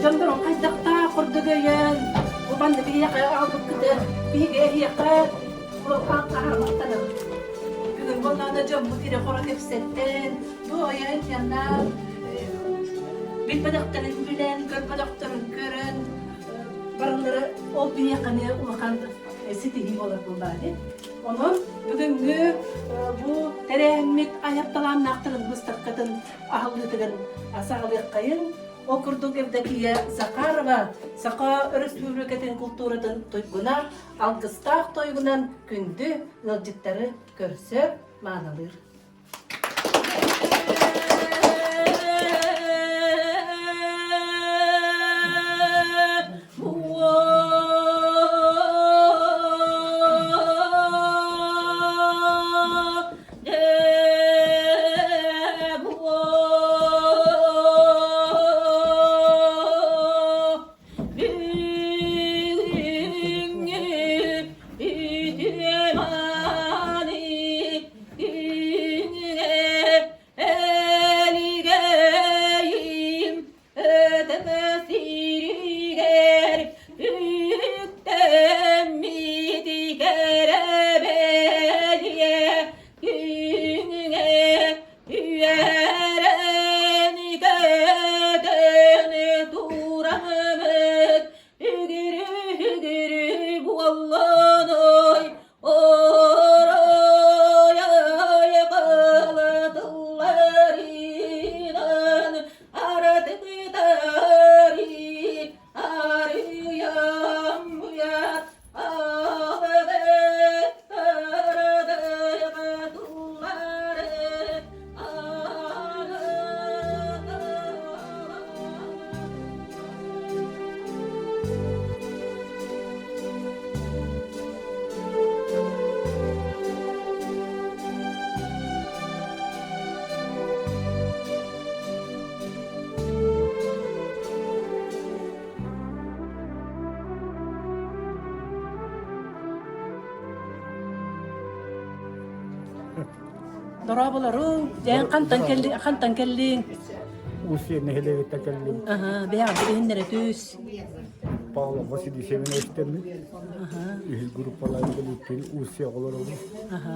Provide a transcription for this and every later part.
Дьоннорун хайдахтаах курдук өйөөн, бу манна биһиэхэ аҕалбыккытын биһиги эһиэхэ аһарбаттанабыт. Бүгүн буоллаҕына дьоммут ирэ-хоро кэпсэттэн, бу ойоон тианнаан билбэтэхтэрин билэн, көрбөтөхтөрүн көрөн, барылары ол биһиэхэ эмиэ улахан ситиһии буолар буоллаҕа дии. Онон бүгүҥҥү бу тэрээһиммит айар талааннаахтарын быыстапкатын аһыллыытыгар саҕалыаххайыҥ. Ол курдук Евдокия Захарова Саха Өрөспүүбүлүкэтин култууратын туйгуна алгыстаах тойугунан күндү ыалдьыттары көрсөр, маанылыыр. Элигэйим өтөмө сиригэр үктэммит кэрэ-бэлиэ күҥҥэ үөрэн көтөн тураммыт үгүрү-үгүрү буолланой Орой кылатылларынан аратытари арыйам Дорооболоруҥ, дьээн хантан кэлли хантан кэллиҥ? Уус нэһилиэгиттэн кэллим. Аһа, бэйэҕин билиһиннэрэ түс. Павлов Василий Семеновичтэммит. Үһүс группалаан кэлииппин Уус оҕолоробун. Аһа.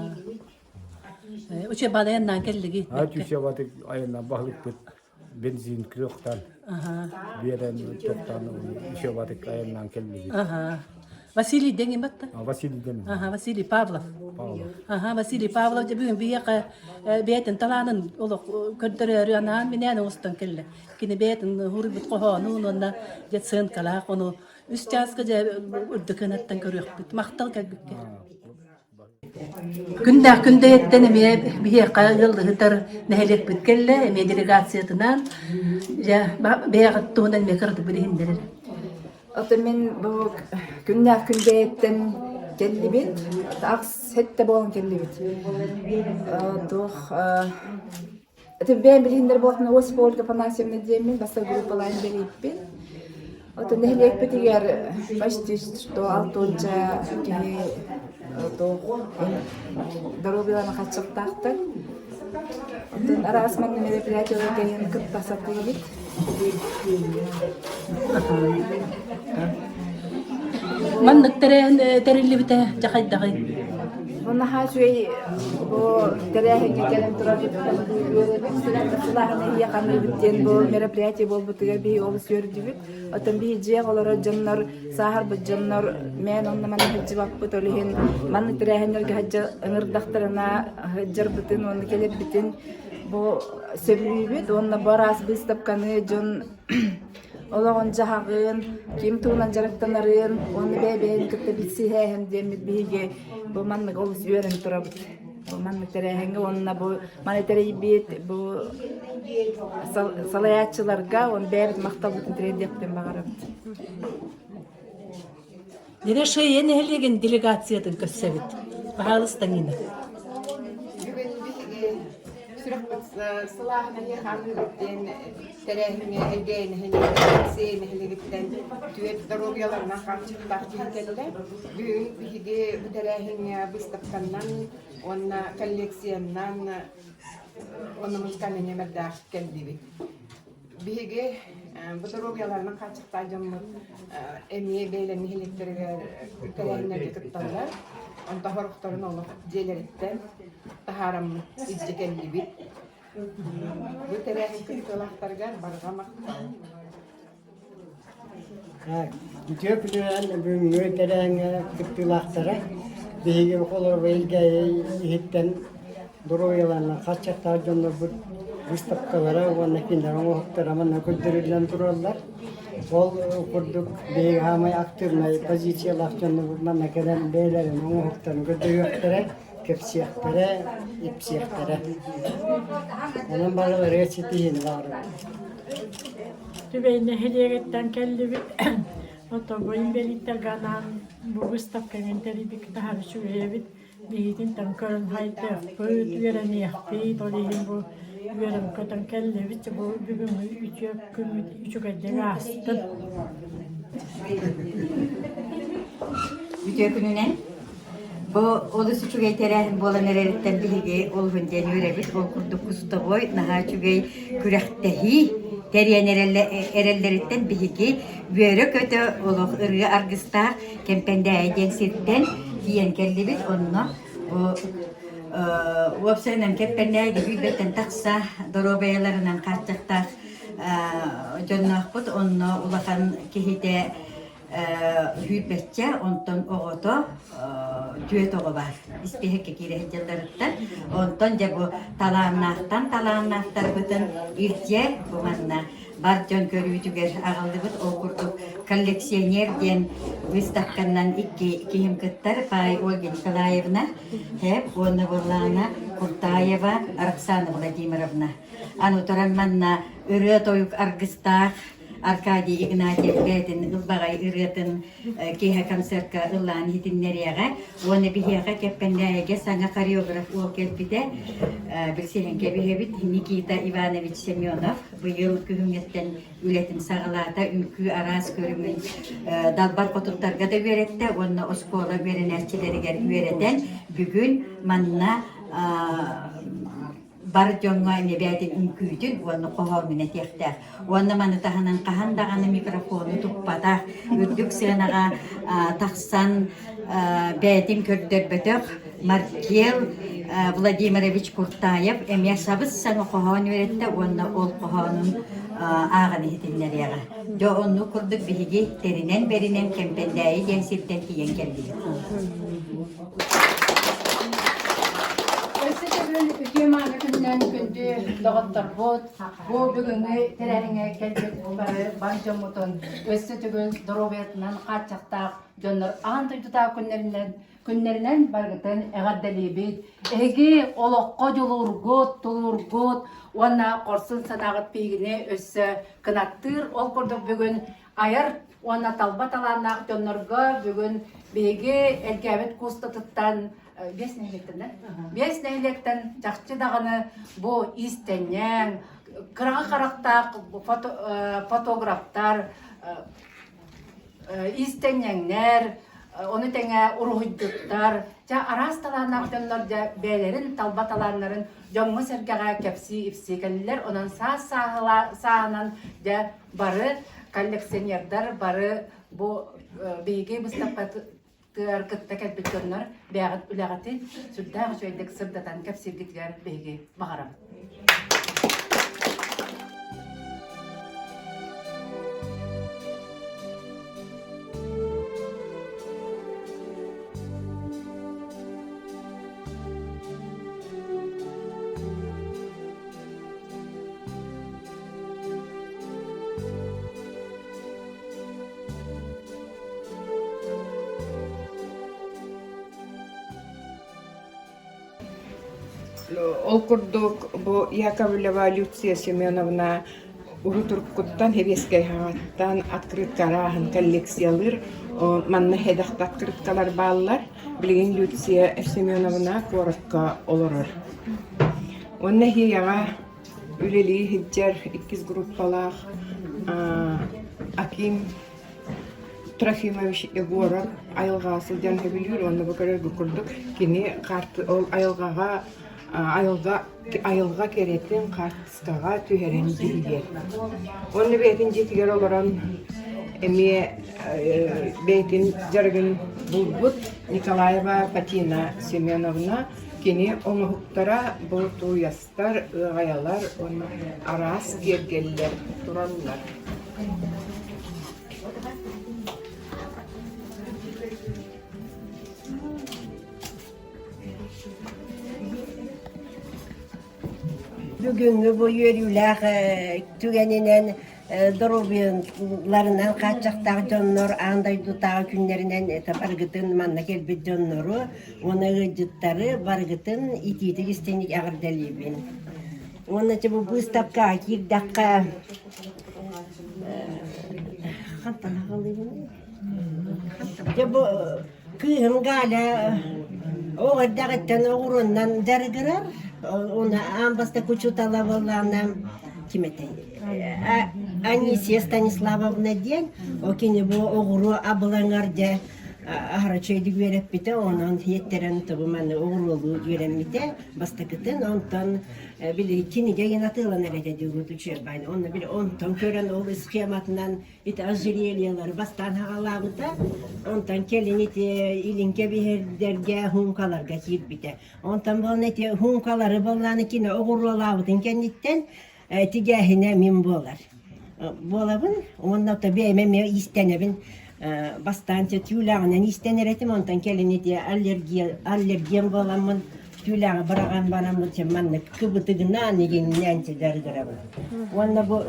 Учебада айаннаан кэллиги. Аа, учебаты айаннаан баһылыкпыт бензин күөхтан биэрэн тохтоон учебатык айаннаан кэллигит. Аха. Василий дэҥин батта? Василий дэҥин. Аха, Василий Павлов. Павлов. Аха, Василий Павлов дьэ бүгүн биһиэхэ бэйэтин талаанын олох көрдөрөөрү анаан минээн оҥостон кэллэ. Кини бэйэтин хуруйбут хоһоонун уонна дьэ сценкалаах ону үс чааска дьэ үрдүк кынаттан көрүөхпүт. Махтал кэлбиккэ. Күндээх күндэйэттэн эмиэ биһиэхэ ыаллыһытар нэһилиэкпит кэллэ, эмиэ делегациятынан дьэ бэйэҕит туһунан эмиэ кыратык билиһиннэрэр. Ото мин бу күннээх күндэйэттэн кэллибит, ахс сэттэ буолан кэллибит. Туох Это бэйэм билиһиннэр буолахпына Осипова Ольга Афанасьевна диэммин бастакы группалаан бэрийиппин. Ото нэһилиэкпитигэр почти что алтыанча киһи туох доруобуйаларын хаччахтаахтар. Оттон араас манна мероприятиелар кэлин кытта сатыыбыт. Маннык тэрээһин тэриллибитэ дьэ хайдаҕый? Наһаа үчүгэй бу тэрээһиҥҥэ кэлэн турар үөрэбит, сылааһын эһиэхэ аныыбыт диэн бу мероприятие буолбутугар биһиги олус үөрдүбүт. Оттон биһи дьиэҕэ олорор дьоннор, сааһырбыт дьоннор мээн онно манна сылдьыбаппыт, ол иһин маннык тэрээһиннэргэ сылдьа ыҥырдахтарына сылдьарбытын уонна кэлэрбитин бу сөбүлүүбүт уонна бу араас быыстапканы дьон олоҕун-дьаһаҕын, ким тугунан дьарыктанарын уонна бэйэ-бэйэни кытта билсиһээһин диэммит биһиги бу маннык олус үөрэн турабыт. Бу маннык тэрээһиҥҥэ уонна бу маны тэрийбит бу салайааччыларга уонна бэйэбит махталбытын тириэрдиэхпитин баҕарабыт. Нерашея нэһилиэгин делегациятын көрсөбүт. Баһаалыста Нина. Бүгүн биһиги сүрэхпит сылааһын эһиэхэ аныыбыт диэн тэрээһиҥҥэ Элгээйи нэһилиэгиттэн, нэһилиэгиттэн түөрт доруобуйаларынан хааччахтаах киһи кэллэ. Бүгүн биһиги бу тэрээһиҥҥэ быыстапканнан уонна коллекцияннан уонна музыкальнай нүөмэрдээх кэллибит. Биһиги Бу доруобуйаларынан хааччахтаах дьоммут эмиэ бэйэлэрин нэһилиэктэригэр тэрээһиннэргэ кытталлар. Онтон сорохторун олох дьиэлэриттэн таһаараммыт илдьэ кэллибит. Бу тэрээһин кыттыылаахтарыгар барҕа махтал. Үтүө күнүнэн бүгүҥҥү тэрээһиҥҥэ кыттыылаахтара биһиги оҕолорбут Элгээйи иһиттэн доруобуйаларынан хааччахтаах дьоннорбут выставкалара уонна кинилэр оҥоһуктара манна көрдөрүллэн тураллар. Ол курдук биһиги саамай активнай позициялаах дьоннорбут манна кэлэн бэйэлэрин оҥоһуктарын көрдөрүөхтэрэ, кэпсиэхтэрэ, ипсиэхтэрэ. Онон барыларыгар ситиһиини баҕарабын. Түбэй нэһилиэгиттэн кэллибит. Отобой инбэлииттэргэ анаан бу выставкаҥын тэрийбиккит таһаар үчүгэйэбит. Биһитин там көрөн хайдыахпыт, үөрэниэхпит, ол иһин бу үөрэн көтөн кэллибит. Бу бүгүҥҥү үтүө күммүт үчүгэйдик аастын. Үтүө күнүнэн Бу олус үчүгэй тэрээһин буолан эрэриттэн биһиги олуһун диэн үөрэбит. Ол курдук кустовой наһаа үчүгэй күрэхтэһии тэрийэн эрэллэриттэн биһиги үөрэ-көтө олох ырыа аргыстаах Кэмпэндээйи диэн сиртэн тиийэн кэллибит. Онно бу уопсайынан Кэмпэндээйигэ сүүрбэттэн тахса доруобуйаларынан хааччахтаах дьонноохпут. Онно улахан киһитэ Сүүрбэччэ, онтон оҕото түөрт оҕо баар. Испииһэккэ киирэ сылдьалларыттан. Онтон дьэ бу талааннаахтан талааннаахтарбытын илдьэ бу манна бар дьон көрүүтүгэр аҕаллыбыт. Ол курдук коллекционер диэн выставканан икки киһим кыттар Пай Ольга Николаевна Хэп уонна Валлана Куртаева Роксана Владимировна. Аны туран манна ырыа-тойук аргыстаах Аркадий Игнатьев бэйэтин ылбаҕай ырыатын киэһэ концертка ыллаан иһитиннэриэҕэ уонна биһиэхэ Кэппэндээйигэ саҥа хореограф уол кэлбитэ билсиһэн кэбиһэбит Никита Иванович Семенов быйыл күһүҥҥэттэн үлэтин саҕалаата үҥкүү араас көрүҥүн далбар хотуттарга да үөрэттэ уонна оскуола үөрэнээччилэригэр үөрэтэн бүгүн манна бар дьоҥҥо эбээтин үҥкүүтүн уонна хоһоонун этиэхтээх. Уонна маны таһынан хаһан даҕаны микрофону туппатах, үрдүк сыанаҕа тахсан бэйэтин көрдөрбөтөх Маркел Владимирович Куртаев эмиэ сабыс-саҥа хоһоон үөрэттэ уонна ол хоһоонун ааҕан иһитиннэриэҕэ. Дьэ оннук курдук биһиги тэринэн-бэринэн Кэмпэндээйи диэн сиртэн тиийэн кэллибит. Өссө төгүл үтүө мааны күнүнэн күндү доҕотторбут, бу бүгүҥҥү тэрээһиҥҥэ кэлбит бары бар дьоммутун өссө төгүл доруобуйатынан хааччахтаах дьоннор аан дойдутааҕы күннэринэн күннэринэн барыгытын эҕэрдэлиибит. Эһиги олоххо дьулуургут, тулуургут уонна хорсун санааҕыт биһигини өссө кынаттыыр. Ол курдук бүгүн айар уонна талба талааннаах дьоннорго бүгүн биһиги Элгээбит куустатыттан биэс нэһилиэктэн биэс нэһилиэктэн чахчы даҕаны бу иистэнньэҥ кыраҕы харахтаах фотографтар иистэнньэҥнэр ону тэҥэ уруһуйдуттар дьэ араас талааннаах дьоннор дьэ бэйэлэрин талба талааннарын дьоҥҥо-сэргэҕэ кэпсии-ипсии кэллилэр онон саас сааһынан дьэ бары коллекционердар бары бу биһиги быыстапкатыгар кытта кэлбит дьоннор бэйэҕит үлэҕитин сүрдээх үчүгэйдик сырдатан кэпсииргитигэр биһиги баҕарабыт. Ол курдук бу Яковлева Люция Семеновна урут-уруккуттан Сэбиэскэй хаҥаттан открытка арааһын коллекциялыыр. Манна сэдэх открыткалар бааллар. Билигин Люция Семеновна куоракка олорор. Уонна эһиэйэҕэ үлэлии сылдьар иккис группалаах Аким Трофимович Егоров айылҕаҕа сылдьан сөбүлүүр уонна бу көрөргүт курдук кини ол айылҕаҕа айылҕа айылҕа кэрэтин хаартыскаҕа түһэрэн дьүһүйэр. Уонна бэйэтин дьиэтигэр олорон эмиэ бэйэтин дьарыгын булбут Николаева Фатина Семеновна кини оҥоһуктара бу тууйастар, ыаҕайалар уонна араас киэргэллэр тураллар. Бүгүҥҥү бу үөрүүлээх түгэнинэн доруобуйаларынан хааччахтаах дьоннор аан дойдутааҕы күннэринэн барыгытын манна кэлбит дьоннору уонна ыалдьыттары барыгытын итиитик истиҥник эҕэрдэлиибин. Уонна бу быыстапкаҕа киирдэххэ хантан аҕалыыбыный? Дьэ бу кыыһым Галя оҕо эрдэҕиттэн оҕуруоннан дьарыгырар. Уонна аан бастакы учуутала буоллаҕына ким этэй? Анисия Станиславовна диэн. Ол кини бу оҕуруо абылаҥар дьэ аһара үчүгэйдик үөрэппитэ. Онон иэттэрэн тобу маны оҕуруолуу үөрэммитэ бастакытын. Онтон били кинигэ гин атыыланар этэ диир учебнай. Онно били онтон көрөн ол схематынан ити ожерельелары бастаан аҕалаабыта, онтон кэлин ити илин кэбиһэрдэргэ хуумкаларга киирбитэ. Онтон буолан ити хуумкалары буоллааны кини оҕуруолаабытын кэнниттэн тигээһинэ мин буолар. Буолабын уонна то бэйэм эмиэ иистэнэбин бастаан түүлээҕинэн иистэнэр этим, онтон кэлин ити аллергия аллергиям буоламмын түүлээҕи быраҕан бараммын маннык кыбытыгынан игиннээн дьарыгырабын. Уонна бу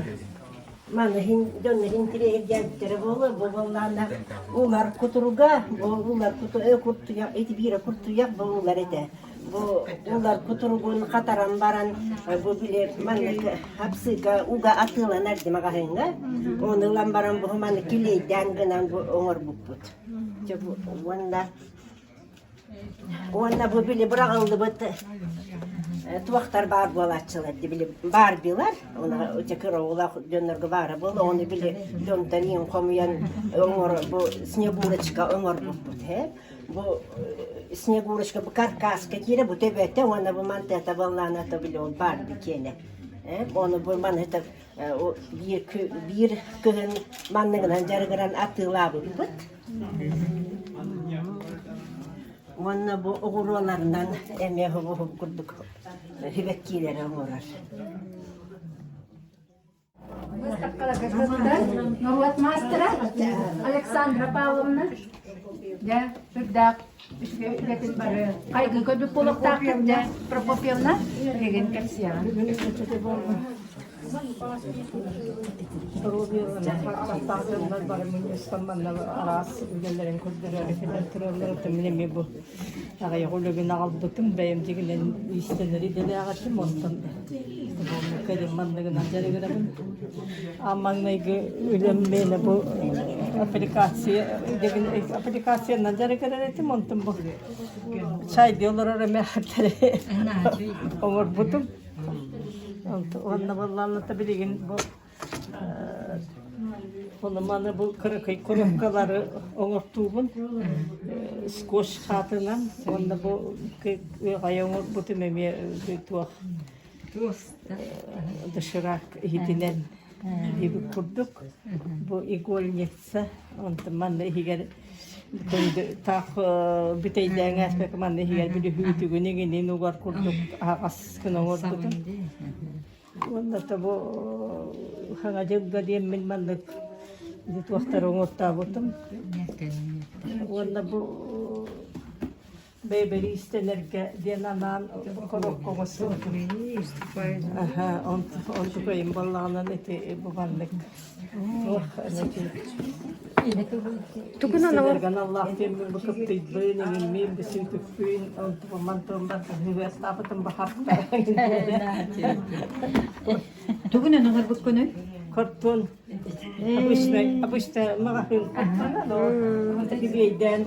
Маны иһин дьоннор интириэһиргээбиттэрэ буолуо, бу буоллаҕына улар кутуруга, бу улар куртуйах, ити биирэ куртуйах бу улар этэ. Бу улар кутуругун хатаран баран, бу били маннык хапсыыка уга атыыланар дии маҕаһыыҥҥа. Ону ылан баран бу маны килиэйдээн гынан бу оҥорбуппут. Дьэ бу уонна Уонна бу били быраҕыллыбыт туохтар баар буолааччылар дии били баарбилар уна кыра оҕолоох дьоннорго баара буолла ону били дьонтон иин хомуйан оҥоро бу снегурочка оҥорбуппут ээ бу снегурочка бу каркаска киирэ бу төбөтө уонна бу мантыата буоллаана били ол баарби киэнэ ээ ону бу маны биир биир кыһын манныгынан дьарыгыран атыылаабыппыт Уонна бу оҕуруоларынан эмиэ уһук курдук сибэккиилэри оҥорор. Выставкаларга кыттар норуот маастара Александра Павловна дьэ сүрдээх үчүгэй үлэтин бары хайгыы көрбүт буолуохтааххыт дьэ Прокопьевна билигин кэпсиэҕин. Доруобуйаларын бары мунньустан манна араас үлэлэрин көрдөрөөрү кэлэн тураллар. Оттон мин эмиэ бу аҕыйах үлэбин аҕалбытым, бэйэм дьиҥинэн иистэнэр идэлээх этим, онтон кэлин манныгынан дьарыгырабын. А маҥнайгы үлэм миэнэ бу аппликация идэбин аппликациянан дьарыгырар этим, онтон бу чайдыы олорор эмээхтери оҥорбутум. Уонна буоллаҕына билигин бу маны бу кыракый коробкалары оҥортуубун скотч хаатынан уонна бу ыаҕайа оҥорбутум эмиэ туох доширак иһитинэн диэбит курдук бу игольница онтон манна иһигэр таах бүтэйдээн ааспакка манна иһигэр били үүтүгүн иҥинин угар курдук аһаҕас гына оҥорбутум уонна то бу хаҥа дьылга диэммин маннык туохтары оҥортообутум уонна бу бэйбэри истэнэргэ диэн анаан коробка оҥостубутум. Аха, онтукайым буоллаҕынан ити бу маннык туох Тугунан аналлаах диэммин бу кыптыйбын, иҥиммин, бу сүтүкпүн, онтубун мантыбын барытын бахапта. Тугунан оҥорбуккунуй? Картон. Обычно, обычно маҕаһыын картона, но килиэйдээн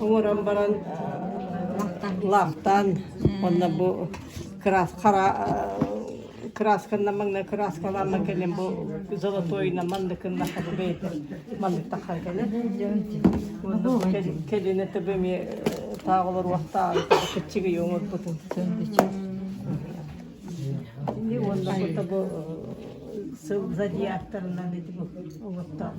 оҥорон баран лаахтаан уонна бу хара красканан маҥнай краскалаан кэлин бу золотойунан манныкынна хабы бэйэтэ маннык таххан кэлэр кэлин это эмиэ таах олоруохтааҕын кыччыгый оҥорбутум. Уонна бу сыл зодиактарынан ити бу оҕоттоох.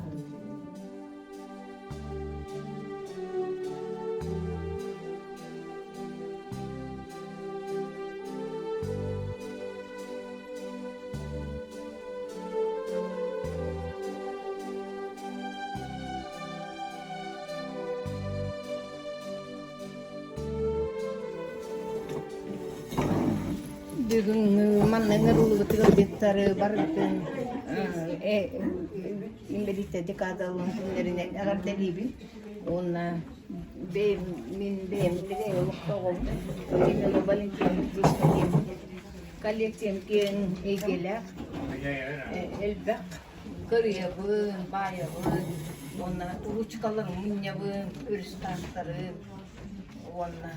Бүгүҥҥү манна ыҥырыллыбытыгар быттары барытын инбэлииттэр декадаларын күннэринэн эҕэрдэлиибин уонна бэйэм мин бэйэм билигин олохтооҕум Семенова Валентина Ильинична диэн коллекциям киэҥ эйгэлээх элбэх кырыйабын, баайабын уонна ручкаларын мунньабын, өрүс таастарын уонна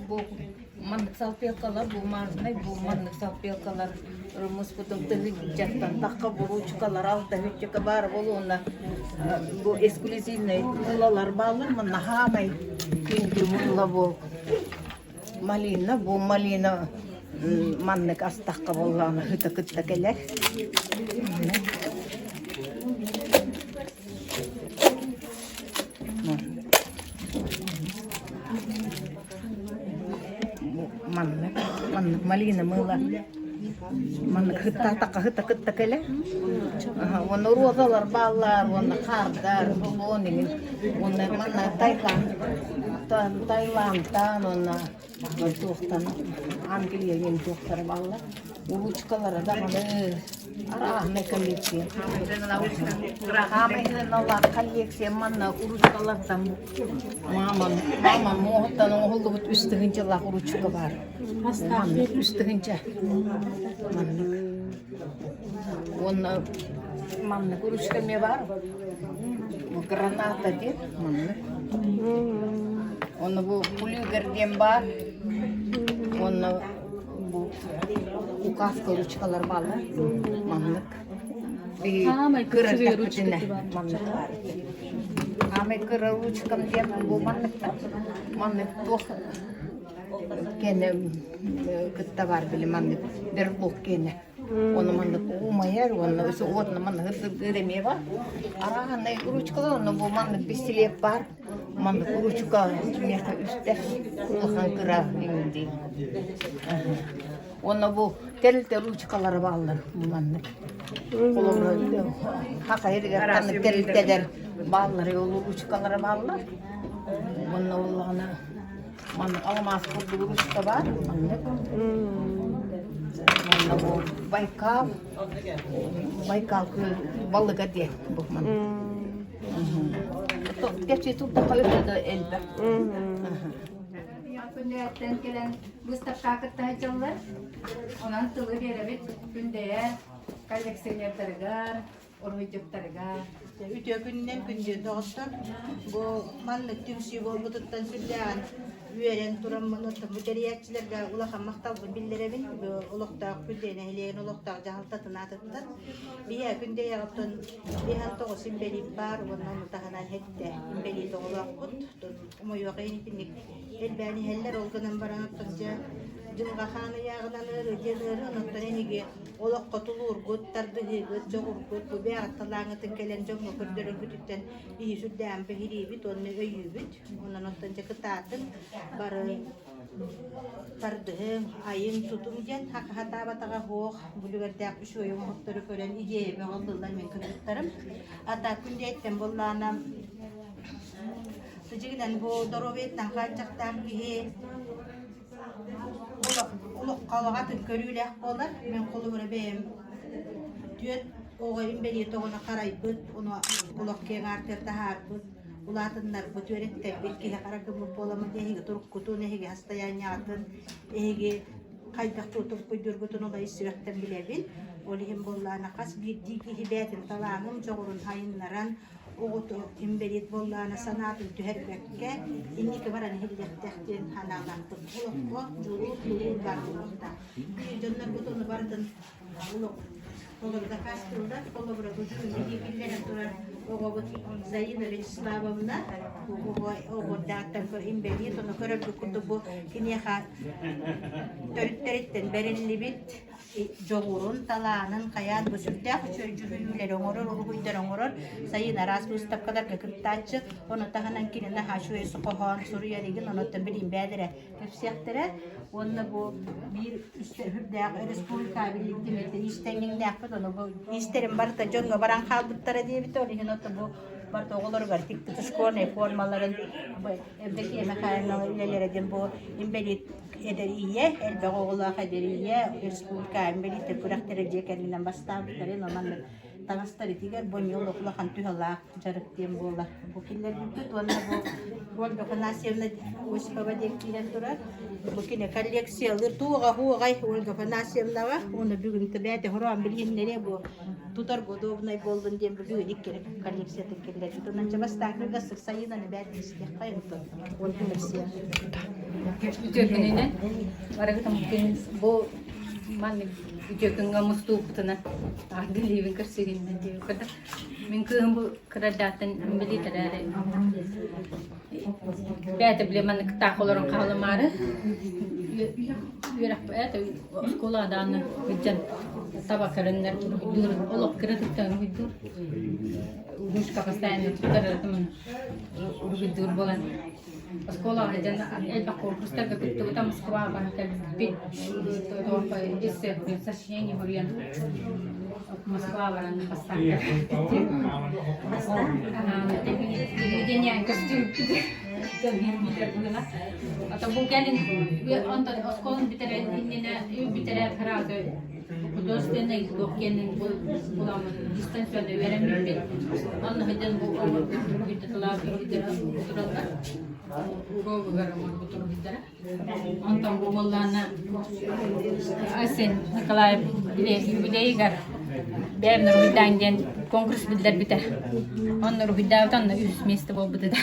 бу маннык салфеткалар бумажнай бу маннык салфеткалар муспутум тыһыынчаттан тахха бу ручкалар алта үччэкэ баар буолуонна бу эксклюзивный мылалар бааллар манна хаамай күндү мыла бу Малина, бу малина маннык астахха буоллаҕына ыта кытта кэлэр. Маннык, маннык малина мыла. Маннык хыттаатахха ыта кытта кэлэр. Уонна розалар бааллар, уонна хаардар, болуон иҥин. Уонна манна Таиланд, Таиландтан уонна туохтан Англия диэн туохтара бааллар. Ручкалара даҕаны арааһынай коллекция. Хаамай сыаналаах коллекция манна ручкалартан маамам маамам муоһуттан оҥоһуллубут үс тыһыынчалаах ручка баар. Маннык үс тыһыынча. Маннык. Уонна маннык ручка эмиэ баар. Бу граната диэн маннык. Уонна бу флюгер диэн баар. Уонна бу указка ручкалар бааллар. Маннык. Хаамай Кыра кырыы ручка маннык баар. Хаамай кыра ручкам диэн бу манныктар. Маннык туох кэнэ кытта бар били маннык берлог кэнэ. Оны маннык умайар, уонна өсө уотна маннык ырдыргыр эмиэ бар. Арааһынай ручкалар, онно бу маннык пистолет бар. Маннык ручка миэхэ үстэр улахан кыра иҥдии. Уонна бу тэрилтэ ручкалара бааллар бу маннык. Холобура хахайырыгар ханнык тэрилтэлэр бааллар, ол ручкалара бааллар. Уонна буоллаҕына Маннык алмаас курдук ручка баар, маннык. Манна бу Байкал, Байкал балыга диэн бу маннык. Кэчи турдахха өтө да элбэх. Күндэйэттэн кэлэн выставка кытта сылдьаллар. Онон тылы биэрэбит Күндэйэ коллекционердарыгар, уруһуйдьуттарыгар. Үтүө күнүнэн күндү доҕоттор! Бу маннык түмсүү буолбутуттан сүрдээҕин үөрэн тураммын оттон бу тэрийээччилэргэ улахан махталбын биллэрэбин. Бу олохтоох Күндэйэ нэһилиэгин олохтоох дьаһалтатын аатыттан. Биһиэхэ Күндэйэҕэ оттон биһан тоҕус инбэлиит баар уонна ону таһынан сэттэ инбэлиит оҕолоохпут. Умойуох иһин итинник элбээн иһэллэр. Ол гынан баран оттон дьэ дьылҕа хаан ыйааҕынан ыарыы диэн ыарыы, онон эниги Олоххо тулуургут, тардыһыыгыт, дьоҕургут бу бэйэҕит талааҥҥытын кэлэн дьоҥҥо көрдөрөргүтүттэн биһи сүрдээҕин биһириибит уонна өйүүбүт. Онон оттон дьэ кытаатыҥ, бары тардыһыҥ, айыҥ, тутуҥ диэн хатаабатаҕа суох бүлүгэрдээх үчүгэй оҥоһуктары көрөн идиэйэ бөҕө ыллылар мин кыргыттарым. Ата күндээттэн буоллаана Сыдьыгынан бу доруобуйаттан хааччахтаах киһи Олоххо атын көрүүлээх буолар. Мин холобура бэйэм түөрт оҕо инбэлиит оҕону харайбыт, ону олох киэҥ аартыгар таһаарбыт, улаатыннарбыт, үөрэттэрбит киһи хара гыммыт буоламмыт эһиги туруккутун, эһиги состояниеҕытын, эһиги хайдах толкуйдуургутун олой сүрэхтэн билэбин. Ол иһин буоллаҕына хас биирдии киһи бэйэтин талаанын, дьоҕурун сайыннаран, оҕото инбэлиит буоллаҕына санаатын түһэрбэккэ инники баран иһиллиэхтээх диэн Олор дакаастыыллар. Холобура, бу бүгүн киллэрэн турар оҕобут Заина Вячеславовна оҕурдааттан инбэлиит, ону көрөргө курдук бу киниэхэ төрүттэриттэн бэриллибит дьоҕурун, талаанын хайаан бу сүрдээх үчүгэй дьүһүйүүлэри оҥорор, уруһуйдары оҥорор. Сайын араас быыстапкаларга кыттааччы. Ону таһынан кини наһаа үчүгэй хоһоон суруйар игин, онуттан билим бээлэрэ кэпсиэхтэрэ. Уонна бу биир үрдээх республика биликтимиттэн иистэҥҥиннээхпит, ону бу иистэрим барыта дьоҥҥо баран хаалбыттара диэбитэ. Ол иһин ото бу барыта оҕолоругар тикпит школьнай формаларын Евдокия Михайловна үлэлэрэ диэн бу инбэлиит эдэр ийэ, элбэх оҕолоох эдэр ийэ республика инбэлииттэр күрэхтэрэ дьиэ кэргэнинэн бастаабыттарын онон таҥастар итигэр бу эмиэ олох улахан туһалаах дьарык диэн буолар. Бу киллэрбиппит уонна бу Ольга Афанасьевна Осипова диэн киирэн турар. Бу кини коллекциялыыр туоҕа хуоҕай Ольга Афанасьевнаҕа уонна бүгүн бэйэтэ хороон билиһиннэриэ бу тутар удобнай буоллун диэн бүгүн икки коллекциятын киллэрбит. Онон дьэ бастакы гасык сайынаны бэт истиэххэ онтон Ольга Мерсия. Үтүө күнүнэн барыгытын бу маннык үтүө күҥҥэ мустууппутунан ардылыыбын көрсүгүннэн диэн курдук. Мин кыыһым бу кырадааттан билиитэрээри бэйэтэ бile маннык таах олорон хаалымаары үөрэх это оскуола дааны ыдьан таба көрөннөр уруһуйдуур олох кыратыттан уруһуйдуур ручка постоянно туттар уруһуйдуур буолан Оскуолаҕа дьон элбэх конкурстарга кыттыбыта Москваҕа баран кэлбит эссе суруйан сочинение суруйан Москваҕа баран бастаан телевидение көстүбүппүт Ата бу кэлин онтон оскуоланы бүтэрэн иннинэ бүтэрээт сразу художественный туох киэнин буламмын дистанционно үөрэммиппит. Онно сылдьан бу уруһуйдатылаах уруһуйдара тураллар. Уруогугар оҥорбут уруһуйдара. Онтон бу буоллаана Айсен Николаев юбилейыгар бэйэм уруһуйдаан диэн конкурс биллэрбитэ. Онно уруһуйдаабыта онно үһүс миэстэ буолбут этэ.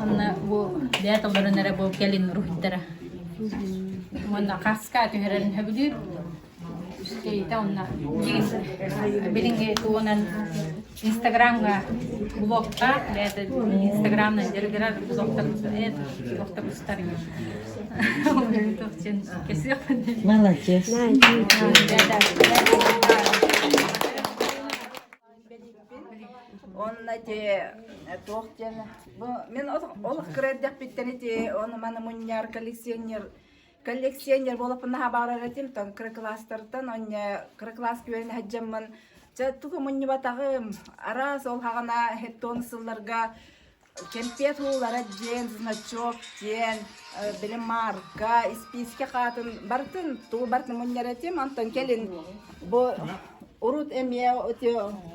Онно бу бэйэ толорон эрэ бу кэлин уруһуйдара. Уонна хаска түһэрэрин сөбүлүүр. Үстейте онно билиҥҥи тугунан Инстаграмҥа блогка бэйэтэ Инстаграмнан дьарыгырар блогтар блогтар устар Молодец. Онно ити туох диэн бу мин олох кыра эрдэхпиттэн ити ону маны мунньар коллекционер коллекционер буолаппын наһаа баҕарар этим тон кыра кылаастартан онньа кыра кылааска үөрэнэ сылдьаммын дьэ тугу мунньубатаҕым араас ол хаҕана хеттон сылларга Кэмпиэт уулара диэн, значок диэн, били марка, испиискэ хаатын барытын тугу барытын мунньар этим. Онтон кэлин бу урут эмиэ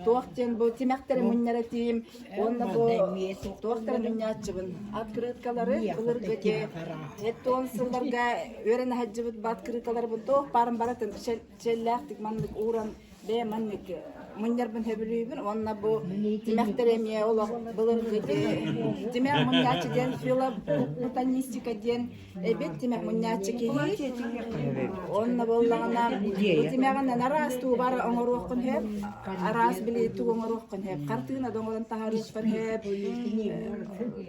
туох диэн бу тимэхтэри мунньар этим уонна бу туохтары мунньааччыбын открыткалары былыргы ити эттон сылларга үөрэнэ сылдьыбыт бу открыткаларбын туох баарын барытын чэллээхтик маннык ууран бэйэм маннык мунньарбын сөбүлүүбүн уонна бу тимэхтэр эмиэ олох былыргы тимэх мунньааччы диэн филоботанистика диэн эбит тимэх мунньааччы киһи уонна буоллаҕына бу тимэҕинэн араас тугу бары оҥоруоххун сөп араас били тугу оҥоруоххун сөп хартыына да оҥорон таһаарыаххын сөп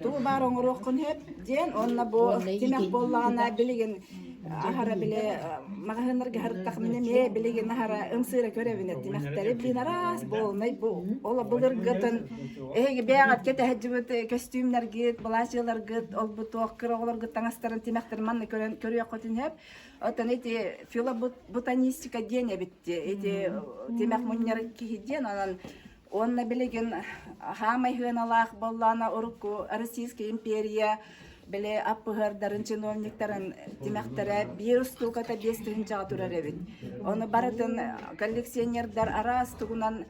тугу баар оҥоруоххун сөп диэн уонна бу тимэх буоллаҕына билигин аһара били маҕаһыыннарга сырыттахпына эмиэ билигин аһара ымсыыра көрөбүн тимэхтэри блин араас буолунай бу ол былыргытын эһиги бэйэҕит кэтэһдьибит көстүүмнэргит былаачыаларгыт олбу туох кыра оҕолоргут таҥастарын тимэхтэрин манна көрөн көрүөххүтүн сөп оттон ити филоботанистика диэн эбит ити тимэх мунньар киһи диэн онон Уонна билигин хаамай сыаналаах буоллаҕына урукку Российская империя били аппыһыардарын, чиновниктарын тимэхтэрэ биир устууката 5 тыһыынчаҕа турар эбит. Ону барытын коллекционердар араас тугунан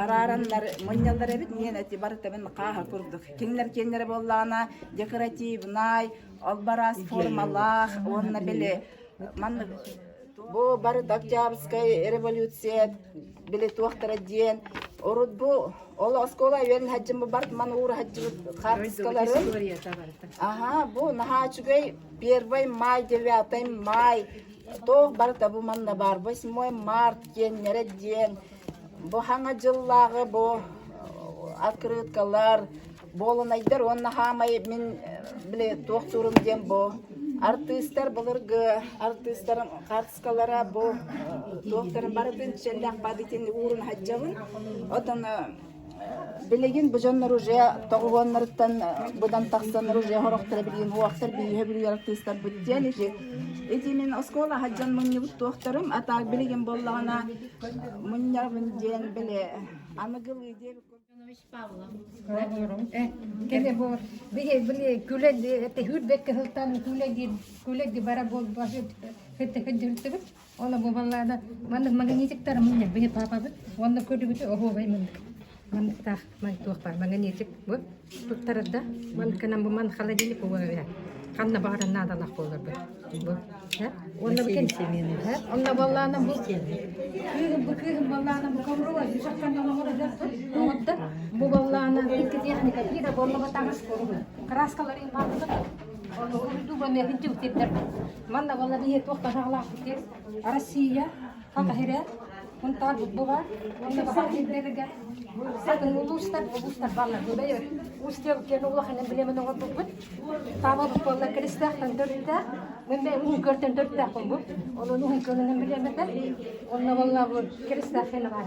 араараннар мунньаллар эбит. Миэн эти барыта мин хааһа курдук. Кинилэр киэннэрэ буоллаҕына декоративнай, албараас формалаах уонна били маннык бу барыта Октябрьская революция били туохтара диэн урут бу ол оскуола үөрэн сылдьым бу барт ман уура сылдьыбыт хаартыскаларым аха бу наһаа үчүгэй первый май девятый май. Туох барыта бу манна баар 8 март диэннэрэ диэн бу хаҥа дьыллааҕы бу открыткалар буолунайдар уонна хаамай мин били туох суурум диэн бу артыыстар былыргы артыыстарым хаартыскалара бу туохтарын барытын чэллээх бадытын уурун сылдьабын отон Билигин бу дьоннор уже тоҕуһуоннарыттан быдан тахсан уже сорохторо билигин уохтар бииһэ бүрүйэр артыыстарбыт диэн ити ити мин оскуола сылдьан мунньубут туохтарым а так билигин буоллаҕына мунньарбын диэн били аныгылыы диэбит Кene бу биһи били күлэ хүлбекке сылтан күлэ диир күлэ ди бара буолбат хэтте хэтте Ону бу баллаада маннык магнитиктар мунньар биһи паапабыт уонна көрүбүтү оһуобай маннык манныктаах туох баар магнитик бу туттарарда манныкынан бу ман холодильник буолар ханна баҕарар наадалаах буолар бу бу уонна бу онно баллаана бу кыыһым бу кыыһым баллаана бу ковровой оҥордо бу баллаана икки техника биирэ буоллаҕа таҥас краскаларын Манна буолла биһи туох таһаҕалаахпыт диэн Россия хатаһирэ Унтаар бу бар уонна баһар сирдэргэ атын улуустар улуустар бааллар бу бэйэ Устьев диэн улахан эмблеманы оҥорбуппут Таабабыт буолла Крестээхтэн төрүттээх мин бэйэм уһун көртөн төрүттээхпин бу онон уһун көлүн эмблемэтэ онно буолла бу Крестээххэ баар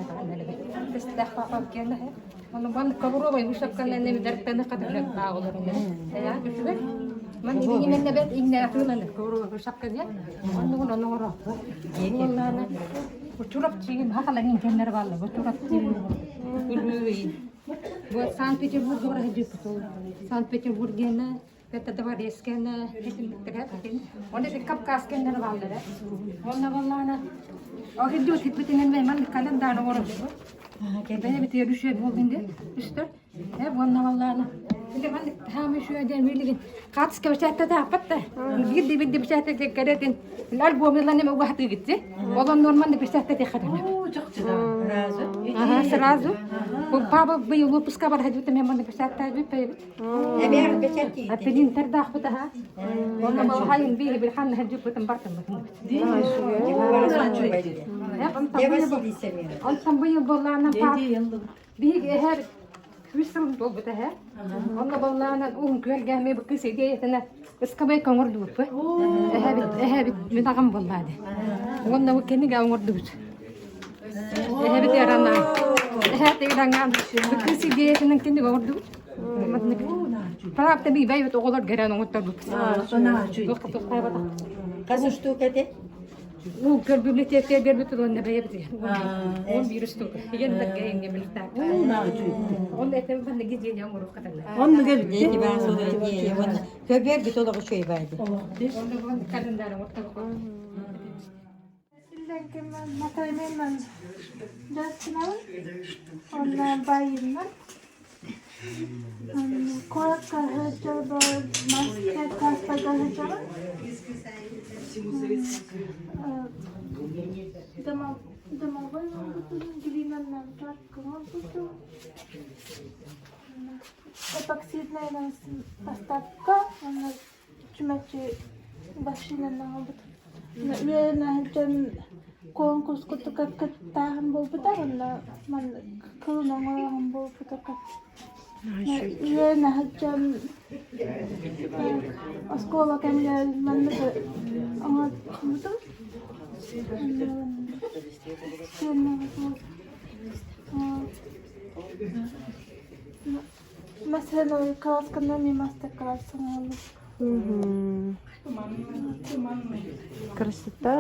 Кресттээх папа киэнэ Ону ман ковровай выставканы дәртаны хатырык бааҕыларына. Эя үчүгэй. Ман именне бет инне атыланы ковровай выставканы. Оннугун ону оро. Оннаны Чурап чигин хахаларын кеннер балла. Бу чурап чигин. Бу Санкт-Петербург бара хадьыппыт. Санкт-Петербург гена это дворецкена Оны Кавказ кеннер баллара. Онна баллана Ахидду типпитинен мен календарь оҥоробут. Бэйэбит үсүө буоллун диэн үстэр. Э уонна баллаана. Или маннык хаамы үсүө диэн билигин хаатыска бэчээттэтэ да. Биирди биирди бэчээттэтэ кэрэтин альбом ылан эме угаһатыгыт ди. Олон нормально бэчээттэтэ хатана. Сразу. Ага, сразу. Папа быйыл выпуска бар хадьыта мен маннык бэчээттээбит бэйэбит. Аппенинтердаахпыт аха. Онно балхайын биһи бил ханна хадьыппытын бартын Онтон быйыл буоллаанан биһиги эһэр үс сыл буолбут эһэр. Онно буоллаанан уһун күөлгээми кыс идеятына ыскабай оҥордубуппут. Эһэбит эһэбит мин аҕам буоллаады. Уонна бу кенигэ оҥордубут. Эһэбит яранаа. Эһэт ирангаан кыс идеятынан кинигэ оҥордубут. Правда би бэйбит оҕолор гэрэн оҥотторбут. Хас штука эти? Ну, көр библиотека бербит уонна бэйэбит. Он биир штука. Иген да гэнге билтак. Он это манна гиденя оҥорук катана. Онну кэлбит. Дети баа соло идея. Уонна көбүөр бит олоҕу шөй байды. Онно календарь оҥотторбут. Матаймынан дьарыктанабын. Онно байыммын. Куоракка сылдьабын, мастер-класстарга сылдьабын. Домовой оҥорбутум, глинанан картка оҥорбутум. Эпоксиднайынан поставка уонна чүмэчи машинанан оҥорбутум. Үөрэнэ сылдьан конкурс курдук кыттааһын буолбута уонна маннык кылын оҥорооһун буолбута. Үөрэнэ сылдьан оскуола кэмигэр маннык оҥорбутум. Массыына кылаасканан и мастер-класс оҥоробут. Красота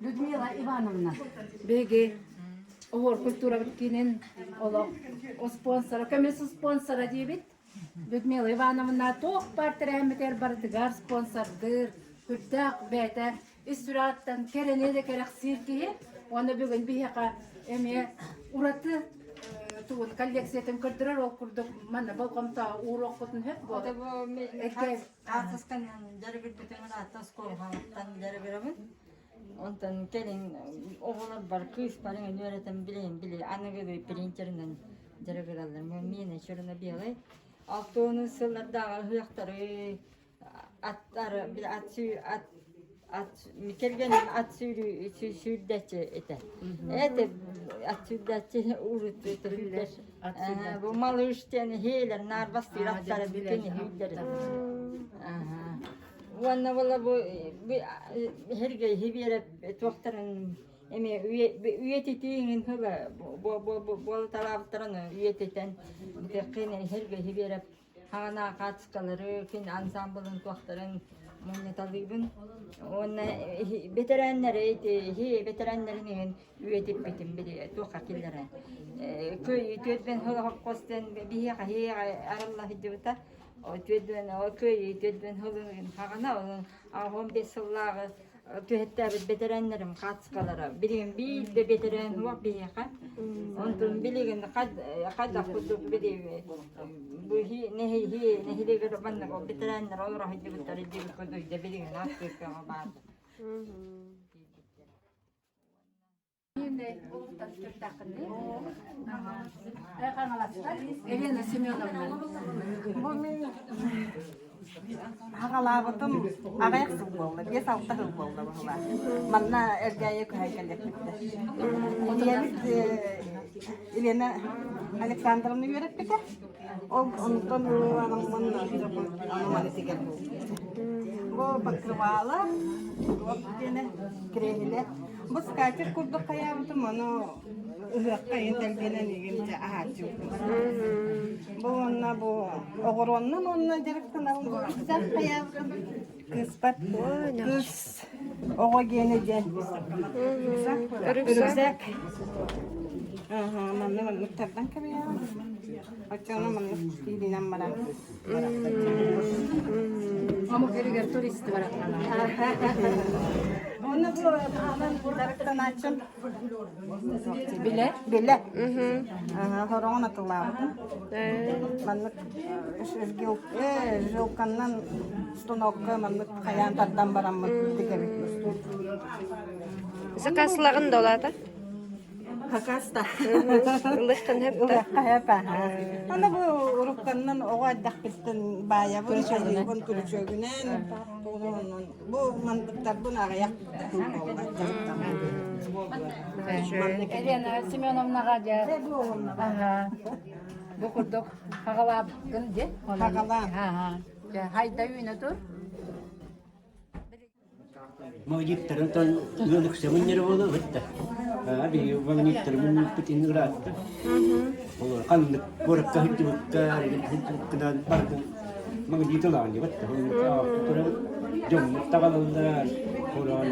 Людмила Ивановна, биһиги оһуор культурабыт киинин олох спонсора, көмүс спонсора диибит. Людмила Ивановна туох баар тэрээһиммитигэр барытыгар спонсордыыр, сүрдээх бэйэтэ ис сүрэҕиттэн кэрэни да кэрэхсиир киһи. Уонна бүгүн биһиэхэ эмиэ ураты тугун коллекциятын көрдөрөр ол курдук манна болҕомто ууруохпутун сөп буолар. Хаартыскан дьарыгырбытым ыраатта оскуолаҕыттан дьарыгырабын. Онтон кэлин оҕолорбор кыыспар эҥин үөрэтэн билэйин били аныгы принтеринэн дьарыгыраллар. Миэнэ черно-белый. Алтыаны сыллардааҕы ыһыахтары. аттары ат ат ат кэргэним ат сүүрдээччи этэ. Это ат сүүрдээччи урут сүүрдэр. Бу малыш диэн иһиэлэр наар бастыыр аттара бүтүн иһииллэр. Уонна була бу Сергей биэрэ туохтарын эмиэ үйэтитииҥин ыла буолуталаабыттарын үйэтитэн Сергей биэрэп хаҕана хаачысталары күн ансаамбылын туохтарын мунньуталыыбын уонна бэтэрээннэри ити бэтэрээннэрин иһин үйэтиппитим били туохха киллэрэн түөрбэн холкуостан биһиэхэ арылла сылдьыбыта түөрбэн кыайыы түөрбэн сылын хаҕана 15 сыллааҕы түһэттээбит бэтэрээннэрим хаачысталара билигин биир да бэтэрээн суох биһиэхэ онтон билигин хайдах курдук били бу нэһилиэгэр маннык бэтэрээннэр олоро сылдьыбыттар диэбит курдук дьэ билигин ааспыккаҕа баар. Елена Семеновна. Бу мин Хаҕалаабытым аҕыйах сыл буолла, 5-6 сыл буолла быһыылаах. Манна Эргээйи көһөн кэллэхпиттэр. Ийэбит Елена Александровна үөрэппитэ. Ол онтон ыланаммын маны тигэр буолбут. Бу покрывало, туох диэнэ, кириэһилэ. Бу скатерть курдук хайаабытым, ону ыһыахха ийин тэлгэнэн игин дьэ аһааччыбыт. Бу уонна бу оҕуруоннан уонна дьарыктанабын бу рюкзак хайаабытым кыыспат кыыс оҕо гиэнэ диэн рюкзак манна маннык тардан кэбиһэҕин оччоҕуна маннык кииринэн баран Омук сиригэр турист бараталар. Уонна бу дьарыктанааччым Билэ? Билэ. Хороҕун атылаабытым. Маннык жилканнан станокка маннык хайаан тардан бараммыт тигэбит. Заказ-лагын долата? Заказ-та. Ылыххын хөптө. Ылыахха хөп Аны бу урукканнан оҕо эрдэхпиттэн баайабын, хайыыбын күрүчүөгүнэн, Бу мандыктарбын аҕыйах Елена Семеновнаҕа дьэ бу курдук хаҕалаабыккын дьэ Хаҕалаан. Дьэ хайда үүнэ тур. Магниттарын тон ыалыксамын буола бытта. Биһиги магниттары мунньуппут ин ыраатта. Олор ханнык куоракка сылдьыбыкка, сылдьыбыккынан бардым Магнит ылаҕын диэбэт да, турабыт, дьоммут таҕалаллар, кураан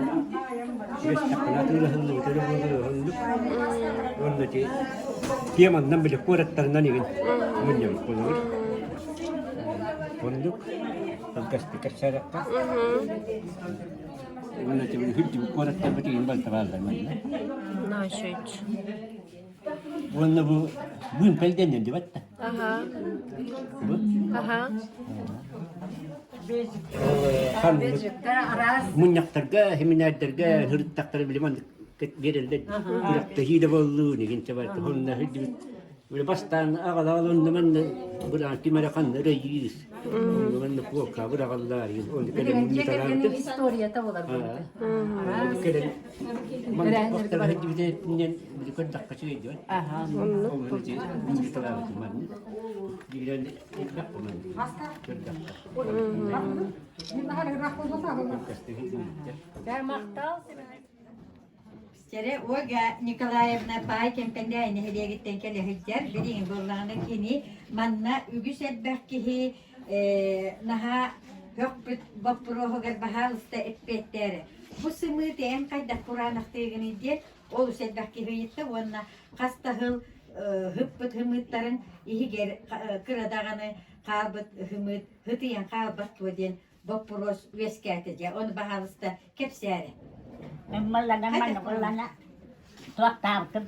үөстэхпинэ атыылаһыллыбыт эрэ буолуо уонна ити теманнан били куораттарынан игин мунньабыт буолабыт. Оннук кылгастык кэпсээтэххэ. Уонна ити били үрдүк куораттарбыт игин барыта бааллар манна. Наашыч. Уонна бу быымпал дэннэн дибат да. Аха. Бу. Аха. Ханнык мунньахтарга, семинардарга сырыттахтара били маннык биэрэллэр. Күрэхтэһии да буоллун, игинчэ барыта хонно сылдьыбыт. Били бастаан аҕалаҕал онно манна быраан ким эрэ ханна эрэ иис. Онно манна куокка быраҕаллар. Онно кэлэн Билигин дьиэ кэргэниҥ мунньуталаабытым. историята буолар буолбут. Онно кэлэн Сэрэ Ольга Николаевна Паай Кэмпэндээйи нэһилиэгиттэн кэлэ сылдьар. Билигин буоллаҕына кини манна үгүс элбэх киһи наһаа көхпүт боппуруоһугар баһаалыста эппиэттээрэ. Бу сымыыт эн хайдах кураанахтыыгыный диэн олус элбэх киһи ыйытта уонна хас да сыл ыһыппыт һымыыттарын иһигэр кыра даҕаны хаалбыт һымыыт һытыйан хаалбат дуо диэн боппуруос үөскээтэ дьэ ону баһаалыста кэпсээрэ. Мыллана манныгыллана туохтаабытым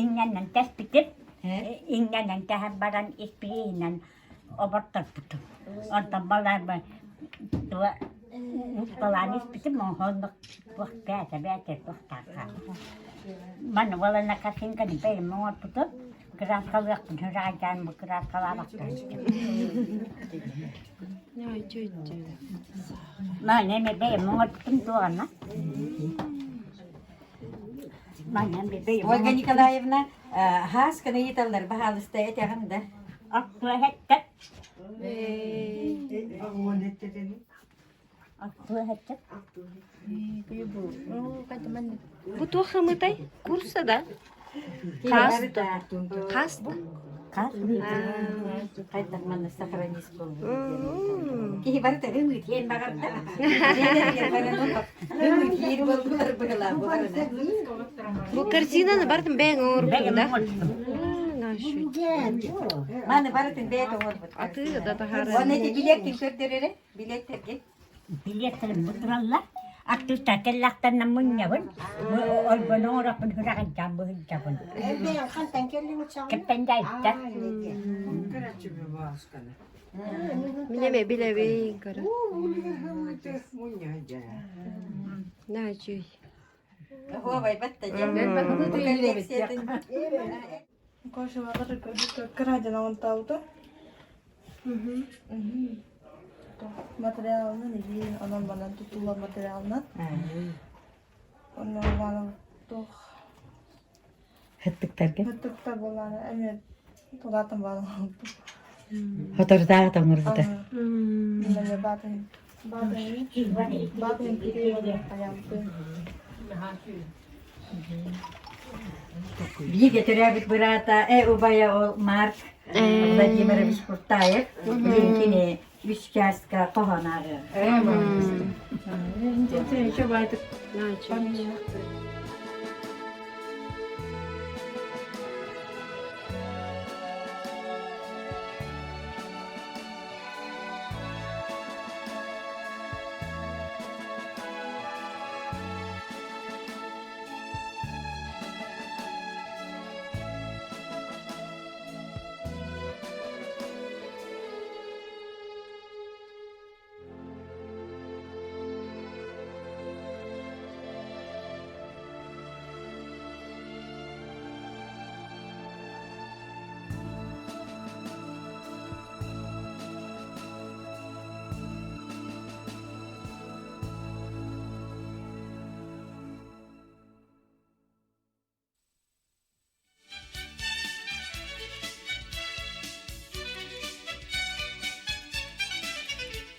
иҥнэнэн тэспитим иҥнэнэн тэһэн баран испириинэн оборторбутум. Онтон балаан балаан испитим оһоннук туох бээтэ бээтэ туохтаахха. Маны балана картинканы бэйэм оҥорбутум. Кырааскалыахпын сүрэҕэлдьээн бу кырааскалаабакка истим. Маны эме бэйэм оҥорбутум дуоҕана. Маны эме бэйэм Ольга Николаевна, хаасканы ыйыталлар, баһаалыста этэҕин да. Аттыа Бу туох хамытай? Курса да? Хаас? Хаас? Хаас? Хайдах манна сохранить буолбут. Киһи барыта ымыытиэн баҕарда. Ымыытиир буолбулар быһылаах буоларына. Бу корзинаны барытын бэйэҥ оҥорбутуҥ да? Маны барытын бэйэт оҥорбут. Атыы да таһаарар. Оны эти билеттин көрдөрөрө. Билеттерге. Билеттерим бу тураллар. Аттыыстар кэллэхтэринэ мунньабын. Ойбону оҥороппун сүрэҕэлдьээн быһыйдабын. Кэппэндээйиттэн. Мин эмэ билэбин көрө. Наачуй. Кырадьан оҥонтообута. Материалынан илии, онон манан тутуллар материалынан. Онно улаана туох Хыттыктарга. Хыттыктар буолаана эмиэ тулаатан баалан Хотордааҕы тоҥорбута. Эмиэ баатын баатын баатын китиэ Бииргэ төрөөбүт быраата э убайа ол Марк Владимирович Куртаев билин кини үс чааска хоһоон ааҕыа.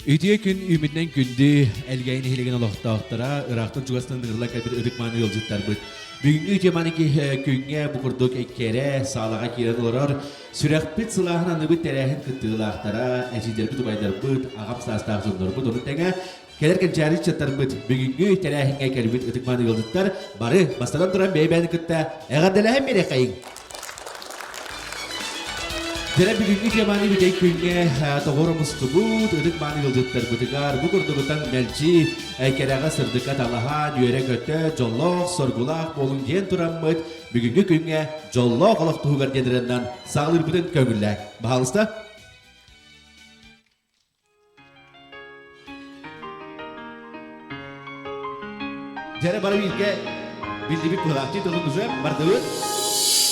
Үтүө күн үүмүтүнэн күндү Элгээйи нэһилиэгин олохтоохторо, ыраахтан чугастан ыҥырыллан кэлбит ытык-мааны ыалдьыттарбыт. Бүгүҥҥү үтүө мааны күҥҥэ бу курдук кэрэ саалаҕа киирэн олорор сүрэхпит сылааһын аныбыт тэрээһин кыттыылаахтара, эдьиийдэрбит, убайдарбыт, аҕам саастаах дьоннорбут, ону тэҥэ Кэлэр кэнчээри ыччаттарбыт бүгүҥҥү тэрээһиҥҥэ кэлбит ытык-мааны ыалдьыттар бары бастатан туран бэйэ-бэйэни кытта эҕэрдэлэһэн биэриэххэйиҥ. Дьэрэ бүгүҥҥү теманы бүтэй күҥҥэ тоҕор мустубут ытык-мааны ыалдьыттарбытыгар бу курдугутан мэлдьи кэрэҕэ сырдыкка талаһан үөрэ-көтө дьоллоох соргулаах буолуҥ диэн тураммыт бүгүҥҥү күҥҥэ дьоллоох олох туһугар диэн ырыаннан саҕалыырбытын көҥүллээк. Баһаалыста. Дьэрэ бары бииргэ биллибит быһылаахчы тылын уже бардыбыт.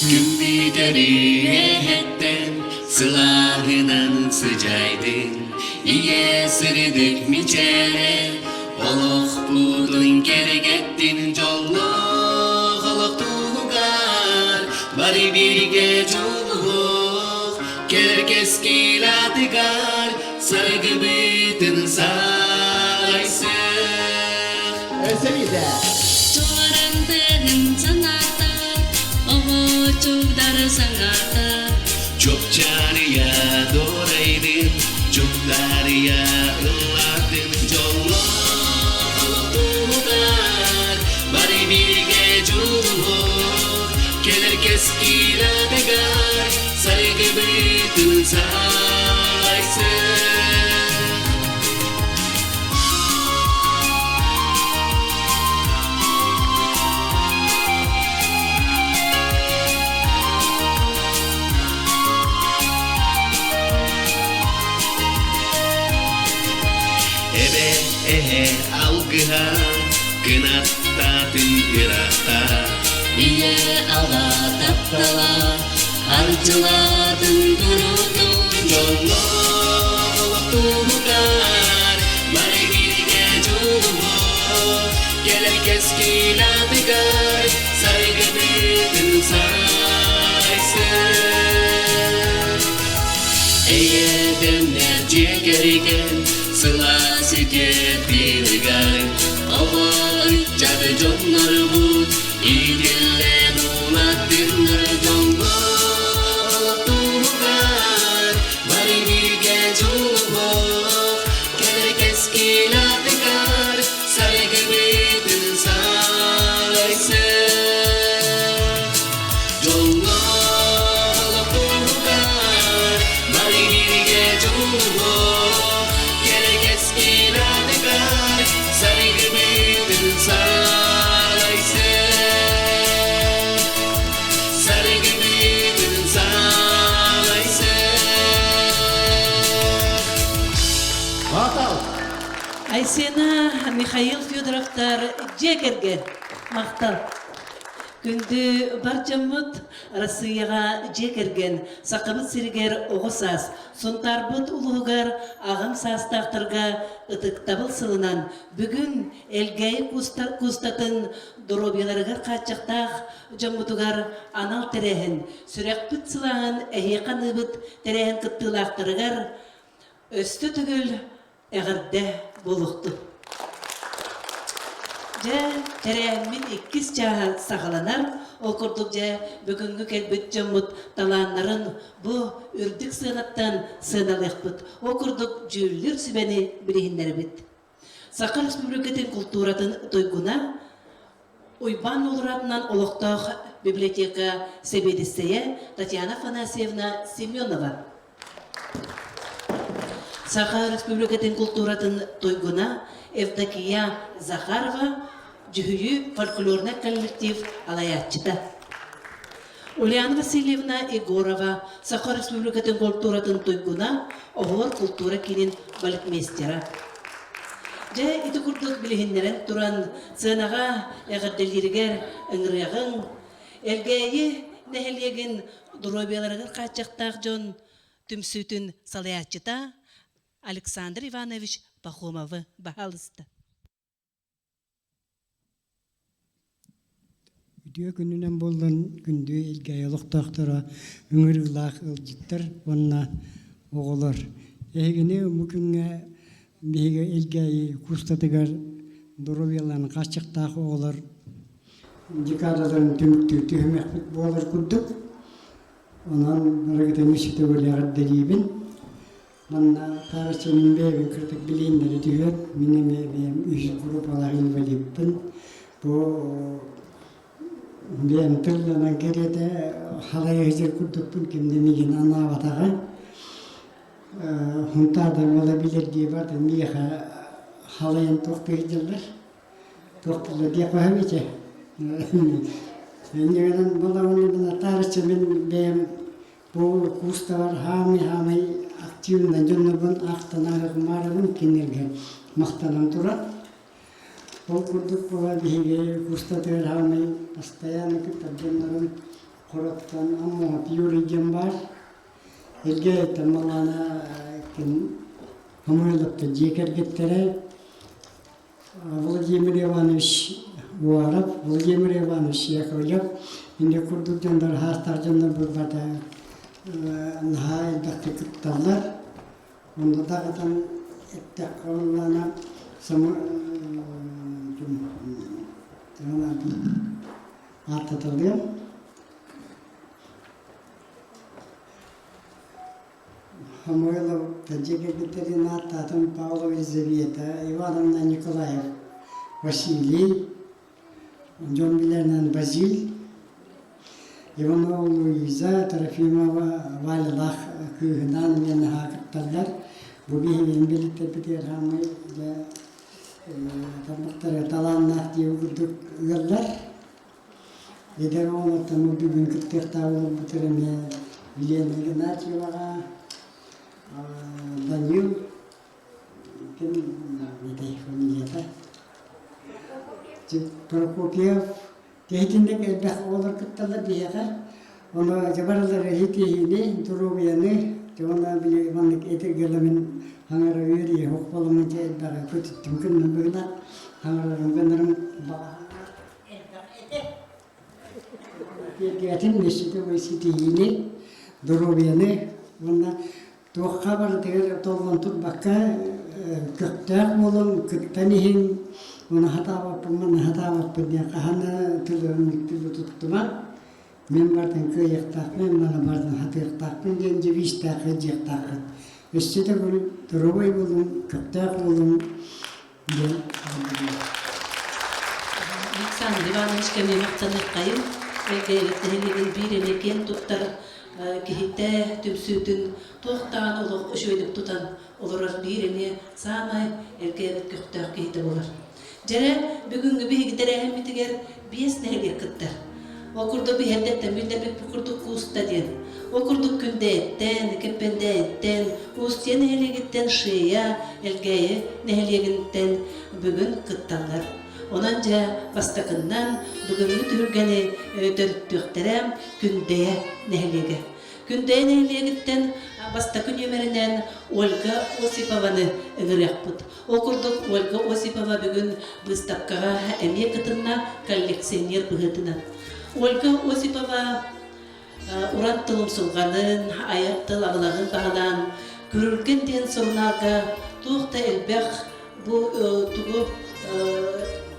Күн бүтэриэһэттэн сылааһынан сыдьайдын, Ийэ сырдык мичээрэ олохпутун кэргэттин дьоллоох олохтугар бары бииргэ дьулуһуох Кэр кэскил атыгар саргыбытын саайсых. Өсө Чуоран тыһын санаата, оҕо чугдар саҥата. Чопчаарыйа дорайдын, чуктарыйа ыллатын дьоллоох олохтугар бары бииргэ дьулуһуох, кэлэр кэскил атыгар Саргыбытын саайсың. Эбэ эһэ алгыһа кынаттаатын ыраата Ийэ аҕа таптала Арчылаатын турутун дьоллоох олохтугар. Кэлэр кэскил атыгар Саргыбытын сайсын Эйэ-дэмнээх дьиэ кэргэн Сылаас үтүө тыыныгар Оҕо ыччат дьоннорбут Иитиллэн улаттыннар дьоҥҥо туһугар Бары бииргэ дьулуһуох Кэлэр кэскил атыгар Саргыбытын салайсыах Дьоҥҥо туһугар Бары бииргэ дьулуһуох Кэлэр кэскил атыгар Саргыбытын салайсыах Саргыбытын салайсыах Махтал! Айсена Михаил Федоровтар дьиэ кэргэн махтал. Күндү бар дьоммут Россияҕа дьиэ кэргэн Сахабыт сиригэр оҕо саас Сунтаарбыт улууһугар аҕам саастаахтарга ытыктабыл сылынан бүгүн Элгээйи куустатын доруобуйаларыгар хааччахтаах дьоммутугар анал тэрээһин сүрэхпит сылааһын эһиэхэ аныыбыт тэрээһин кыттыылаахтарыгар өстө төгүл эҕэрдэ буолуохтун. Дьэ, тэрээһиммит иккис чааһа саҕаланар. Ол курдук дьэ, бүгүҥҥү кэлбит дьоммут талааннарын бу үрдүк сыанаттан сыаналыахпыт. Ол курдук дьүүллүүр сүбэни билиһиннэрэбит. Саха Республикатын култууратын туйгуна Уйбаан Нуолуратынан олохтоох библиотека сэбиэдиссэйэ Татьяна Афанасьевна Семенова. Саха Республикатын култууратын туйгуна Евдокия Захарова Дьүһүйүү фольклорнай коллектив алайааччыта. Ульяна Васильевна Егорова Саха Республикатын култууратын туйгуна, Оһуор култуура киинин балетмейстера. Дьэ, ити курдук билиһиннэрэн туран, сыанаҕа эҕэрдэлииригэр ыҥырыаҕыҥ, Элгээйи нэһилиэгин доруобуйаларыгар хааччахтаах дьон түмсүүтүн салайааччыта Александр Иванович Пахомовы баһаалыста. Үтүө күнүнэн буоллун күндү Илгээйи олохтоохторо, ыҥырыылаах ыалдьыттар уонна оҕолор. Эһигини бу күҥҥэ биһиги Илгээйи куустатыгар доруобуйаларын хааччахтаах оҕолор декадаларын түмүктүү түһүмэхпит буолар курдук. Онон барыгытын үс төгүл эҕэрдэлиибин. Манна таарыччы мин бэйэбин кырдык билииннэри түһүөт, мин эмиэ бэйэм үһүс группалаах инвалидпын. Бу бэйэм тылланан кэриэтэ халайа сылдьар курдукпун ким да миигин анаабатаҕа. Хунтаардан буола билэр дии барда миэхэ халайан туохтуу сылдьаллар. Туох диэх баһым ити. Инньэ гынан буолаҕына таарыччы мин бэйэм Бу курстарар хаамый-хаамый активно дьоннорбун ахтана-ааҕымаарыбын кинилэргэ махтанан турар. Ол курдук буола биһиги курстатыгар хаамый постоянно кыттар дьоннорум Хороттон Аммоһут Юрий диэн баар. Элгээйиттэн Малаана ким Самойловтар дьиэ кэргэттэрэ Владимир Иванович Уаров, Владимир Иванович Яковлев инде курдук дьоннор хаастаах дьоннор булбата наһаа элбэхтик кытталлар. Онно даҕатан эттэххэ буоллаҕына ааттаталыам. Самойлов дьиэ кэргэттэрин ааттаатым Павлова Елизавета Ивановна Николаев Василий, дьон билэринэн Базиль, Иванова Луиза Трофимова Валялаах кыыһынаан эмиэ наһаа кытталлар. Бу биһигини билиттэрбитигэр хаамай дьэ тарбахтара талааннаах диэбит курдук ыаллар. Эдэр оҕолортон бүгүн кыттыахтаах буолбуттар эмиэ Елена Игнатьеваҕа, Данил ким этэй фамилията Прокопьев киһитинник элбэх оҕолор кытталлар биһиэхэ. Ону дьабаралар иһитиһиини, доруобуйаны, уонна били маннык этэргэлэмин Хаҥара үөрүйэ суох буоламмын дьэ элбэҕи көтүттүм гынным быһыылаах. Хаҥарарым гынарым Тиэрдибэтим өссө ситиһиини, доруобуйаны уонна туохха барытыгар толлон турбакка көхтөөх буолан кыттан иһин уонна хатаабаппын манна хатаабаппын диэн хаһан да тылын тылы туттума. Мин бартын кыайыахтаахпын, маны бартын хатыахтаахпын диэн девизтаах дьиэхтааххыт. Өссө төгүл доруобай буолуҥ, көхтөөх буолуҥ диэн Александр Иванович кэмиэ махтаныаххайын, Элгээйи нэһилиэгин биир эмэ киэн туттар киһитэ түмсүүтүн туох даҕаны олох үчүгэйдик тутан олорор биир эмиэ саамай элгээбит көхтөөх киһитэ буолар. Дьэрэ, бүгүҥҥү биһиги тэрээһиммитигэр биэс нэһилиэк кыттар. Ол курдук биһэрдэттэн биллэрбиппит курдук Кууста диэн. Ол курдук Күндэйэттэн, Кэппэндээйиттэн, Устье нэһилиэгиттэн Шея, Элгээйи нэһилиэгиттэн бүгүн кытталлар. Онон дьэ бастакыннан бүгүҥҥү түһүлгэни төрүттүөхтэрэ Күндэйэ нэһилиэгэ. Күндэйэ нэһилиэгиттэн бастакы нүөмэринэн Ольга Осипованы ыҥырыахпыт. Ол курдук Ольга Осипова бүгүн быыстапкаҕа эмиэ кытынна коллекционер быһыытынан. Ольга Осипова уран тыл умсулҕанын, айар тыл абылаҕын баһылаан Күрүлгэн диэн сурунаалга туох да элбэх бу тугу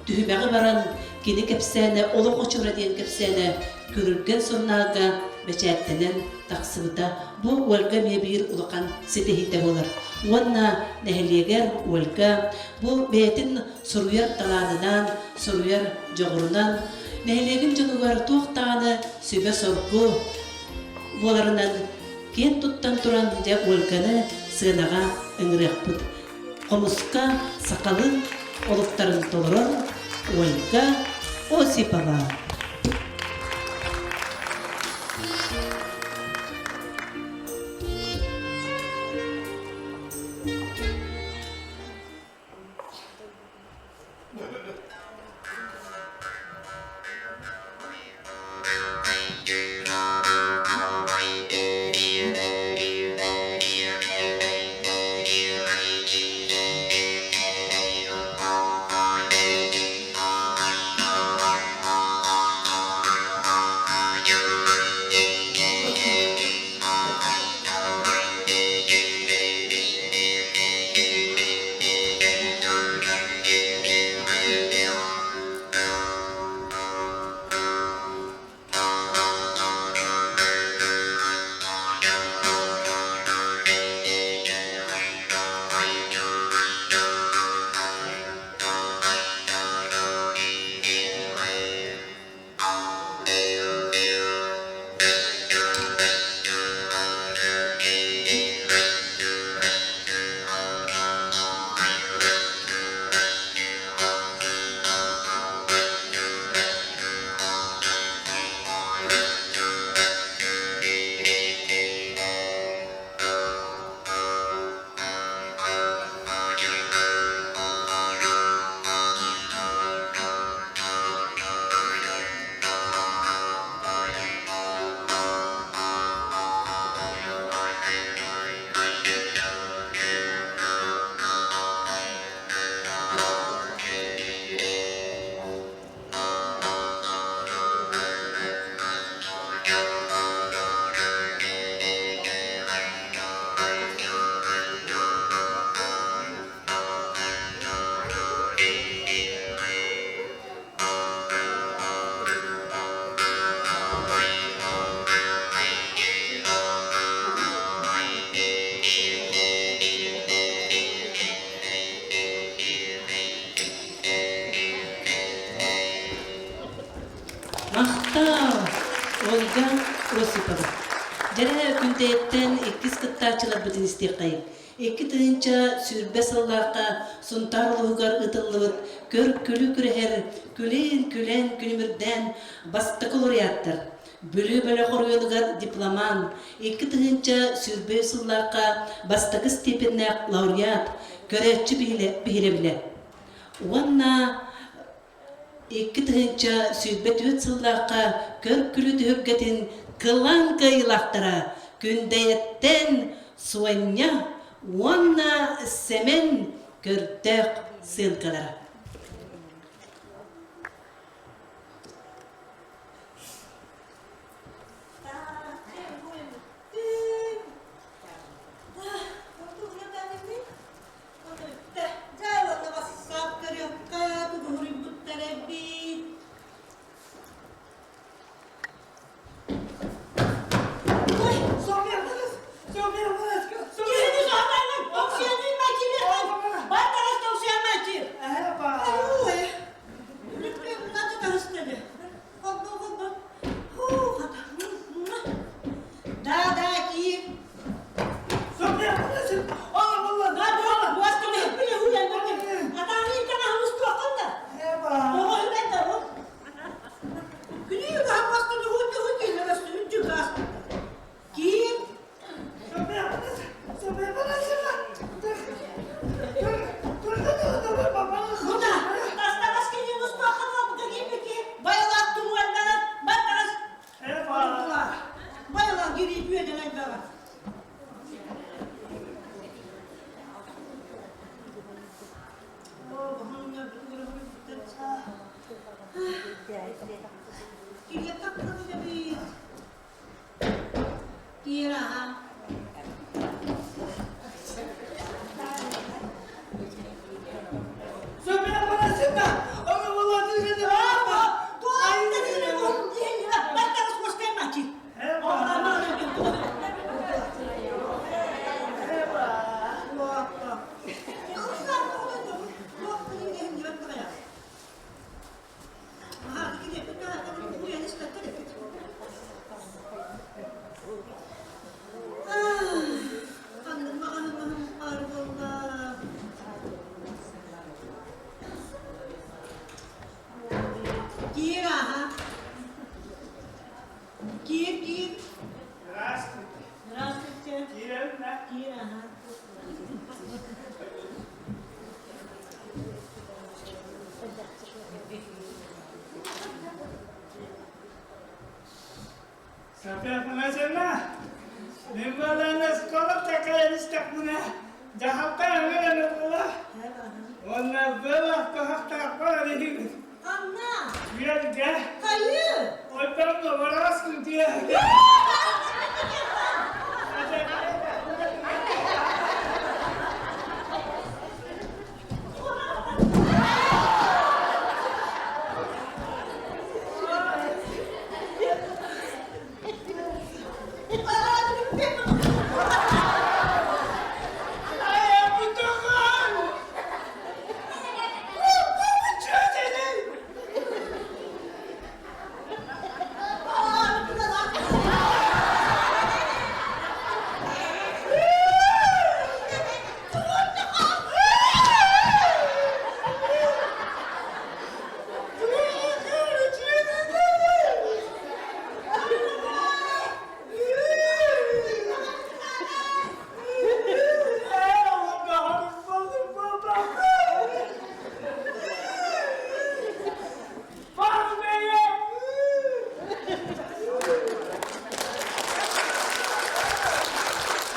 түһүмэҕи баран кини кэпсээнэ Олох очура диэн кэпсээнэ Күрүлгэн сурунаалга бэчээттэнэн тахсыбыта. Бу Ольга эмиэ биир улахан ситиһиитэ буолар. Уонна нэһилиэгэр Ольга бу бэйэтин суруйар талаанынан, суруйар дьоҕурунан нэһилиэгин дьонугар туох даҕаны сүбэ-соргу буоларынан киэн туттан туран дьэ Ольганы сыанаҕа ыҥырыахпыт. Хомуска сахалыы олуктарын толорор Ольга Осипова. Махтал, Ольга Осипова. Дьэрэ күндэйэттэн иккис кыттааччыларбытын истиэххэйиҥ. 2020 сыллаахха Сунтаар улууһугар ыытыллыбыт көр күлү күрэһэр күлэн-күлэн күлүмүрдээн бастакы лауреаттар Бүлүү бөлөх оройуонугар дипломант, 2023 сыллаахха бастакы степеннээх лауреат, көрөөччү биһирэбилэ уонна 2024 сыллаахха көр-күлүү түһүлгэтин кылаан кыайыылаахтара Күндэйэттэн Суонньа. уонна Сэмэн көрдөөх сыанкалара. Да, да, киир. Киир, киир. Здравствуйте. Здравствуйте. Киирэн да? Киир, ага. Софья Афанасьевна, мин балаана скоро такая истахмына, дьаһалта өҥөлөнө буола. Уонна быалах туһахтаахпар иһигин. Анна! Үөргэ. Хайы! Оттон добараас күнтүө.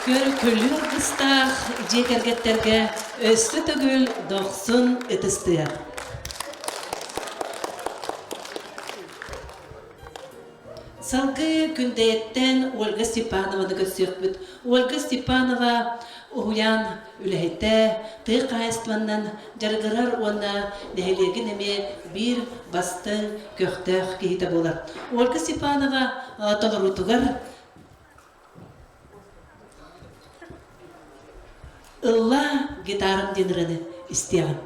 Көр-күлүү аргыстаах дьиэ кэргэттэргэ өссө төгүл дохсун ытыстыах. Салгыы Күндэйэттэн Ольга Степанованы көрсүөхпүт. Ольга Степанова уһуйаан үлэһитэ, тыа хаһаайыстыбаннан дьарыгырар уонна нэһилиэгин эмиэ биир бастыҥ көхтөөх киһитэ буолар. Ольга Степанова толоруутугар Ылла гитарам диэн ырыаны истиэҕим.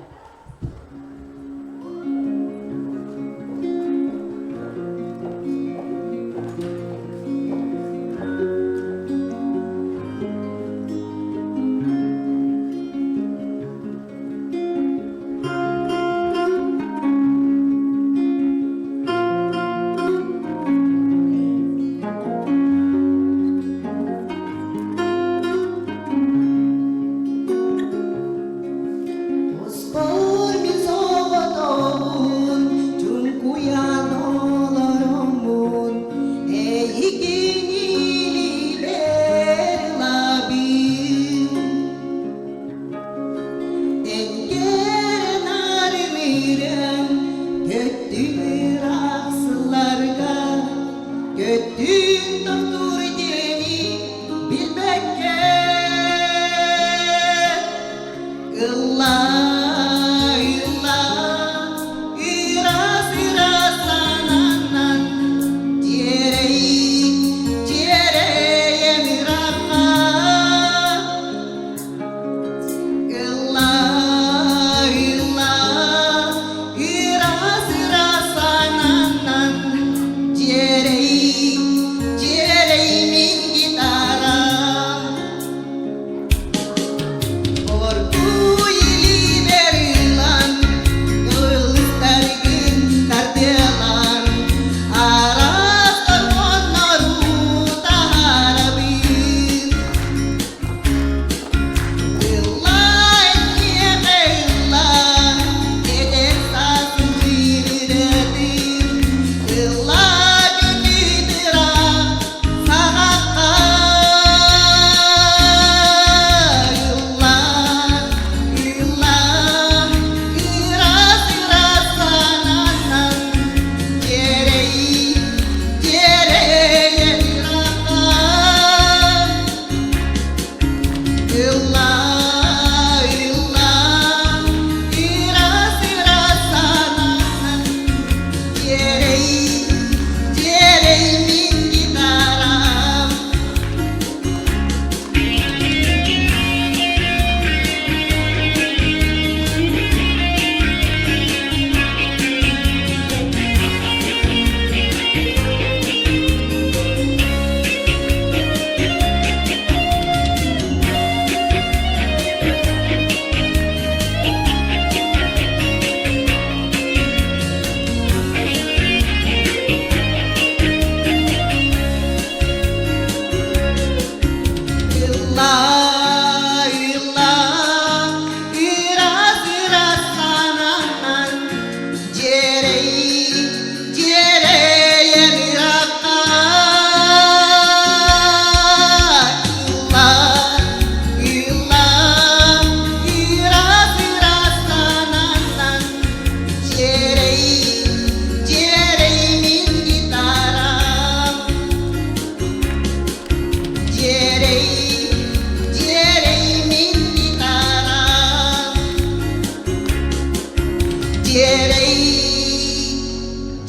Дьиэрэй,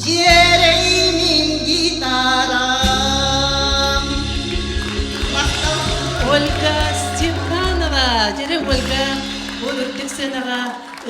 дьиэрэй мин гитарам. Ольга Степанова, дьэрэ Ольга, бу үрдүк сыанаҕа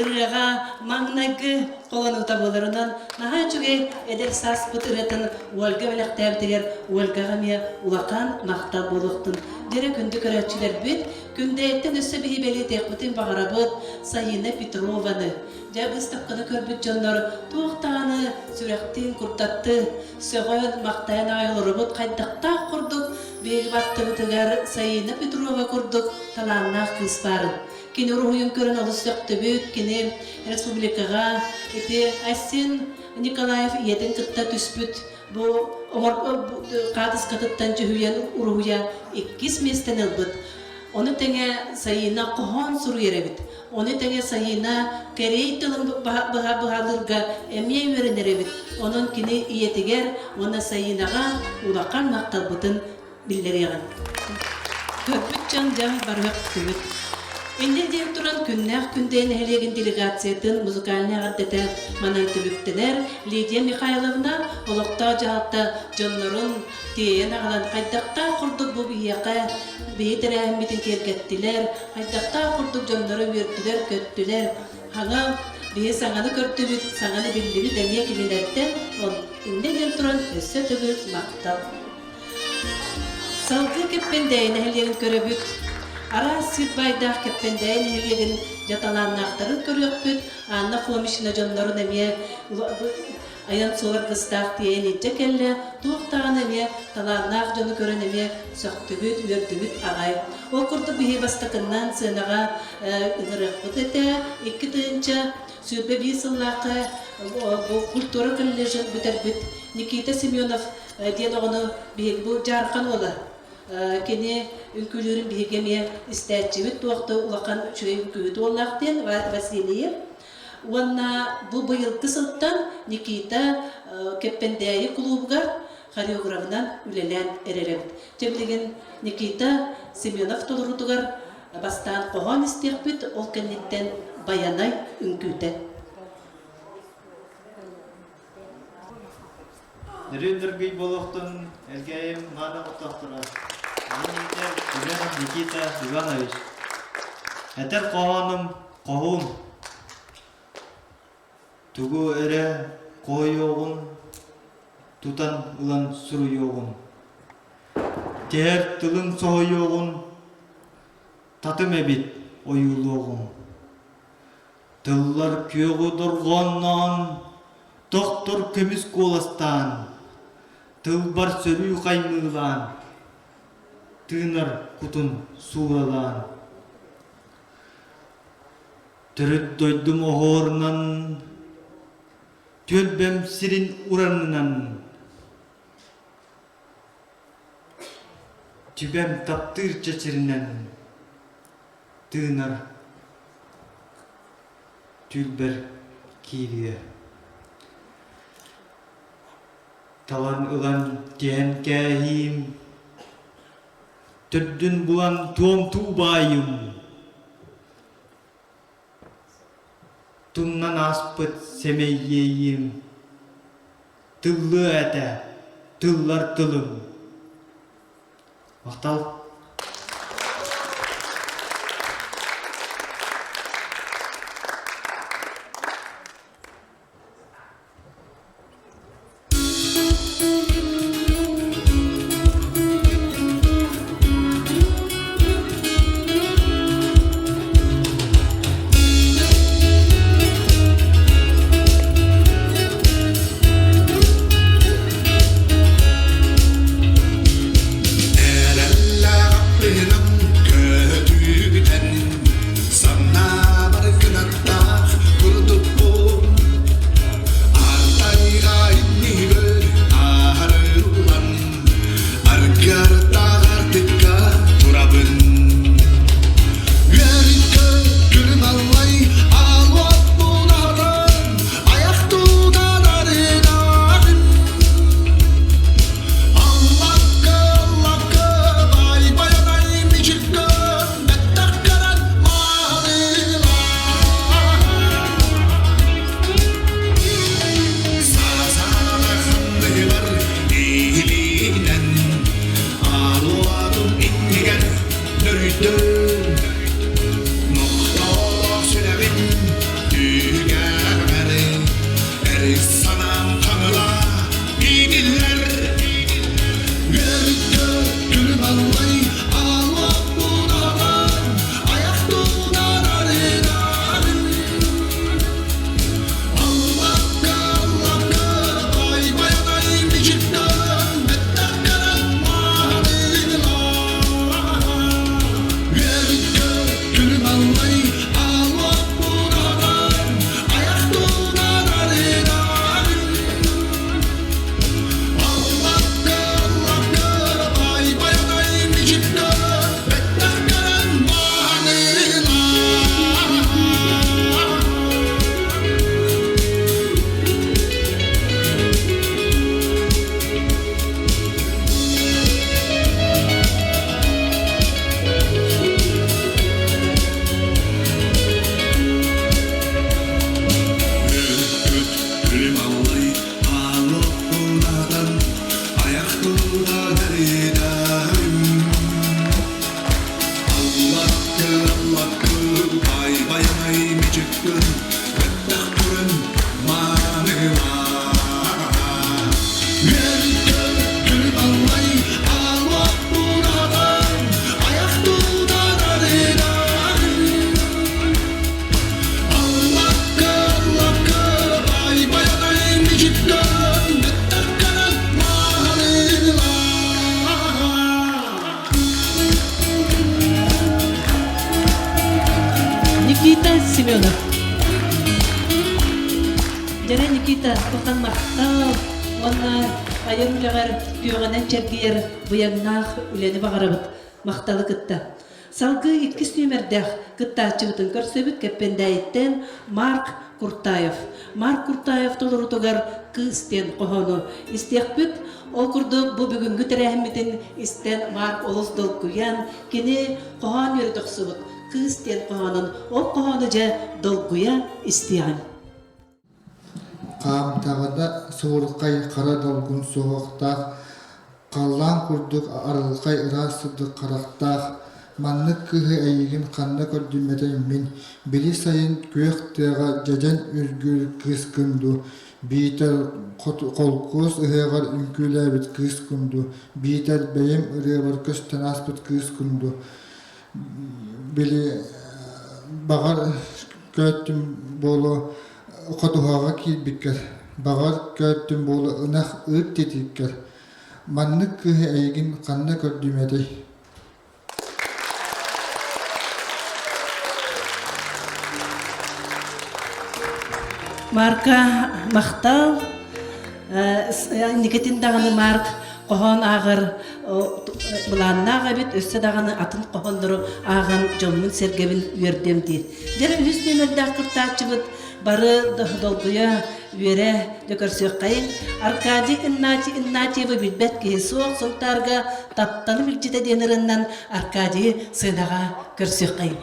ырыаҕа маҥнайгы холонуута буоларынан наһаа үчүгэй эдэр сааспыт ырыатын Ольга бэлэхтээбитигэр Ольгаҕа эмиэ улахан махтал буолуохтун. Дьэрэ күндү көрөөччүлэрбит, Күндэйэттэн өссө биһи бэлиэтиэхпитин баҕарабыт Саина Петрованы. Дьэ быыстапканы көрбүт дьоннор туох даҕаны сүрэхтиин курдатты, сөҕөн, махтайан аҕай олоробут хайдахтаах курдук биһиги баттыбытыгар Саина Петрова курдук талааннаах кыыс баарын. Кини уруһуйун көрөн олус сөхтүбүт, кини республикаҕа ити Айсен Николаев ийэтин кытта түспүт бу хаатыскатыттан дьүһүйэн уруһуйа иккис миэстэни ылбыт. Ону тэҥэ Саина хоһоон суруйар эбит. Ону тэҥэ Саина кэриэй тылын быһа быһалыырга эмиэ үөрэнэр эбит. Онон кини ийэтигэр уонна Саинаҕа улахан махталбытын биллэриэҕин. Көрбүт дьон дьэ барыах түбүт. Инньэ диэн туран күннээх Күндэй нэһилиэгин делегациятын музыкальнай эҕэрдэтэ манан түмүктэнэр. Лидия Михайловна олохтоох дьаһалта дьоннорун тиэйэн аҕалан хайдахтаах курдук бу биһиэхэ биһи тэрээһиммитин киэргэттилэр, хайдахтаах курдук дьонноро үөрдүлэр-көттүлэр. Хаҥа биһи саҥаны көрдүбүт, саҥаны биллибит эмиэ кинилэртэн иннэ диэн туран өссө төгүл махтал. Салгыы Кэппэндээйи нэһилиэгин көрөбүт. Араас сир баайдаах Кэппэндээйи нэһилиэгин дьаталааннаахтарын көрүөхпүт. Анна Фомична дьоннорун эмиэ айан суол аргыстаах тиэйэн илдьэ кэллэ. Туох даҕаны эмиэ талааннаах дьону көрөн эмиэ сөхтүбүт, үөрдүбүт аҕай. Ол курдук биһи бастакыннан сыанаҕа ыҥырыахпыт этэ. 2021 сыллаахха бу культура колледжын бүтэрбит Никита Семенов диэн оҕону биһиги бу Дьаархан уола кини үҥкүүлүүрүн биһиги эмиэ истээччибит туох да улахан үчүгэй үҥкүүһүт уоллаах диэн Василийы уонна бу быйылгы сылтан Никита Кэппэндээйи кулуубугар хореографынан үлэлээн эрэр эбит. Дьэ билигин Никита Семенов толоруутугар бастаан хоһоон истиэхпит, ол кэнниттэн Байанай үҥкүүтэ. Нөрүөн дөргүй буолуохтун Элгээйим мааны оттоохторо. Мин Семенов Никита Иванович. Этэр хоһоонум хоһуун. Тугу эрэ хоһуйуоҕун тутан ылан суруйуоҕун. Тиһэр тылын соһуйуоҕун татым эбит ойуулуоҕун. Тыллар күөҕү дорҕоонноон, тохтор көмүс куоластаан, тылбар сөрүү хаймыылаан, тыынар кутун сууралаан. Төрүт дойдум оһуорунан, түөлбэм сирин уранынан, түбэм таптыыр чэчиринэн тыынар түүлбэр киириэ. Талан ылан тиһэн кээһиим, төрдүн булан туомтуу баайым. Тумнан ааспыт сэмэй иэйиим, тыллыа этэ тыллар тылым. Махтал. Семенов. Дьэрэ Никита, улахан махтал уонна айар үлэҕэр күөҕүнэн чэргийэр быйаҥнаах үлэни баҕарабыт. Махталы кытта. Салгыы иккис нүөмэрдээх кыттааччыбытын көрсөбүт Кэппэндээйиттэн Марк Куртаев. Марк Куртаев толорутугар «Кыыс» диэн хоһоону истиэхпит. Ол курдук бу бүгүҥҥү тэрээһиммитин истэн Марк олус долгуйан, кини хоһоон үөрэтэ охсубут «Кыыс» диэн хоһоонун ол хоһоону дьэ долгуйа истиэҕиҥ. Хаамтаҕына сууркай хара долгун суһуохтаах, халлаан курдук арылхай ыраас сырдык харахтаах, маннык кыыһы эйигин ханна көрдүммэтэй мин, били сайын күөх тыаҕа дьэдьэн үргүүр кыыскын дуу, биитэр холкуос ыһыаҕар үҥкүүлээбит кыыскын дуу, биитэр бэйэм ырыабар көстөн ааспыт кыыскын дуу, били баҕар көөттүм буолуо ходуһаҕа киирбиккэр, баҕар көөттүм буолуо ынах ыт титииккэр, маннык кыыһы эйигин ханна көрдүм этэй? Марка махтал. Инникитин даҕаны Марк хоһоон ааҕар былааннаах эбит, өссө даҕаны атын хоһооннору ааҕан дьоммун-сэргэбин үөрдүөм диир. Дьэ, үһүс нүөмэрдээх кыттааччыбыт бары долгуйа, үөрэ дьэ көрсүөххэйиҥ. Аркадий Игнатий Игнатьевы билбэт киһи суох Сунтаарга тапталым илдьитэ диэн ырыннан Аркадийы сыанаҕа көрсүөххэйиҥ.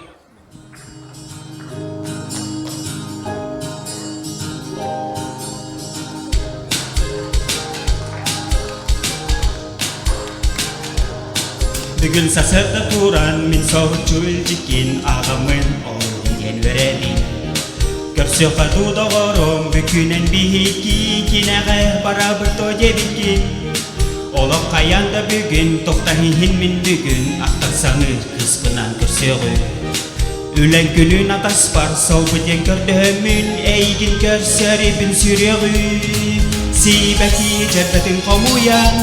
Бүгүн сарсыарда туран мин соһуччу илдьиккин ааҕаммын олордум диэн үөрэбин. Көрсүөххэ дуу доҕорум бүкүнэн биһикки кинэҕэ барабыт то диэбиккин. Олох хайаан да бүгүн тохтоһиһин мин бүгүн ахтар саныыр кыыспынан көрсүөҕүм. Үлэн күнүн атаспар солбу диэн көрдөһөммүн эйигин көрсөрүбүн сүрүөҕүм. Сиибэки дьэрбэтин хомуйан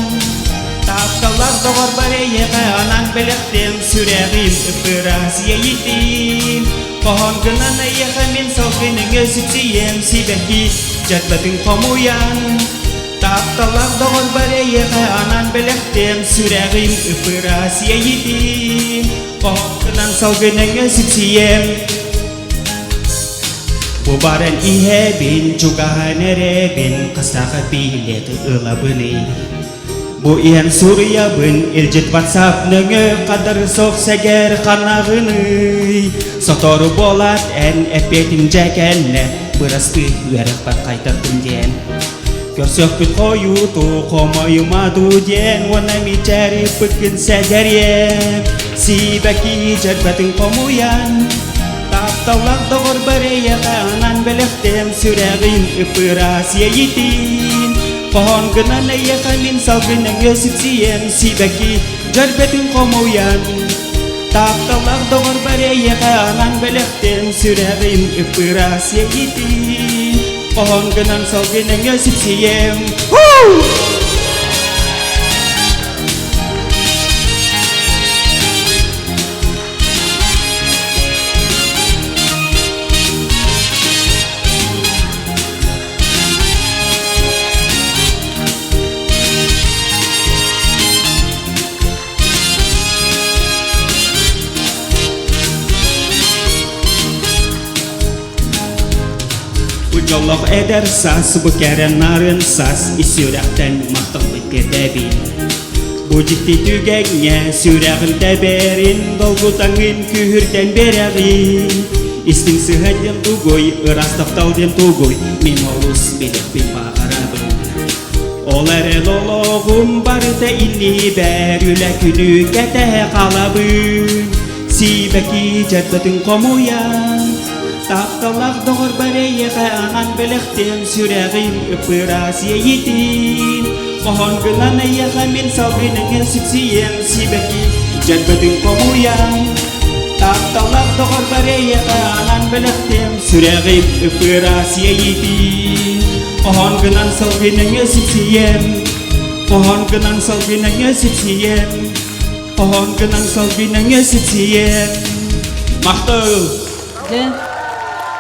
тапталлар доҕорбор эйиэхэ анаан бэлэхтиэм сүрэҕим ыппыраас иэйитин. Хоһоон гынан эйиэхэ мин салгыныҥы сүпсүйэм сибэки дьэрбэтин хомуйан Тапталлаах доҕорбор эйиэхэ анаан бэлэхтиэм сүрэҕим ыпыраас иэйитин Хоһоҥкунан салгыныҥы сипсийэм Бу баран иһэбин, чугаһаан эрэбин, хастааха билет ылабыный Бу иһэн суруйабын, илдьит ватсап нөҥө хадар сох сэгэр ханаҕыный Сотору буолаат эн эппиэтиҥ дьэ кэллэ, бырастыы үөрэхпэр хайтардым диэн Көрсөхпүт хойуту хомойума дуу диэн уонна мичээриппыккын сэгэриэм Сиибэки дьэрбэтин хомуйан Тапталлаах доҕорбор эйиэхэ анаан бэлэхтиэм сүрэҕин ыпыраас иэйитин Хоһоон гынан эйиэхэ мин салгын өҥө сипсийэм Сиибэки дьэрбэтин хомуйан Тапталлаах доҕорбор эйиэхэ анаан бэлэхтиэм сүрэҕин ыпыраас иэйитин Хоһоон гынан салгын өҥө сипсийэм Бу дьоллоох эдэр саас, бу кэрэ нарын саас ис сүрэхтэн махталбыт тиэрдэбин. Бу дьикти түгэҥҥэ сүрэҕим тэбэрин, долгутаҥын күүһүрдэн биэрэҕин. Истиҥ сыһыан диэн тугуй, ыраас таптал диэн тугуй, мин олус билиэхпин баҕарабын. Ол эрэн олоҕум барыта иннибэр үлэ күнү кэтэһэ хаалабын. Сиибэки дьэрбэтин хомуйан, тапталлаах доҕорбор эйиэхэ анаан бэлэхтиэм сүрэҕим ыпыраас иэйитин. Хоһоон гынан эйиэхэ мин салгыныҥы сипсийэм сиибэки дьэрбэтин хомуйан, тапталлаах доҕорбор эйиэхэ анаан бэлэхтиэм сүрэҕим ыпыраас иэйитин. Хоһоон гынан салгыныҥы сипсийэм, хоһоон гынан салгыныҥы сипсийэм. Хоһоон гынан салгынаҥа сипсийэн Махтал! Дьэ.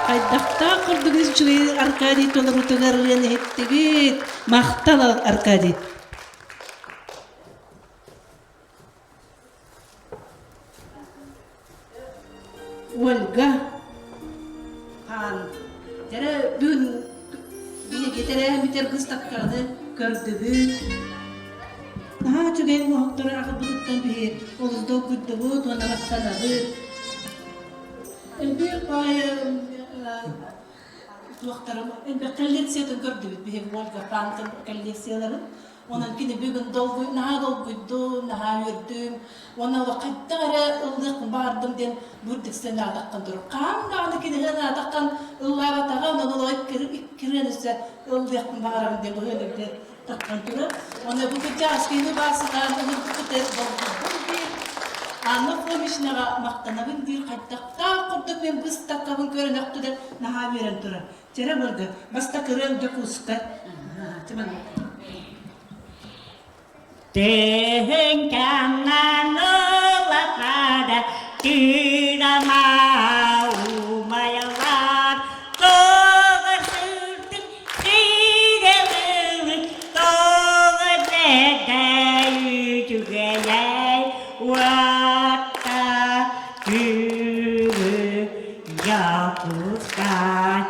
Хайдахтаах курдук үчүгэй Аркадий толоруутугар ырыаны иһиттибит. Махтал, Аркадий. Ольга хаан дьэрэ бүгүн биһиги тэрээһиммитигэр быыстапканы көрдүбүт. Наһаа үчүгэй оҥоһуктары аҕалбытыттан биһи олус долгуйдубут уонна махтанабыт. Элбэх баайы туохтарын элбэх коллекциятын көрдүбүт биһиги Ольга хаан коллекцияларын. Онон кини бүгүн долгуй, наһаа долгуйдум, наһаа үөрдүм. Уонна олох хайдах эрэ ыллыахпын баҕардым диэн бу үрдүк сыанаатаххын тур. Хаан даҕаны кинигэ анаатаххан ыллаабатаҕа, онон олох иккирэн өссө ыллыахпын баҕарабын диэн быһыан үрдэ таххан турар. Онон бу кырдьаҕаскыйны баасынаан ылырбыт долгуйдум диир. Анна Фомичнаҕа махтанабын диир хайдахтаах курдук мен быыстапкабын көрөн өхтүдэр наһаа үөрэн турар. Чэрэ быргы, бастакырыан Дьокуускай. Тыһыҥканнан ылахада тыырама умайалар тоҕо сырдык сирэлыыр тоҕо бэдэй үчүгэйэй уотта күрү Якутскай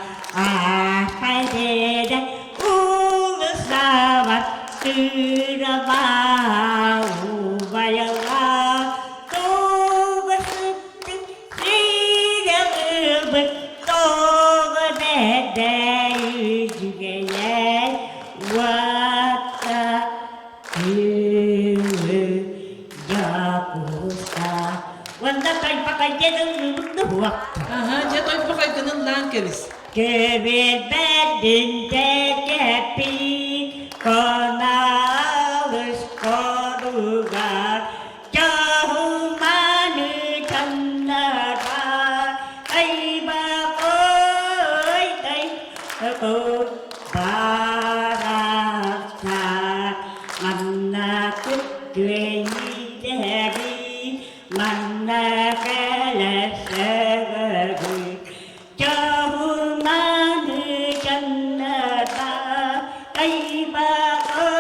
Ахайдеде уулуссабар Тыыраба убайала Туга сыттык сирэҕибит Тоҕо бэдэй үчүгэйэй Уотта Күлү Якутскай Уонна тойбохойден ыллыыбын Аһа, дьэ тойбохойгун ыллаан кэбис. Кэбирбэдин тэкэппит коналыс коругар Чаһуманы чаннара айба-ой-дай барахсар манна күттүөйдэри манна кэлэсэҕэри Чаһуманы чаннара айба-ой-дай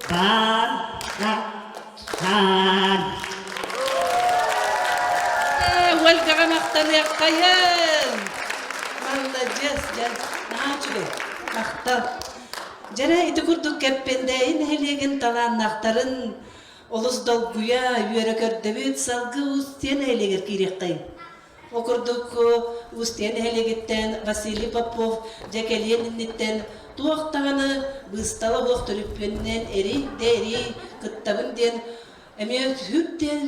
барахсар Ольгаҕа махтаныаххайын! Маладьыас, дьэ, наһаа үчүгэй. Махтал. Дьэрэ ити курдук Кэппэндээйи нэһилиэгин талааннаахтарын олус долгуйа, үөрэ көрдөбүт, салгыы Устье нэһилиэгэр киириэххэйин. Ол курдук Устье нэһилиэгиттэн Василий Попов дьэ кэлиэн инниттэн туох даҕаны быыстала суох төлөпүөнүнэн эрий да эрий кыттабын диэн эмиэ сүрдээн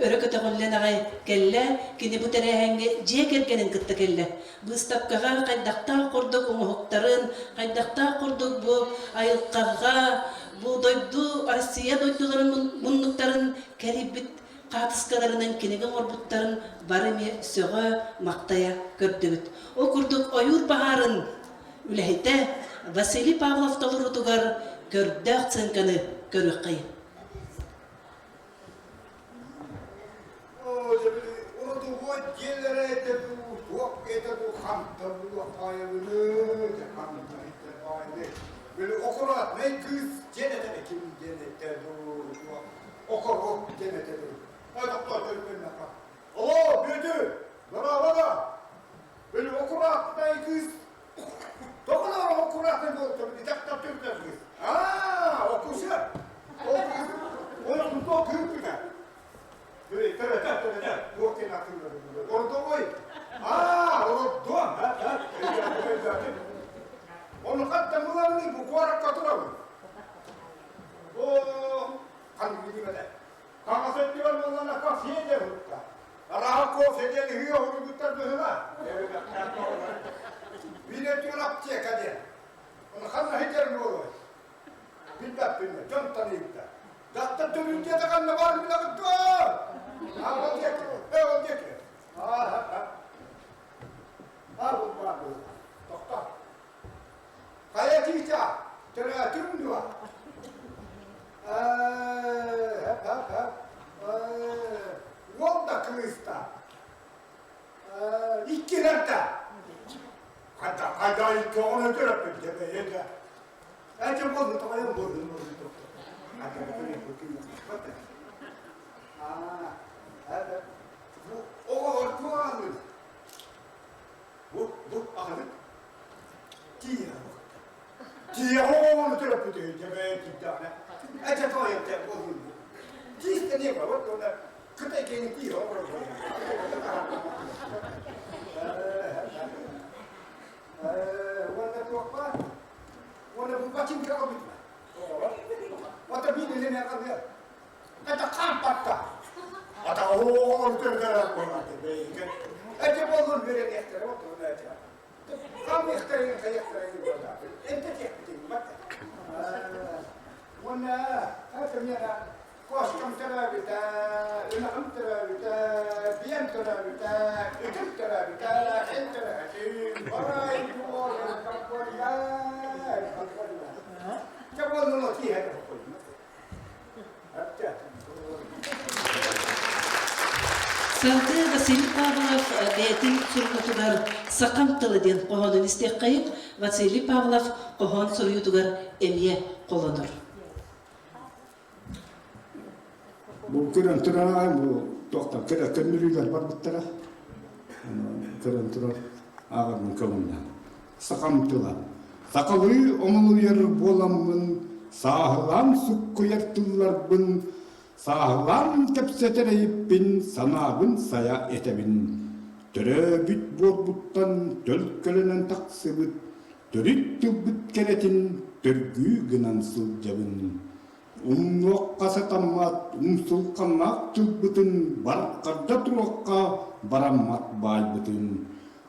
өрө көтөҕүллэн аҕай кэллэ. Кини бу тэрээһиҥҥэ дьиэ кэргэнин кытта кэллэ. Быыстапкаҕа хайдахтаах курдук оҥоһуктарын, хайдахтаах курдук бу айылҕаҕа, бу дойду, Россия дойдуларын муннуктарын кэрийбит хаартыскаларынан кинигэ оҥорбуттарын бары эмиэ сөҕө, махтайа көрдүбүт. Ол курдук ойуур баһаарын үлэһитэ Василий Павлов толоруутугар көрдөөх сценканы көрүөххэйин. Урутугуой дьиэлэрэ этэ дуу, туох этэ дуу, ханта булуоххайабыны, ханта баайны. Били аккуратнай кыыс диэн этэ ким диэн этэ дуу, окоруок диэн этэ дуу. Ай тохтоо төлөпүөннэххэ. Алло, Бүөтүр, здорово да. Били аккуратнай кыыс Тоҕо аккуратнай буолтум, итактар түргэн кыыс. Аа, окуша. Ол кыыс, ол тутуо кыыппыта. Төрөтө, төрөтө, туох диэн атыылар Ордовой. Аа, ордуом. Ону хатта мылабыны бу куоракка турабын. О, ханнык билимэтэ. Хаҥас өттүгэр буолланака сиэдэ һутта. Арааһа кофе диэн ыһыы оһуруйбуттар быһыла. Биир өттүгэр аптека диэн. Ону ханна ситэр буолуой? Билбэппин дьонтон ыйытта. Дьахтар төрүүр диэтэ ханна баар билэҕит дуо? Аа, ол диэки. Э, ол диэки. Аа, аа, бу баар буолла. Тохтоо. Хайа чыыча, төрөөтүҥ дуо? Ээ, уол да кыыс да. Тиийбэттэ. Хата хайда икки оҕону төрөппүт дебейе Эти болду тоҕойон болду болду. Хата Оҕолор туоҕалыы. Бу бу аҕалык. Тиийэ Тиийэ оҕону төрөппүт дебейе тиийдэҕинэ. Эти тоҕойон те болду. Тиийсэ не бар вот она кытай кени тиийэ оҕолор. Уонна туохпа? Уонна бу бачыҥка ылбытма. Ота биир илине қалыа. Это хаампатта. Ата оҕолор көрдөрөр буолааты бэйигэ. Эти боллун берениэхтэрэ вот это. Хаамыахтарын хайыахтарын буолааты. Энте тиэхпитин батта. Уонна это миэхэ Кошкам төрөөбүтэ, ынахым төрөөбүтэ, биэм төрөөбүтэ, ытым төрөөбүтэ, эн төрөөтүҥ, барай буолар конкорьяй, конкорьяй. Чэ буоллун тииһэ Салгыы Василий Павлов бэйэтин суругутугар «Сахам тыла» диэн хоһоонун истиэххэйин Василий Павлов хоһоон суруйуутугар эмиэ холонор. Бу көрөн турар бу туохтан кыра көннөрүүлэр барбыттара. Көрөн турар ааҕарбын көҥүллээн. Сахам тыла. Сахалыы омолуйар буоламмын, сааһылаан суккуйар тылларбын, сааһылаан кэпсэтэр эйиппин, санаабын сайа этэбин. Төрөөбүт буорбуттан төлкөлөнөн тахсыбыт Төрүт тылбыт кэрэтин төргүү гынан сылдьабын. Умнуохха сатаммат умсулҕаннаах тылбытын барҕарда туруохха бараммат баайбытын.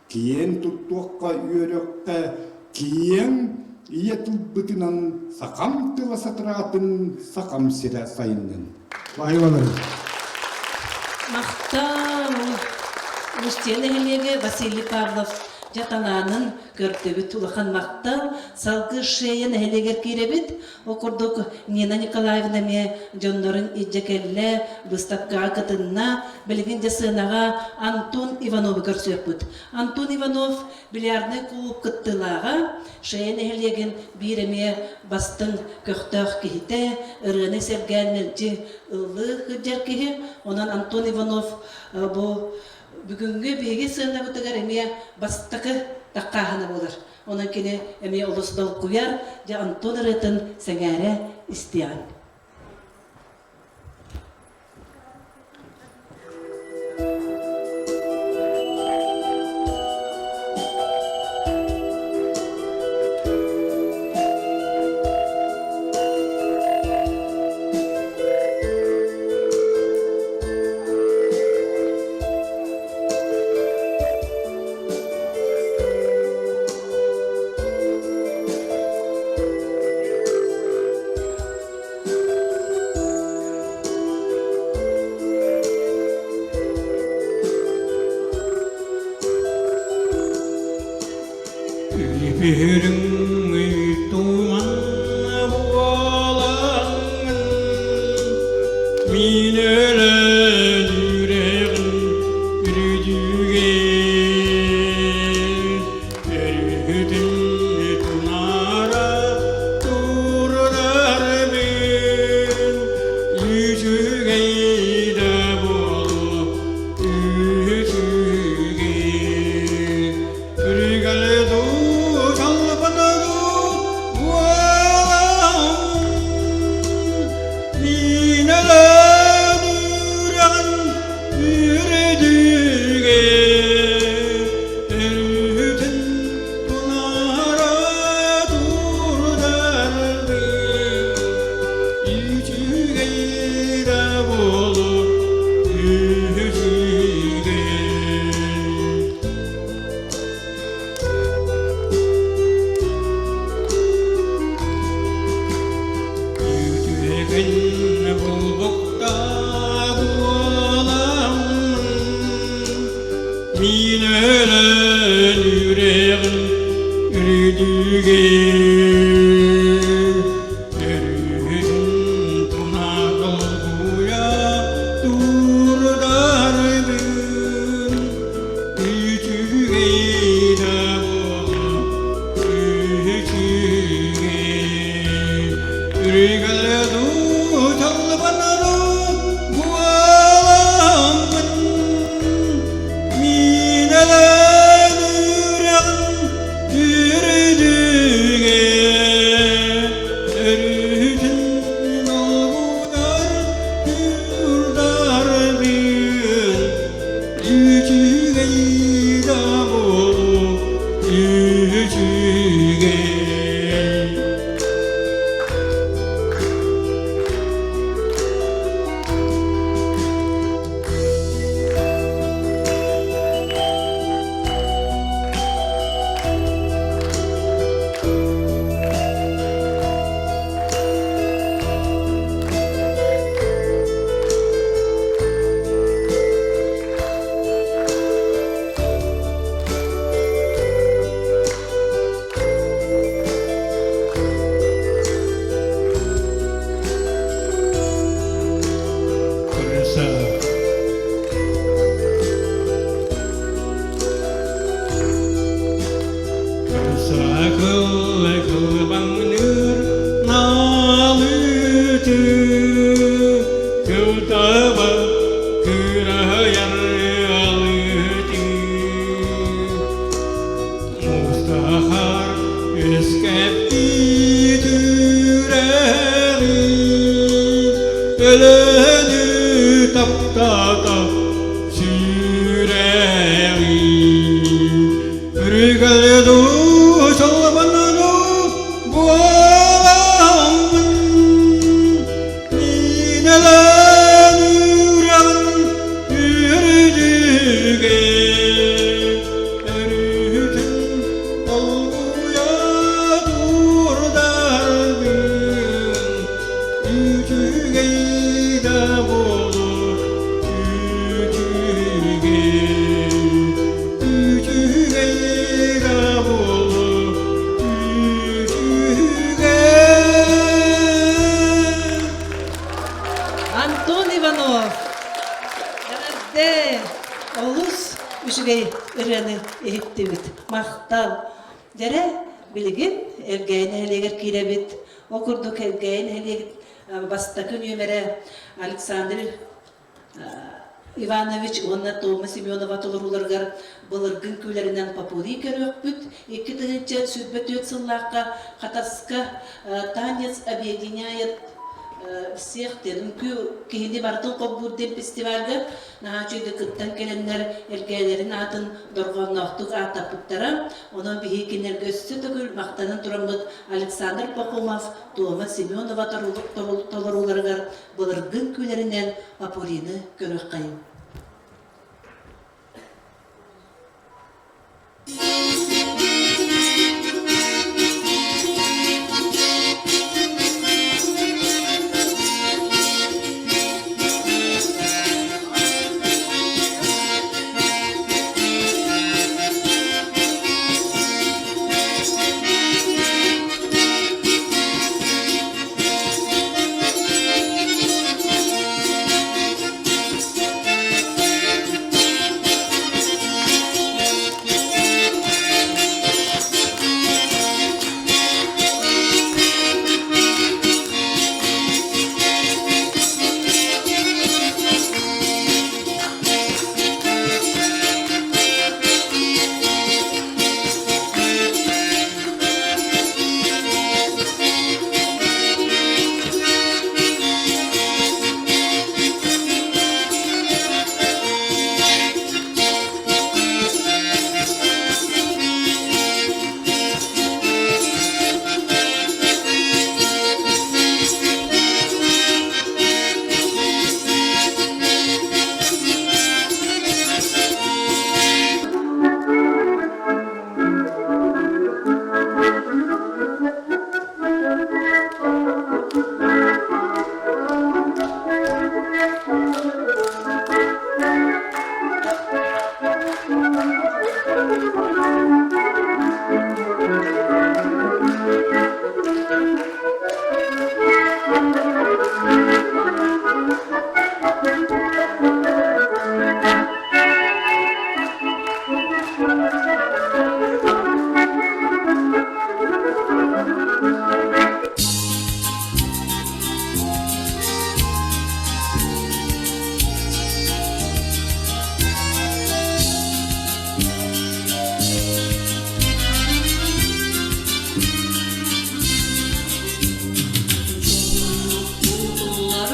Киэн туттуохха үөрүөххэ киэҥ ийэ тылбытынан сахам тыла сатараатын сахам сирэ сайыннын. Баһыыбаларын. Махтал! Устье нэһилиэгэ Василий Павлов дьаталаанын көрдүбүт. Улахан махтал. Салгыы Шея нэһилиэгэр киирэбит. Ол курдук Нина Николаевна эмиэ дьоннорун илдьэ кэллэ, быыстапкаҕа кытынна. Билигин дьэ сыанаҕа Антон Ивановы көрсүөхпүт. Антон Иванов бильярднай кулууп кыттыылааҕа, Шея нэһилиэгин биир эмиэ бастыҥ көхтөөх киһитэ, ырыаны сэргээн мэлдьи ыллыы сылдьар киһи. Онон Антон Иванов бу бүгүҥҥү биһиги сыанабытыгар эмиэ бастакы таххааһына буолар. Онон кини эмиэ олус долгуйар, дьэ Антон ырыатын сэҥээрэ истиэҕиҥ. Үһүрүҥ туман буолаҥҥын мин өлөн үрэҕин үрдүгэр өрүһүтүн тунара турарбын үчүгэй да буолуо үчүгэй Үрүгэлэ дуу, чалбана дуу, буолан, миинэлэн үрэҕин үрдүгэ, өрүтүн тунара турдарды, үчүгэй да буолуо, үчүгэй. Үтүөкэн булбуктаах буоламмын, мин өлөн үрэҕин үрдүгэр өрүһүн тунаҕылгуйа турдарбын. Үчүгэй Үчүгэй да буолуо, үчүгэй. Кырса Кырса кылбаңныр налыты Кылтаба кырайар алыты Мустахар үскэпти түрәри Өлөнү таптата сүрэҕи Үрүгэлэ дуу чолбонону буоламмын Минэлэн үрэҕин үрдүгэ Өрүтүн долгуйа турдарбын Үчүгэй да буолур үчүгэй Үчүгэй да буолур үчүгэй. Антон Иванов эҕэрдэ олус үчүгэй ырыаны иһиттибит. Махтал. Дьэрэ, билигин Элгээйи нэһилиэгэр киирэбит. Ол курдук Элгээйи нэһилиэгин бастакы нүөмэрэ Александр Иванович уонна Тома Семенова толорууларыгар былыргы үҥкүүлэринэн попурри көрүөхпүт. 2024 сыллаахха Хатаска «Танец объединяет всех» диэн үҥкүү киһини барытын холбуур диэн фестивальга наһаа үчүгэйдик кыттан кэлэннэр эргээлэрин аатын дорҕоонноохтук ааттаппыттара. Онон биһиги кинилэргэ өссө төгүл махтанан тураммыт Александр Пахомов, Тома Семенова толорууларыгар былыргы үҥкүүлэринэн попуррины көрүөххэйиҥ.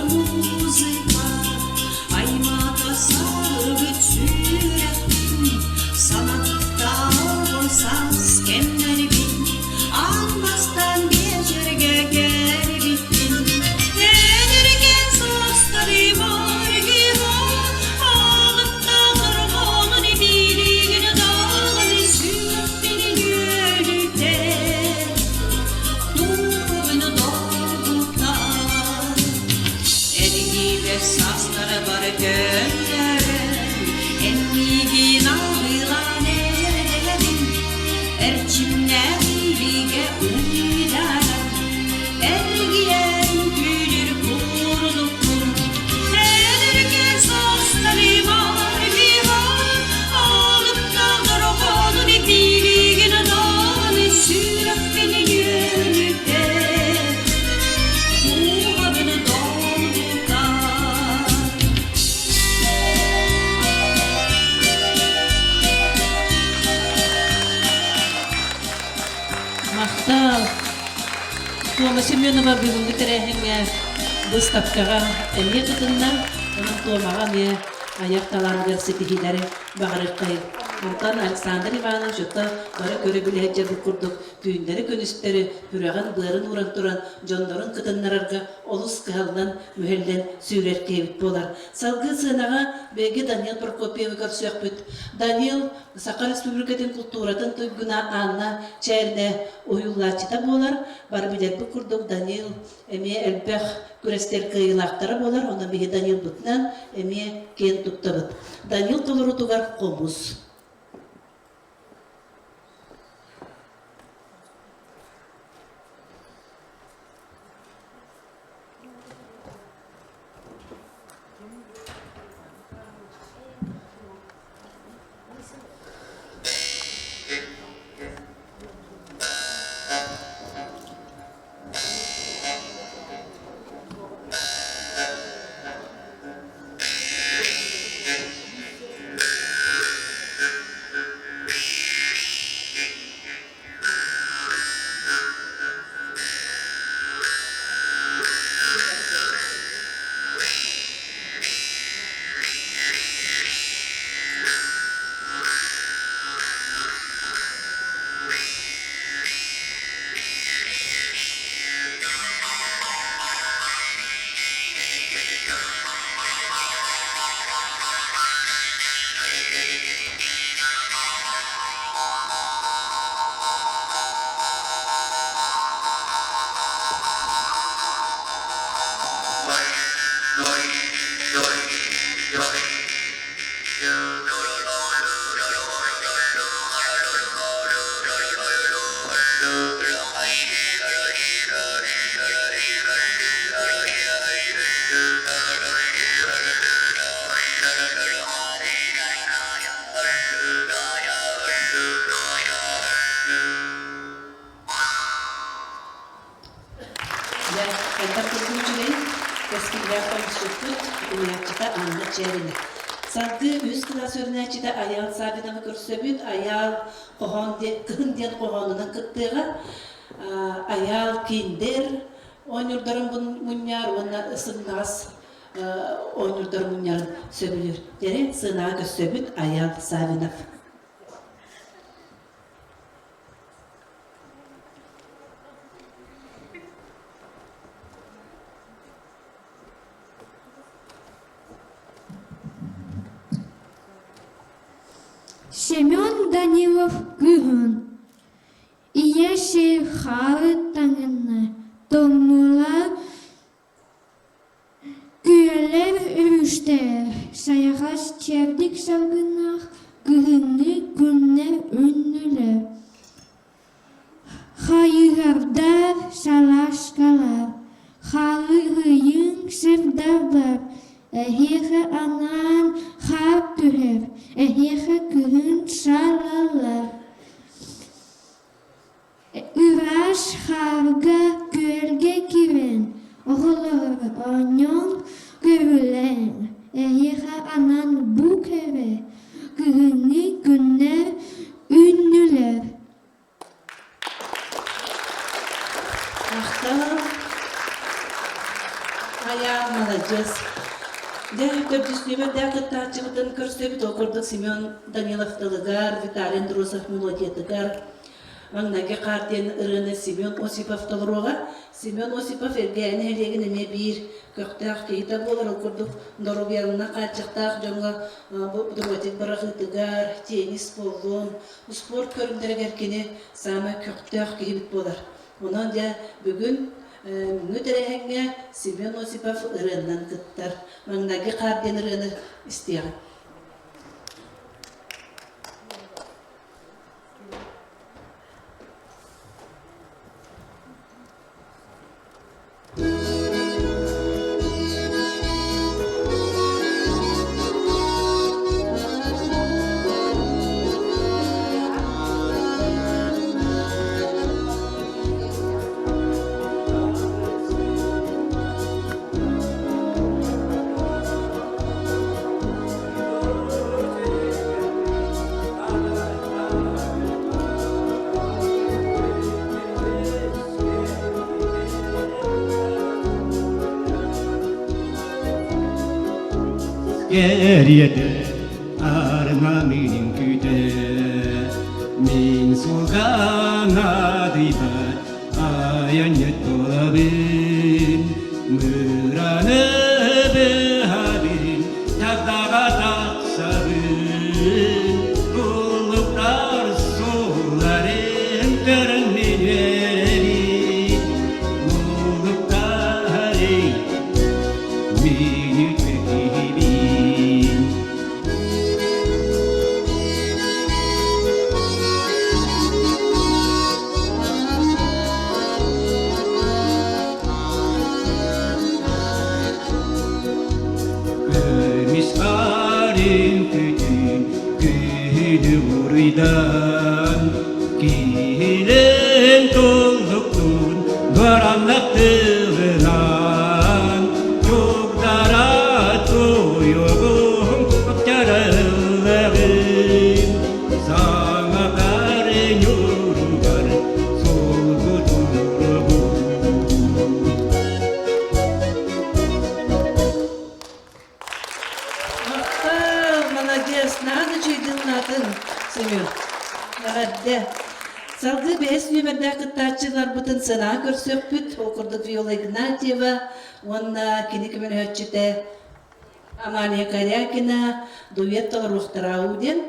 Музыка, аймата салып сүрәҕин. Туома Семенова бүгүҥҥү тэрээһиҥҥэ быыстапкаҕа эмиэ кытынна. Онон Туомаҕа эмиэ айар талааныгар ситиһиилэри баҕарыаххайын. Онтон Александр Иванович ото бары көрө билэ сылдьарбыт курдук түүннэри-күнүстэри сүрэҕин-быарын ууран туран дьоннорун кытыннарарга олус кыһаллан, мүһэллэн сүүрэр киһибит буолар. Салгыы сыанаҕа биһиги Данил Прокопьевы көрсүөхпүт. Данил Саха Республикатын култууратын туйгуна Анна Чээринэ уһуйуллааччыта буолар. Бары билэрбит курдук Данил эмиэ элбэх күрэстэр кыайыылаахтара буолар. Онон биһи Данилбытынан эмиэ киэн туттабыт. Данил толоруутугар хомус. Дьэ, хайдах курдук үчүгэй, кэскиллээх хомусчуппут, уһуйааччыта Анна Чээринэ. Салгыы үһүс кылаас үөрэнээччитэ Айаал Саввиновы көрсөбүт. Айаал хоһоон диэн, кыһын диэн хоһоонунан кыттыаҕа. Айаал Киндер оонньуурдарын мунньар уонна сымнаҕас оонньуурдарын мунньарын сөбүлүүр. Дьэрэ, сыанаҕа көрсөбүт Айаал Саввинов. Семен Данилов кыһын Ийэ сир хаары таҥынна, тоҥнулар Күөллэр өрүстэр, сайаҕас чэбдик салгыннаах кыһыҥҥы күннэр үүннүлэр. Хайыһардар, салааскалар, халыһыйыҥ сырдарбар, эһиэхэ анаан хаар түһэр, эһиэхэ кыһын саалаллар. Ыраас хаарга күөлгэ киирэн, оҕолор оонньоон көрүлээн, эһиэхэ анаан бу кэрэ кыһыҥҥы күннэр үүннүлэр. Махтал. Айаал маладьыас. Дьэ, төрдүс нүөмэрдээх кыттааччыбытын көрсөбүт. Ол курдук Семен Данилов тылыгар, Виталий Андросов мелодиятыгар Маҥнайгы хаар диэн ырыаны Семен Осипов толоруоҕа. Семен Осипов Элгээйи нэһилиэгин эмиэ биир көхтөөх киһитэ буолар. Ол курдук доруобуйаларынан хааччахтаах дьоҥҥо бу дротик быраҕыытыгар, теннис буоллун, спорт көрүҥнэригэр кини саамай көхтөөх киһибит буолар. Онон дьэ бүгүн бүгүҥҥү тэрээһиҥҥэ Семен Осипов ырыаннан кыттар. Маҥнайгы хаар диэн ырыаны истиэҕиҥ. кэриэтэ армамыын күүтэ Мин суолга наадыйбат айанньыт буолабын Мыраны быһабын тагдаҕа тахсабын Туллуктар суолларын көрөн мин үөрэбин Туллуктары мин үтүө киһибин Көмүс арын күтүн күнү буруйдан Киһилэн толлуктун бараннах тылынан Чугдара туйугум чарыллаҕын Саҥа бары ньуругар сулгу туругун Махтал, молодец, наһаа да үчүгэйдик Семен. Эҕэрдэ. Салгыы бэһис нүөмэрдээх кыттааччыларбытын сыанаҕа көрсүөхпүт. Ол курдук Виола Игнатьева уонна кини көмөлөһөөччүтэ Амалия Корякина дуэт толоруохтара диэн.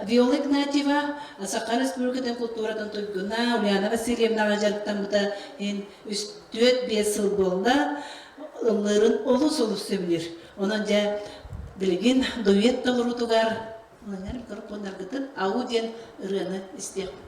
Виола Игнатьева Саха Республикатын култууратын туйгуна Ульяна Васильевнаҕа дьарыктаммыта иһин үс 4-5 сыл буолла. Ыллыырын олус-олус сөбүлүүр. Онон дьэ билигин дуэт толоруутугар микрофоннаргытын ау диэн ырыаны истиэхпит.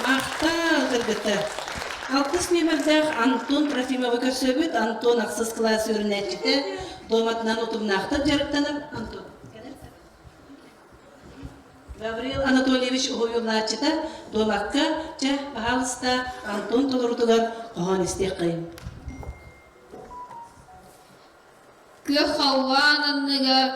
Махтал кыргыттар. Алтыс нүөмэрдээх Антон Трофимовы көрсөбүт. Антон ахсыс кылаас үөрэнээччитэ. Дуоматынан утумнаахтык дьарыктанар. Антон. Гаврил Анатольевич уһуйулааччыта дуобакка, чэ, паһаалыста, Антон толорутугар хоһоон истиэххэйиҥ. Күөх халлаан анныгар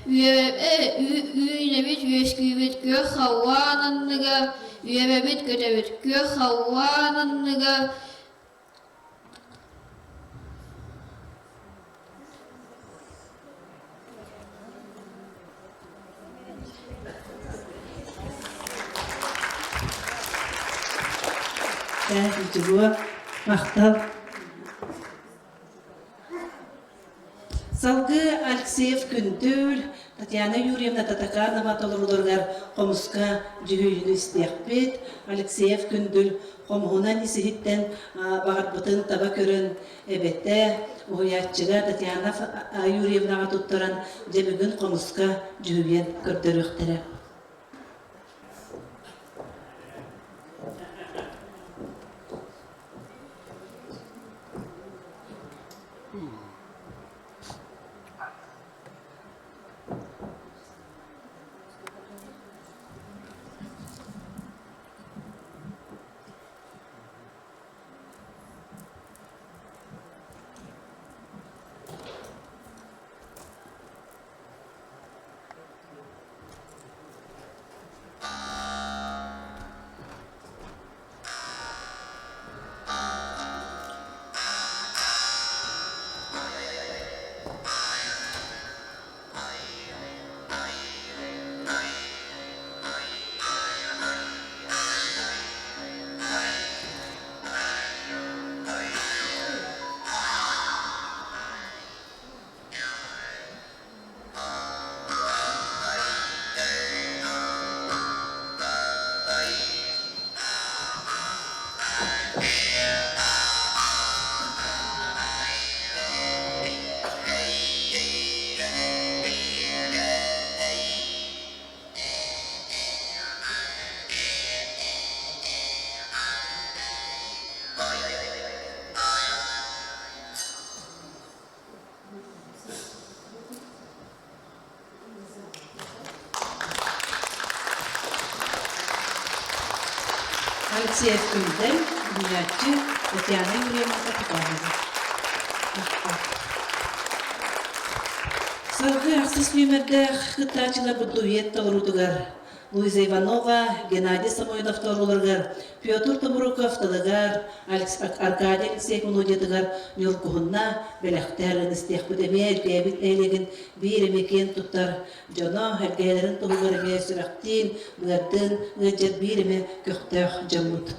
үүнэбит үөскүүбүт, күөх халлаан анныгар үөрэбит көтөбүт, күөх халлаан анныгар Дьулуо, махтал. Салгыы Алексеев Күндүл, Татьяна Юрьевна Татаканова толорууларыгар хомуска дьүһүйүүнү истиэхпит. Алексеев Күндүл хомуһунан ис-иһиттэн баҕарбытын таба көрөн эбэтэ, уһуйааччыга Татьяна Юрьевнаҕа туттаран дьэ бүгүн хомуска дьүһүйэн көрдөрүөхтэрэ. Алексеев Күндэл, уһуйааччы Татьяна Юрьевна Капитонова. Салгыы ахсыс нүөмэрдээх кыттааччыларбыт дуэт толоруутугар Луиза Иванова, Геннадий Самойлов толорууларыгар Петр Тобуруков тылыгар, Аркадий Алексеев мелодиятыгар Ньургуһунна бэлэхтэр истиэхпит эмиэ элгээбит нэһилиэгин биир эмиэ киэн туттар дьоно элгээйэлэрин туһугар эмиэ сүрэхтиин, быардыын ыалдьар биир эмэ көхтөөх дьоммут.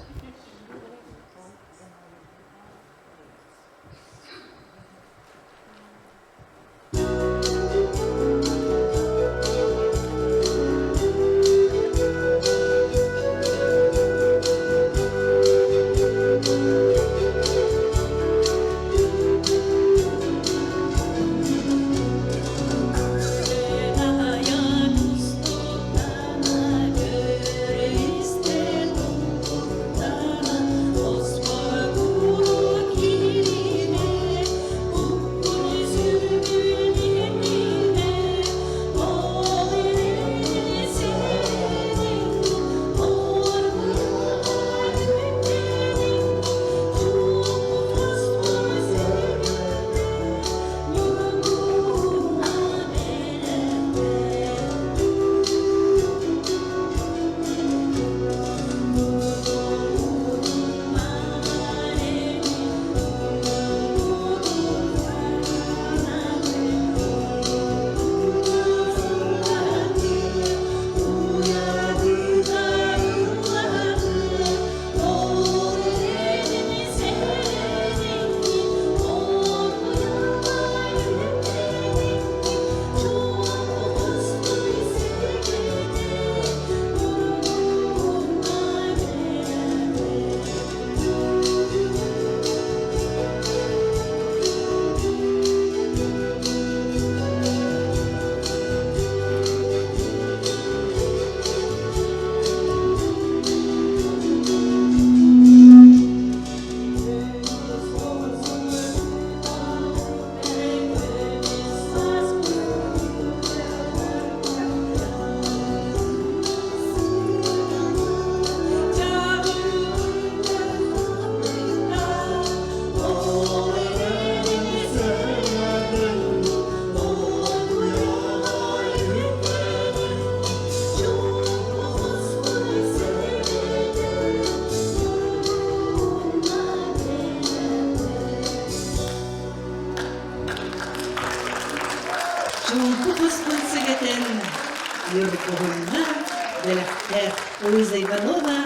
бэлэхтээх Луиза Иванова,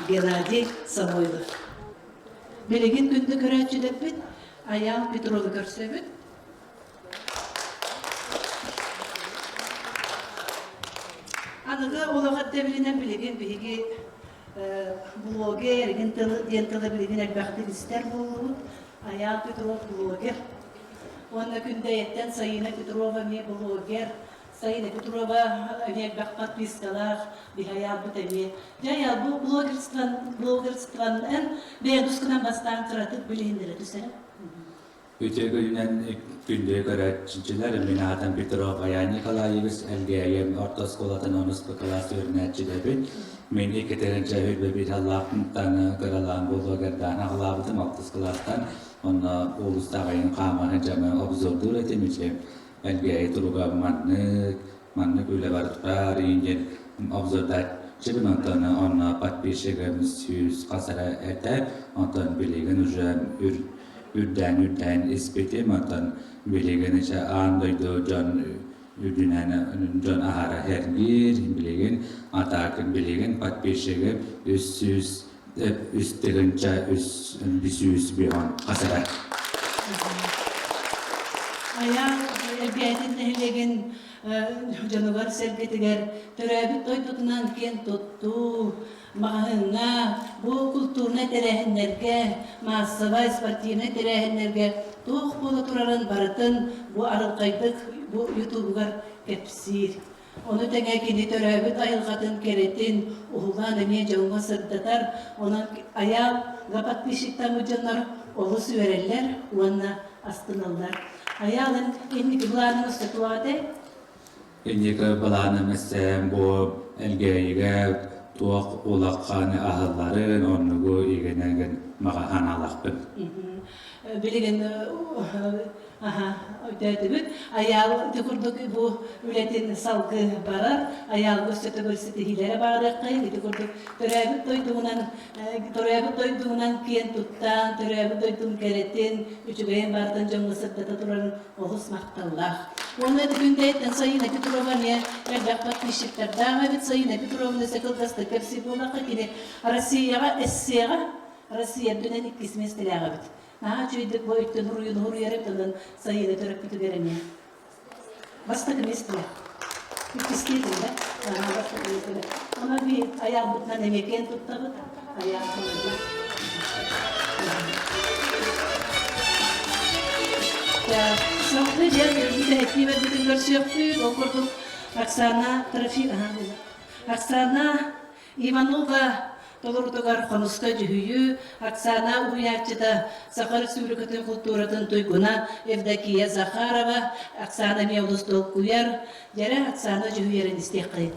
Геннадий Самойлов. Билигин күндү көрөөччүлэрбит Айаал Петровы көрсөбүт. Аныгы олох ирдэбилинэн билигин биһиги блогер игин тылы диэн тылы билигин элбэхтик истэр буоллубут. Айаал Петров блогер. Уонна Күндэйэттэн Саина Петрова эмиэ блогер. Саина Петрова эмиэ элбэх подпискалаах, биһи Айаалбыт эмиэ. Дьэ Айаал, бу блогерствон, блогерствон эн бэйэ тускунан бастаан кыратык билиһиннэрэ түсэрэ. Үтүө күнүнэн күндү көрөөччүлэр, мин аатым Петров Аян Николаевич, Элгээйим орто оскуолатын онус кылаас үөрэнээччилэбин. Мин иккитинчи үрбэбит аллаахтан кыралаан блогердаан аҕалаабытым алтыс кылаастан. Онно улуустааҕайын хаамаһы дьамы обзордуур этим ичи Элгээйи туруга маннык, маннык үлэ барытпар диэн обзордааччыбын онтон онно подписчигым сүүс хас эрэ этэ онтон билигин уже үрдээн-үрдээн испитим онтон билигин ичэ аан дойду дьон үрдүнэн дьон аһара сэргиир билигин атаакын билигин подписчигым үс сүүс үс тыһыынча үс сүүс бион хас эрэ Айаал Элгээйитин нэһилиэгин дьонугар-сэргэтигэр төрөөбүт дойдутунан киэн туттуу, маҕаһыыҥҥа, бу культурнай тэрээһиннэргэ, маассабай спортивнай тэрээһиннэргэ туох буола турарын барытын бу арылхайдык бу ютубугар кэпсиир. Ону тэҥэ кини төрөөбүт айылҕатын кэрэтин уһулаан эмиэ дьоҥҥо сырдатар. Онон Айаалга подписчиктаммыт дьоннор олус үөрэллэр уонна астыналлар. Айаалын инники былаанын устатуоҕа этэй? Инники былааным эссэм бу Элгээйигэ туох улахан аһылларын оннугу игэнэгин маҕа ханаалахпын. Билигин Аха, өйдөөтүбүт. Айаал ити курдук бу үлэтин салгыы барар. Айаалга өссө төгүл ситиһиилэрэ баарыаххайын. Ити курдук төрөөбүт дойдугунан төрөөбүт дойдугунан киэн туттан, төрөөбүт дойдуҥ кэрэтин, үчүгэйин барытын дьоҥҥо сырдата турарын олус махталлаах. Уонна ити күндэйттэн Сайыына Петрова эмиэ элбэх подписчиктардаах эбит. Сайыына Петровна өссө кылгастык кэпсиир буоллахха, кини Россияҕа эссеҕа Россия үрдүнэн иккис миэстэлээх эбит. Наһаа үчүгэйдик бу өйтөн уруйун уруйар эбит, онон Сайыына төрөппүтүгэр эмиэ. Бастакы миэстэлээх. Иккистиэтин да? Аhaa, бастакы миэстэлээх. Онон би айаалбытынан эмиэ киэн туттабыт. Айаал Салгыы диэн бүтэһиктии барбытын көрсүөхпүт. Ол курдук Оксана Трофим, Оксана Иванова толорутугар хомуска дьүһүйүү Оксана уһуйааччыта Саха Республикатын култууратын туйгуна Евдокия Захарова Оксана эмиэ олус толкуйар. Дьэрэ Оксана дьүһүйэрин истиэххэйин.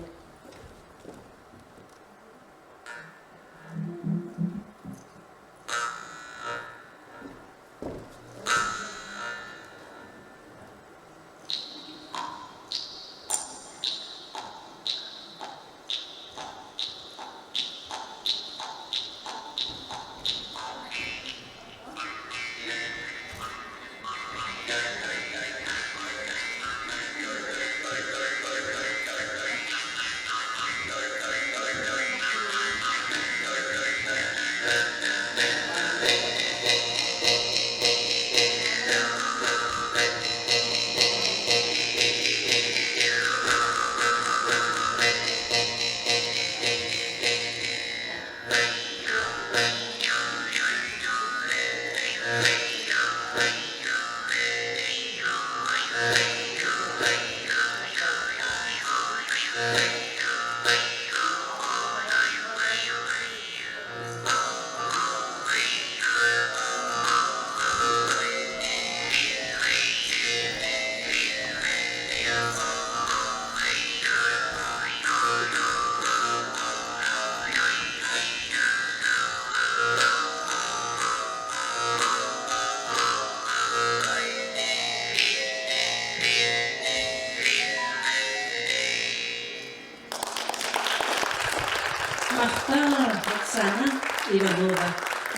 Махтал, Оксана Иванова.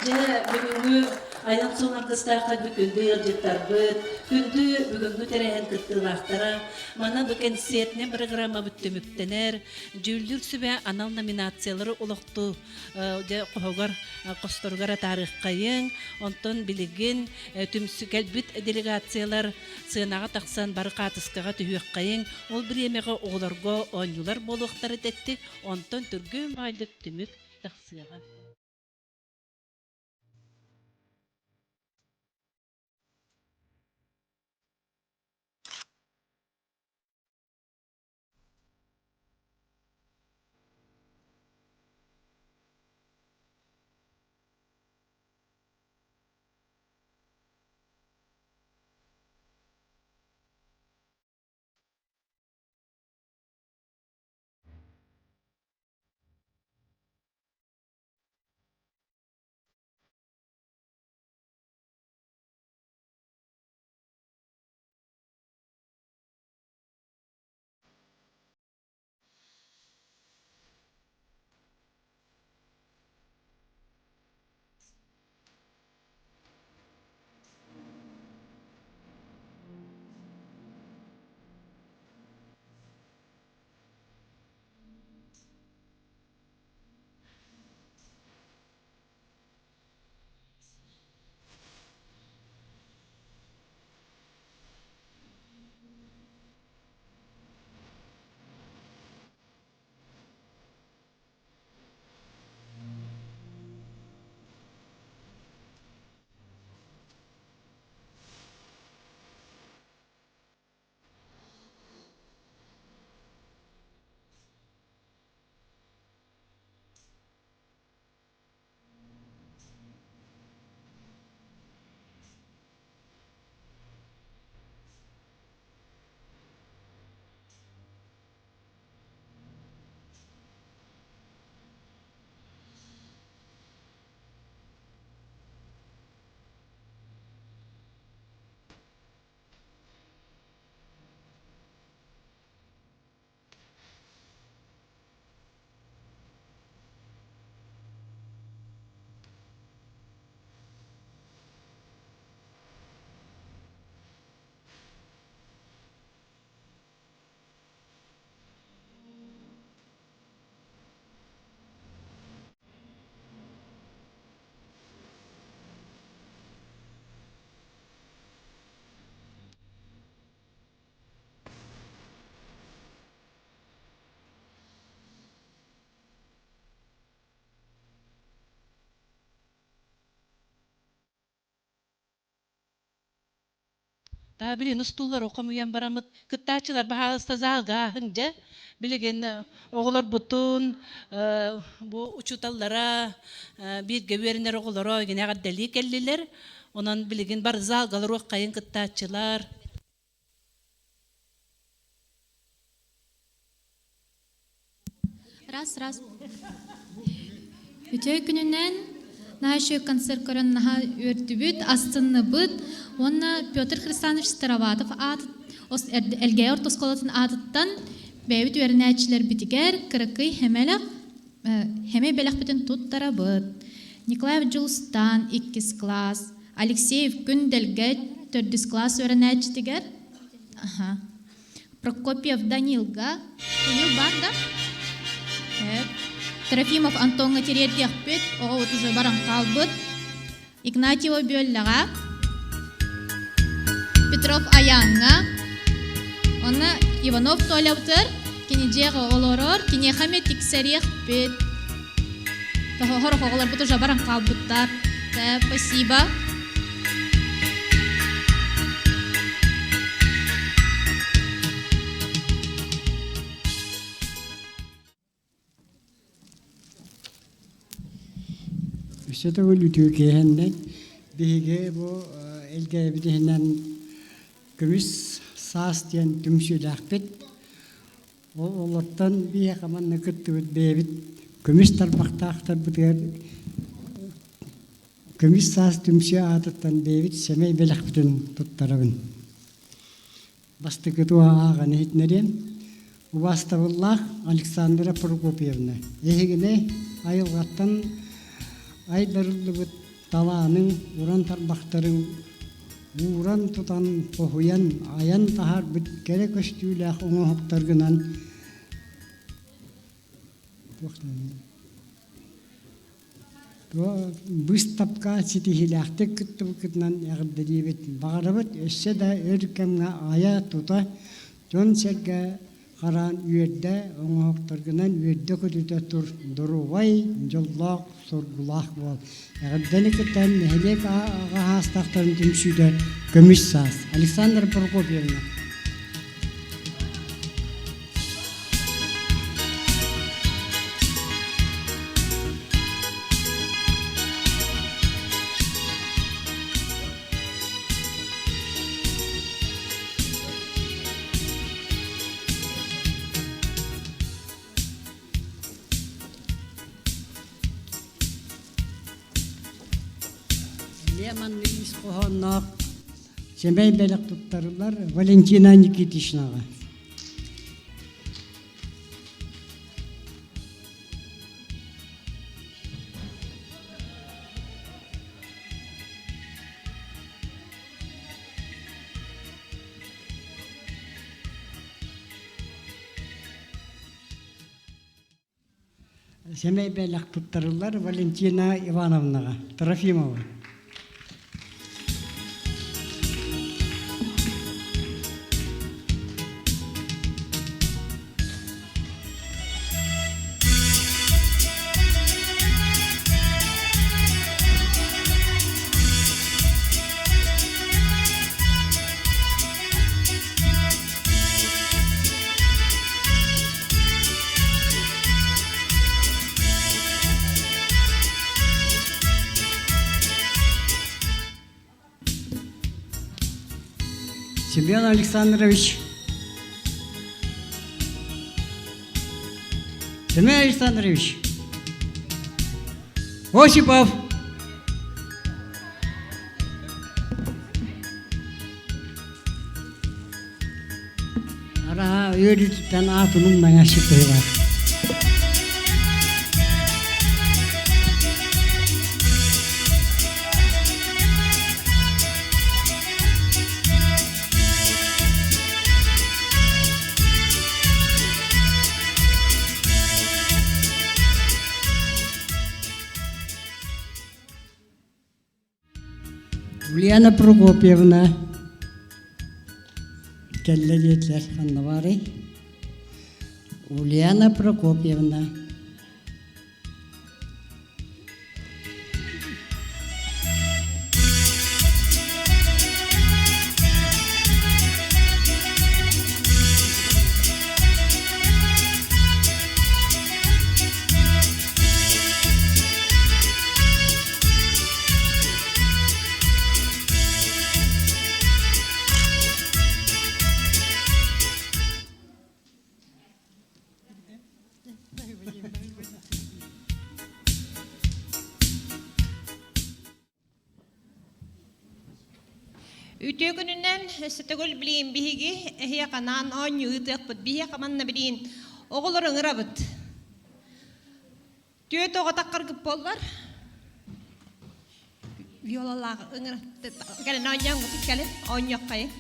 Дьэ, бүгүҥҥү Айан суол аргыстаах кэлбит күндү ыалдьыттарбыт, күндү бүгүҥҥү тэрээһин кыттыылаахтара, манан бу кэнсиэртинэн программабыт түмүктэнэр. Дьүүллүүр сүбэ анал номинациялары олохтуу дьэ хоһугар хосторугар атаарыаххайыҥ. Онтон билигин түмсү кэлбит делегациялар сыанаҕа тахсан бары хаатыскаҕа түһүөххэйиҥ. Ол бириэмэҕэ оҕолорго оонньуулар буолуохтара дэттик. Онтон түргэн баайдык түмүк тахсыаҕа. Та билин устууллары хомуйан бараммыт кыттааччылар баһаалыста залга ааһыҥ дьэ. Билигин оҕолорбутун бу учууталлара бииргэ үөрэнэр оҕолоро игин эҕэрдэлии кэллилэр. Онон билигин бары залга олоруоххайын кыттааччылар. Раз, раз. Үтүө күнүнэн наһаа үчүгэй концерт көрөн наһаа үөрдүбүт, астынныбыт. Уонна Петр Хрисанович Староватов аат Элгээйи орто оскуолатын аатыттан бэйэбит үөрэнээччилэрбитигэр кыракый хэмэлэх хэмэй бэлэхпитин туттарабыт. Николаев Дьулустаан иккис класс, Алексеев Күндэлгэ төрдүс класс үөрэнээччитигэр Аха. Прокопьев Данилга, Данил баар да? Трофимов Антоҥҥа тириэрдиэхпит, оҕо уже баран хаалбыт. Игнатьева Бүөллэҕэ, Петров Айааҥҥа, уонна Иванов Толябытыр, кини дьиэҕэ олорор, киниэхэ эмиэ тиксэриэхпит. Тоһоһор оҕолорбут уже баран хаалбыттар. Спасибо. Өссө төгүл үтүө киэһэннэн биһиги бу Элгээйбит иһинэн көмүс саас диэн түмсүүлээхпит. Ол олортон биһиэхэ манна кыттыбыт бэйэбит көмүс тарбахтаахтарбытыгар көмүс саас түмсүү аатыттан бэйэбит сэмэй бэлэхпитин туттарабын. Бастакы туоһа ааҕан иһитинэриэм. Убаастабыллаах Александра Прокопьевна, эһигини айылҕаттан айдарыллыбыт. Талааныҥ, уран тарбахтарыҥ ууран тутан, хоһуйан, айан таһаарбыт кэрэ көстүүлээх оҥоһуктаргынан Быыстапка ситиһиилээхтик кыттыбыккытынан эҕэрдэлиибит. Баҕарабыт өссө да өр кэмҥэ айа-тута, дьон-сэргэ хараан үөрдэ, оҥоһуктаргынан үөрдэ-көтүтэ тур, доруобай, дьоллоох, соргулаах буол. Эҕэрдэни кытта нэһилиэк аҕа саастаахтарын түмсүүтэ Көмүс саас. Александра Прокопьевна. Лемон ис хоһоонноох сэмэй бэлэх туттарыллар Валентина Никитичнаҕа. Сэмэй бэлэх туттарыллар Валентина Ивановнаҕа Трофимова. Семен Александрович. Семен Александрович. Осипов. Араһа үөрүүтүттэн аатын умнаҥа сытыылар. Ульяна Прокопьевна кэллэ диэтилэр ханна баарый? Ульяна Прокопьевна Үтүө күнүнэн өссө төгүл билигин биһиги эһиэхэ анаан оонньуу ыытыахпыт. Биһиэхэ манна билигин оҕолору ыҥырабыт. Түөрт оҕо таххаргыт буоллар. Виолалаах ыҥыр кэлин оонньооҥҥутун кэлин оонньуоххайыҥ.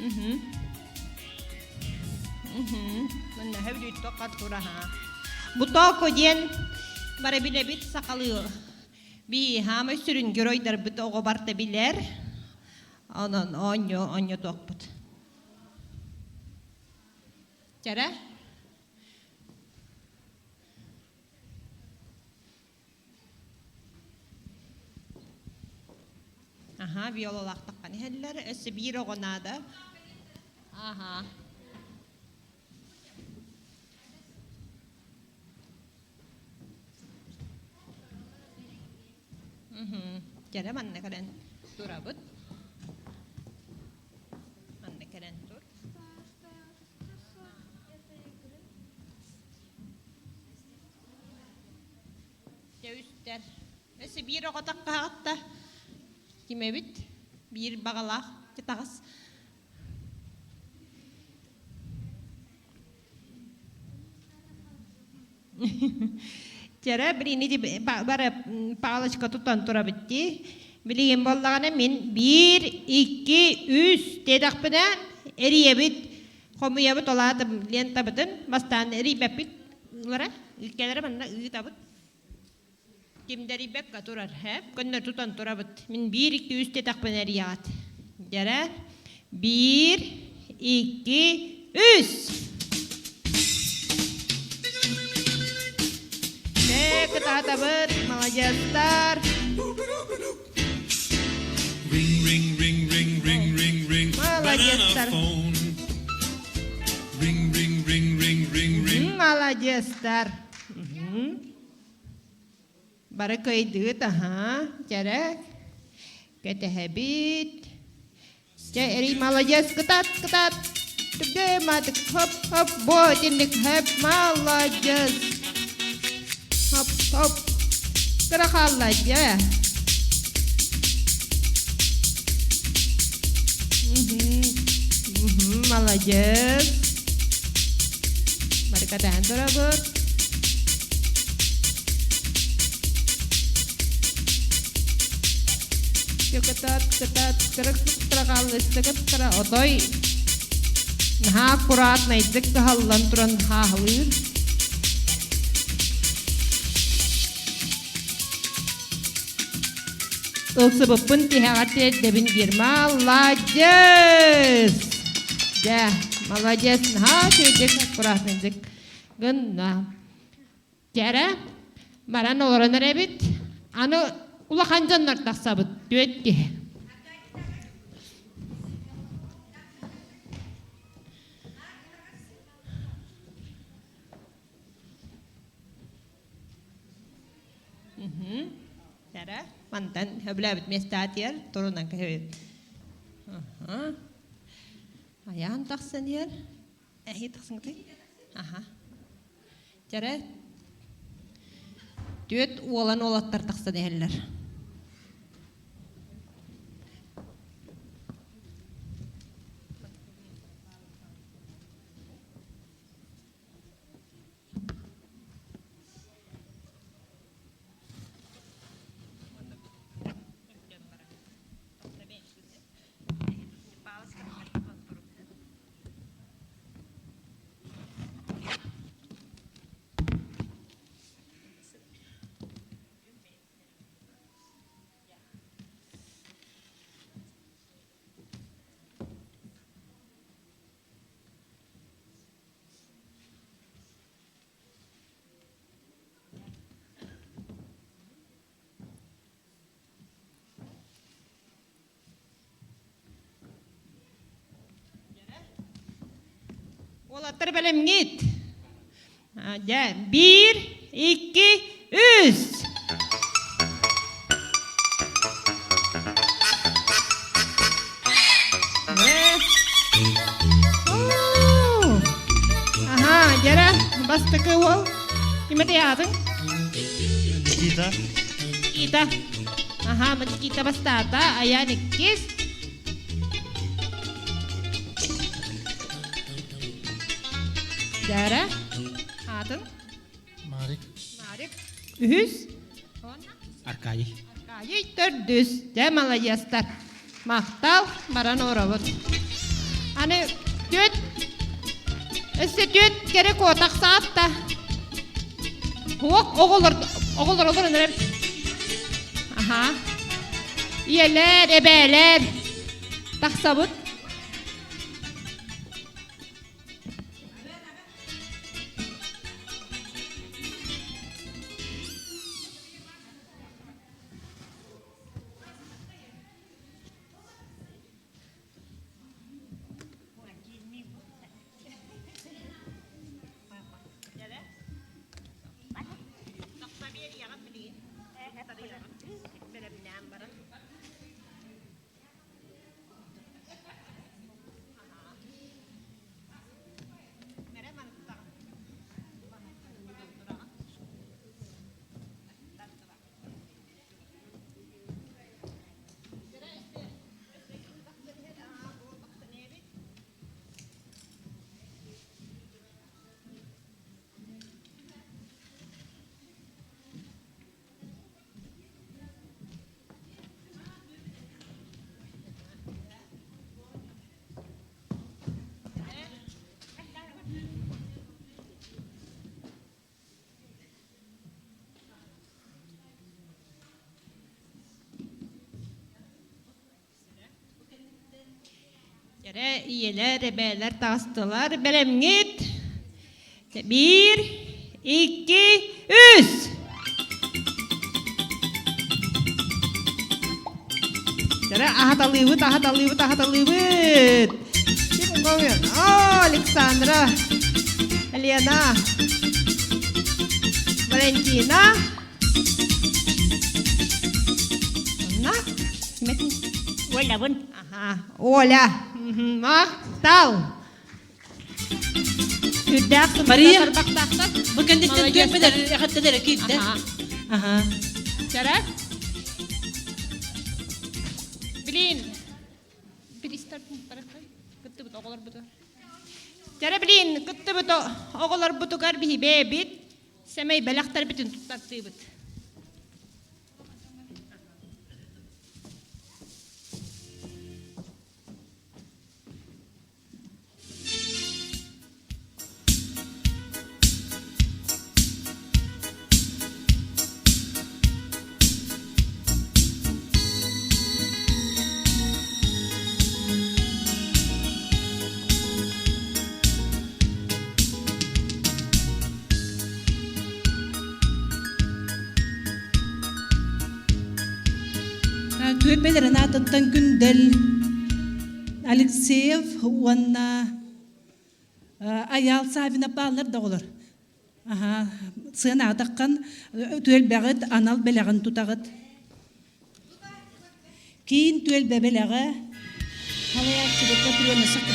Мхм. Мхм. Манна хөбүлүүт тоққа тураха. Бутоко диэн бары билэбит сахалыы. Би хаамай сүрүн геройдарбыт оҕо барта билэр. Онон оонньуу оонньотуохпут. Чэрэ. Аха, виолалаахтаххан иһэллэр. Өссө биир оҕо наада. Аха. Кэрэ манна кэлэн турабыт. Манна кэлэн тур. Дьэ үстэр. Өссө биир оҕо таххаҕытта. Ким эбит? Биир баҕалаах таҕыс. Тера билини бары палочка тутан турабыт дии. Билигин буоллаҕына мин биир, икки, үс диэтэхпинэ эрийэбит, хомуйабыт ол аата лентабытын бастаан эрийбэппит ылара, иккэлэрэ манна ыытабыт. Ким да эрийбэккэ турар, ээ, көннөр тутан турабыт. Мин биир, икки, үс диэтэхпинэ эрийэҕит. Дьэрэ, биир, икки, үс! Дьэ, кытаатабыт, маладьыастар! Ring, ring, ring, ring, ring, ring, ring. Маладьыастар! Banana phone. Ring, ring, ring, ring, ring, ring. Маладьыастар! Бары кыайдыгыт, аһаа, дьэрэ, кэтэһэбит. Дьэ, эрий маладьыас, кытаат, кытаат. Түргэн маатык, хоп, хоп, бо, итинник, хэп, маладьыас. Хоп, хоп. Кыра хаалла, дьэ. Маладьыас. Бары кэтэһэн турабыт. Кытат, кытат, кырык хааллыстыгыттара отой наһаа аккуратнайдык кыһаллан туран хааһылыыр. Ылсыбыппын тиһэҕэр тиэрдэбин диир. Маладьыас! Дьэ, маладьыас, наһаа үчүгэйдик аккуратнайдык гынна. Дьэрэ, баран олорон эрэбит. Аны улахан дьоннор тахсабыт, түөрт киһи. Дьэрэ, мантан сөбүлээбит миэстэҕитигэр турунан кэһэбит. Айаан тахсан иһэр. Эһи тахсыҥытый? Аха. Дьэрэ, түөрт уолан уолаттар тахсан иһэллэр. Уолаттар бэлэмҥит? Дьэ, биир, икки, үс! Аха, дьэрэ, бастакы уол. Ким этэй аатыҥ? Никита. Никита. Аха, Никита бастаата, Аян иккис. Дьэрэ, аатыҥ? Марик. Марик. Үһүс. Аркадий. Аркадий төрдүс. Дьэ, маладьыастар. Махтал, баран оробут. Аны түөт, өссө түөт кэрэ куотах саатта. Хуок оҕолор, оҕолор олорон эрэр. Аха. Ийэлэр, эбээлэр тахсабыт. Эрэ ийэлэр, эбээлэр таҕыстылар. Бэлэмҥит? Биир, икки, үс! Эрэ аһаталыыбыт, аһаталыыбыт, аһаталыыбыт! О, Александра, Лена, Валентина. Онна? Олябын. Аха, Оля. Махтал. Сүрдээх Мария, тарбахтаахтар. Бу кэнниттэн түөрпэлэр эхэттэлэрэ киирдэ. Аха. Чара. Блин. Биристар кыттыбыт оҕолорбутугар. Чара блин, кыттыбыт оҕолорбутугар биһибэбит сэмэй бэлэхтэрбитин туттартыыбыт. Түөлбэлэрин аатыттан Күндэл Алексеев уонна Айаал Саввинов бааллар да оҕолор. Аха, сыанаатаххын түөлбэҕит анал бэлэҕин тутаҕыт. Киин түөлбэ бэлэҕэ халайааччыбыкка Матрена Сака.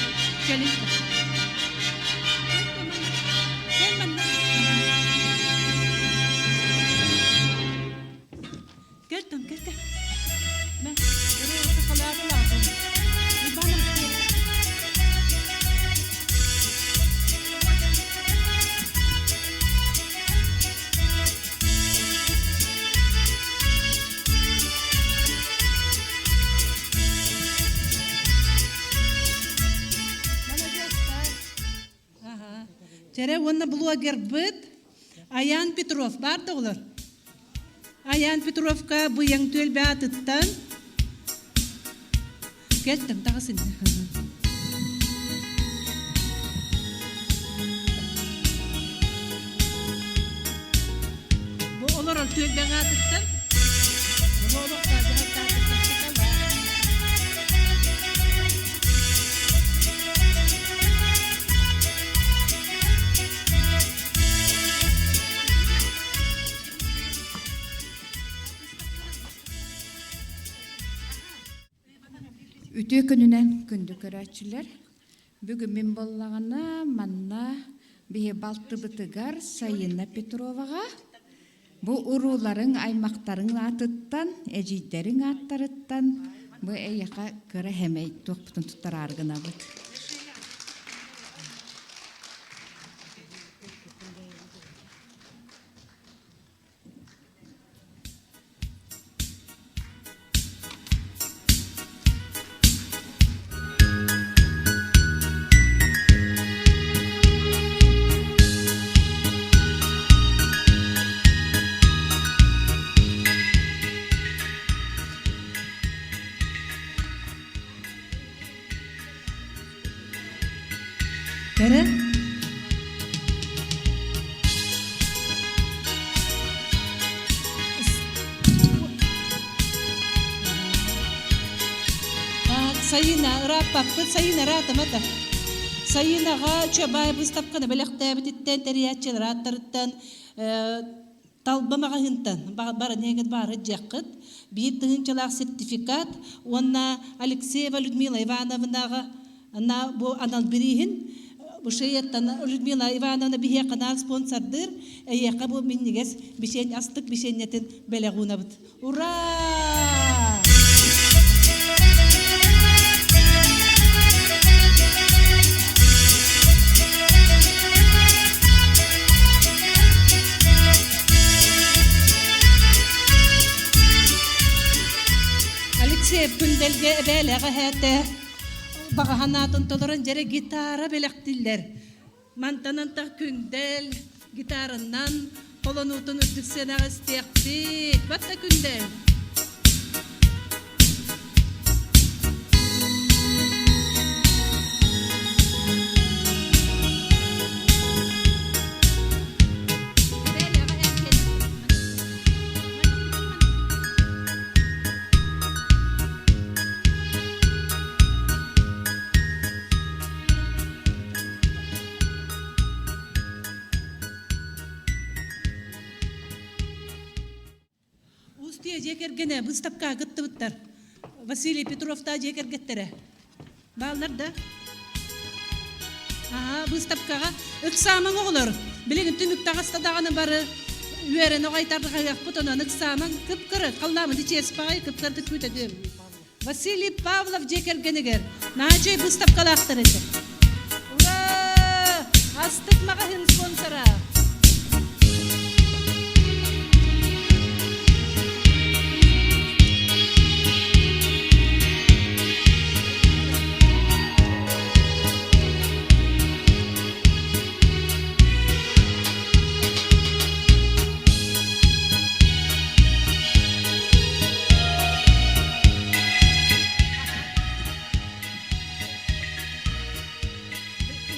Кэл там, кэл, кэл. Мэ, Чэрэ уонна блогербыт Аян Петров баар да олор? Аян Петровка быйаҥ түөлбэ аатыттан кэлтим таҕыс иннэ. Бу олорор түөлбэҥ аатыттан бу олохтоох Үтүө күнүнэн күндү көрөөччүлэр! Бүгүн мин буоллаҕына манна биһи балтыбытыгар Сайына Петроваҕа бу урууларыҥ, аймахтарыҥ аатыттан, эдьиийдэриҥ ааттарыттан бу эйиэхэ кыра хэмэй туохпутун туттараары гынабыт. Кэрэ Сайына ырааппаппыт, сайын ыраатамата. Сайынаҕа Чабай быыстапканы бэлэхтээбититтэн, тэрийээччилэр ааттарыттан Талба маҕаһыынтан баранегит баары дьиэххит биир тыһыынчалаах сертификат уонна Алексеева Людмила Ивановнаҕа на бу анал бирииһин бу шеяттан Людмила Ивановна биһиэхэ наал спонсордыыр эйиэхэ бу минньигэс бичиэн астык бичиэнньэтин бэлэх уунабыт. Ура! Алексеев Күндэлгэ эбээлэҕэ эһээтэ баҕаһанаатын толорон дьэрэ гитара бэлэхтиллэр. Мантан антах Күндэл гитараннан холонуутун үрдүк сыанаҕа истиэхпит. Батта Күндэл! Петровтия дьиэ кэргэнэ быыстапкаҕа кыттыбыттар. Василий Петровтаа дьиэ кэргэттэрэ. Бааллар да? Аа, быыстапкаҕа ыксаамаҥ оҕолор. Билигин түмүк таҕыста даҕаны бары үөрэн оҕайтарҕаһыахпыт онон ыксаамаҥ кып-кыра халлаамыт ичиэс баҕайы кып-кыратык күүтэдим. Василий Павлов дьиэ кэргэнигэр Наачай быыстапкалаахтар этэ. Ура! Астык маҕаһыын спонсора!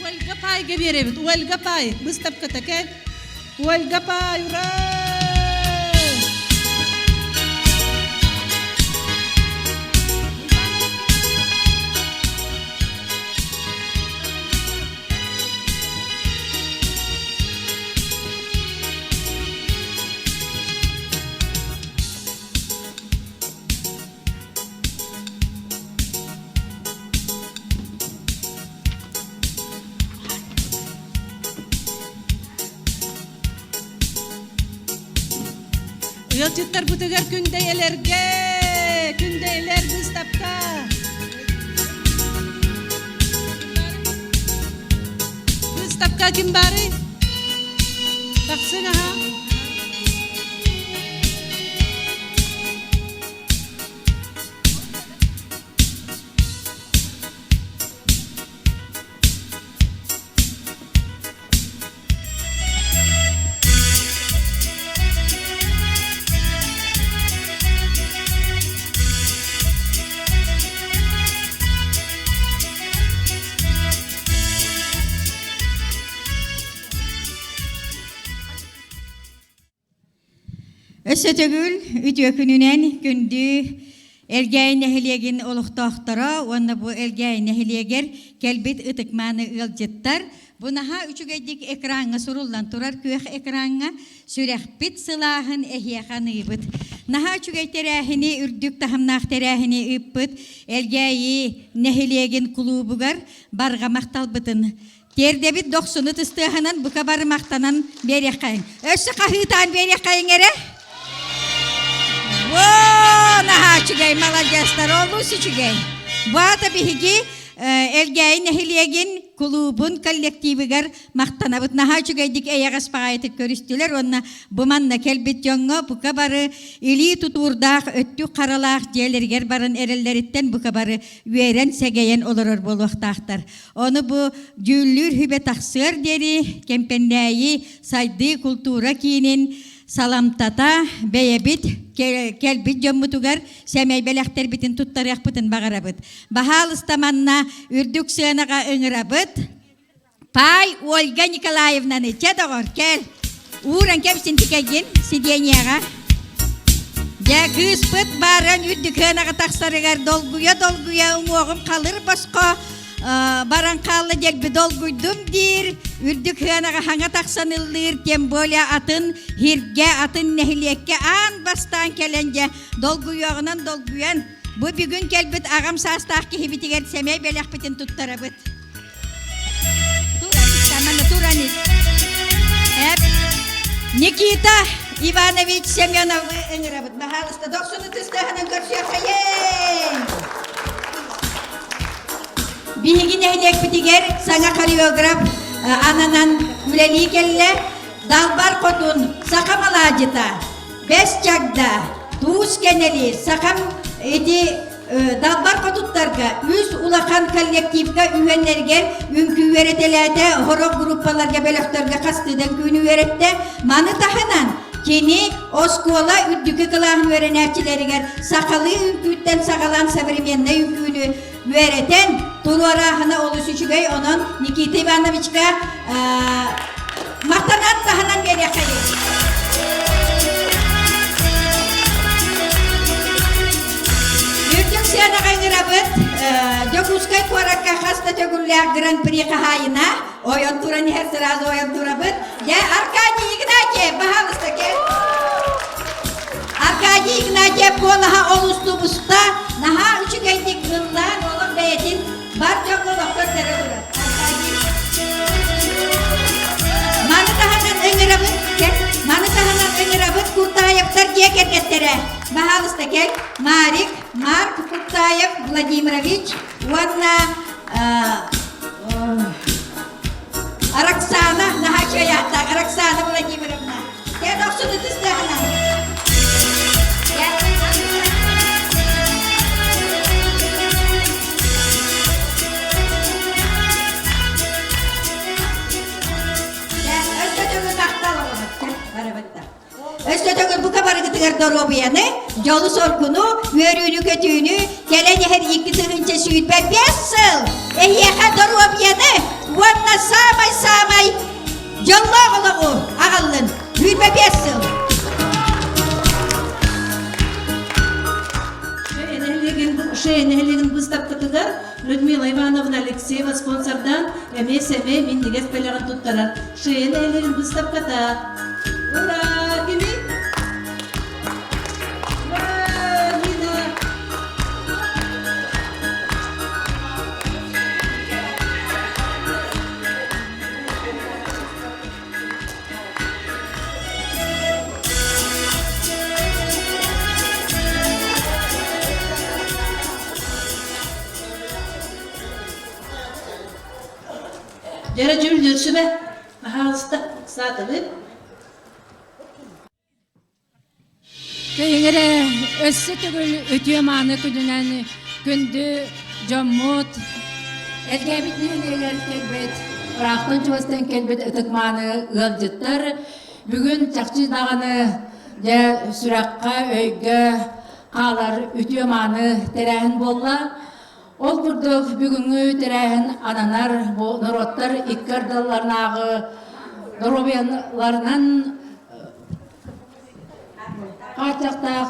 Ольга Пайга биэрэбит. Ольга Пай выставката кэл. Ольга Пай, ура! Ыалдьыттарбытыгар күндэйэлэргэ, күндэйэлэр быыстапка. Быыстапка ким баарый? Тахсыҥ аха. Өссө төгүл үтүө күнүнэн күндү Элгээйи нэһилиэгин олохтоохторо уонна бу Элгээйи нэһилиэгэр кэлбит ытык-мааны ыалдьыттар бу наһаа үчүгэйдик экраҥҥа суруллан турар күөх экраҥҥа сүрэхпит сылааһын эһиэхэ аныыбыт. Наһаа үчүгэй тэрээһини, үрдүк таһымнаах тэрээһини ыыппыт Элгээйи нэһилиэгин кулуубугар барҕа махталбытын Тиэрдэбит дохсуну тыстыаһынан бука бары махтанан биэриэххэйиҥ. Өссө хаһыытаан биэриэххэйиҥ эрэ. Во, наһаа үчүгэй, маладьыастар, олус үчүгэй. Бу аата биһиги Элгээйи нэһилиэгин кулуубун коллективыгар махтанабыт. Наһаа үчүгэйдик эйэҕэс баҕайытык көрүстүлэр уонна бу манна кэлбит дьоҥҥо бука бары илии тутуурдаах, өттүк харалаах дьиэлэригэр баран эрэллэриттэн бука бары үөрэн сэгэйэн олорор буолуохтаахтар. Ону бу дьүүллүүр сүбэ тахсыар диэри Кэмпэндээйи сайдыы култуура киинин саламтата бэйэбит кэлбит дьоммутугар сэмэй бэлэхтэрбитин туттарыахпытын баҕарабыт. Баһаалыста манна үрдүк сыанаҕа ыҥырабыт. Пай Ольга Николаевнаны чэ доҕор кэл. Ууран кэпсин тикэгин сиденьеҕа. Дьэ кыыспыт баран үрдүк сыанаҕа тахсарыгар долгуйа-долгуйа уҥуоҕум халыр босхо баран хаалла дьэлби долгуйдум диир үрдүк сыанаҕа хаҥа тахсан ыллыыр тем более атын һиргэ атын нэһилиэккэ аан бастаан кэлэн дьэ долгуйуоҕунан долгуйан бу бүгүн кэлбит аҕам саастаах киһибитигэр сэмэй бэлэхпитин туттарабыт Никита Иванович Семеновы ыҥырабыт. Баһаалыста дохсуну тыстаһынан көрсүөххэйиҥ! Биһиги нэһилиэкпитигэр саҥа хореограф ананан үлэлии кэллэ. Далбар Хотун саха малаадьыта, Бэс Чагда, Туус Кэнэли, сахам ити Далбар хотуттарга үс улахан коллективка үһүөннэригэр үҥкүү үөрэтэлээтэ, сорох группаларга бөлөхтөргө хастыыдан үҥкүүнү үөрэттэ. Маны таһынан кини оскуола үрдүкү кылааһын үөрэнээччилэригэр сахалыы үҥкүүттэн саҕалаан современнай үҥкүүнү үөрэтэн туруорааһына олус үчүгэй. Онон Никита Ивановичка махтанан таһынан биэриэххэйиҥ. Үрдүк сыанаҕа ыҥырабыт Дьокуускай куоракка хас да төгүллээх гран-при хаһаайына ойон туран иһэр сразу ойон турабыт. Дьэ, Аркадий Игнатьев, пожалуйста, кэл. Аркадий Игнатьев. Аркадьев куолаһа олус тубуста, наһаа үчүгэйдик ыллаан олох бэйэтин бар дьоҥҥо олохтор көрө турар. Маны таһынан ыҥырабыт, маны таһынан ыҥырабыт Куртаевтар дьиэ кэргэттэрэ. Баһаалыста кэл, Марик, Марк Куртаев Владимирович уонна Роксана, наһаа үчүгэй ааттаах Роксана Владимировна. Кэл охсун ытыстаҕына. Өссө төгүл махтал оҕолор. Барыбытта. Өссө төгүл бука барыгытыгар доруобуйаны, дьолу-соргуну, үөрүүнү-көтүүнү кэлэн иһэр 2025 сыл эһиэхэ доруобуйаны уонна саамай-саамай дьоллоох олоҕу аҕаллын. 25 сыл. Шея нэһилиэгин быыстапкатыгар Людмила Ивановна Алексеева спонсордаан эмиэ сэмэй минньигэс бэлэҕин туттарар Шея нэһилиэгин быыстапката. Ура! Кими? Ура! Нина! Дьэрэ дьүүллүүр сүбэ, пожалуйста, саатылыыр. Көйүҥ эрэ өссө төгүл үтүө-мааны күнүнэн күндү дьоммут, Элгээбит нэһилиэгэр кэлбит, ыраахтан чугастан кэлбит ытык-мааны ыалдьыттар бүгүн чахчы даҕаны дьэ сүрэххэ, өйгө хаалар үтүө-мааны тэрээһин буолла. Ол курдук бүгүҥҥү тэрээһин ананар бу норуоттар икки ардыларынааҕы доруобуйаларынан хааччахтаах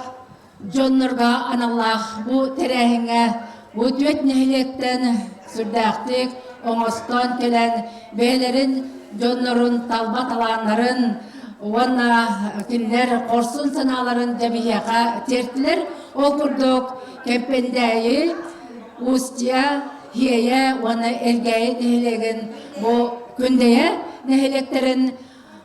дьоннорго аналлаах бу тэрээһиҥҥэ бу түөрт нэһилиэктэн сүрдээхтик оҥостон кэлэн бэйэлэрин дьоннорун талба талааннарын уонна кинилэр хорсун санааларын дьэ биһиэхэ тиэртилэр. Ол курдук Кэмпэндээйи, Устья, Хиэйэ уонна Элгээйи нэһилиэгин бу Күндэйэ нэһилиэктэрин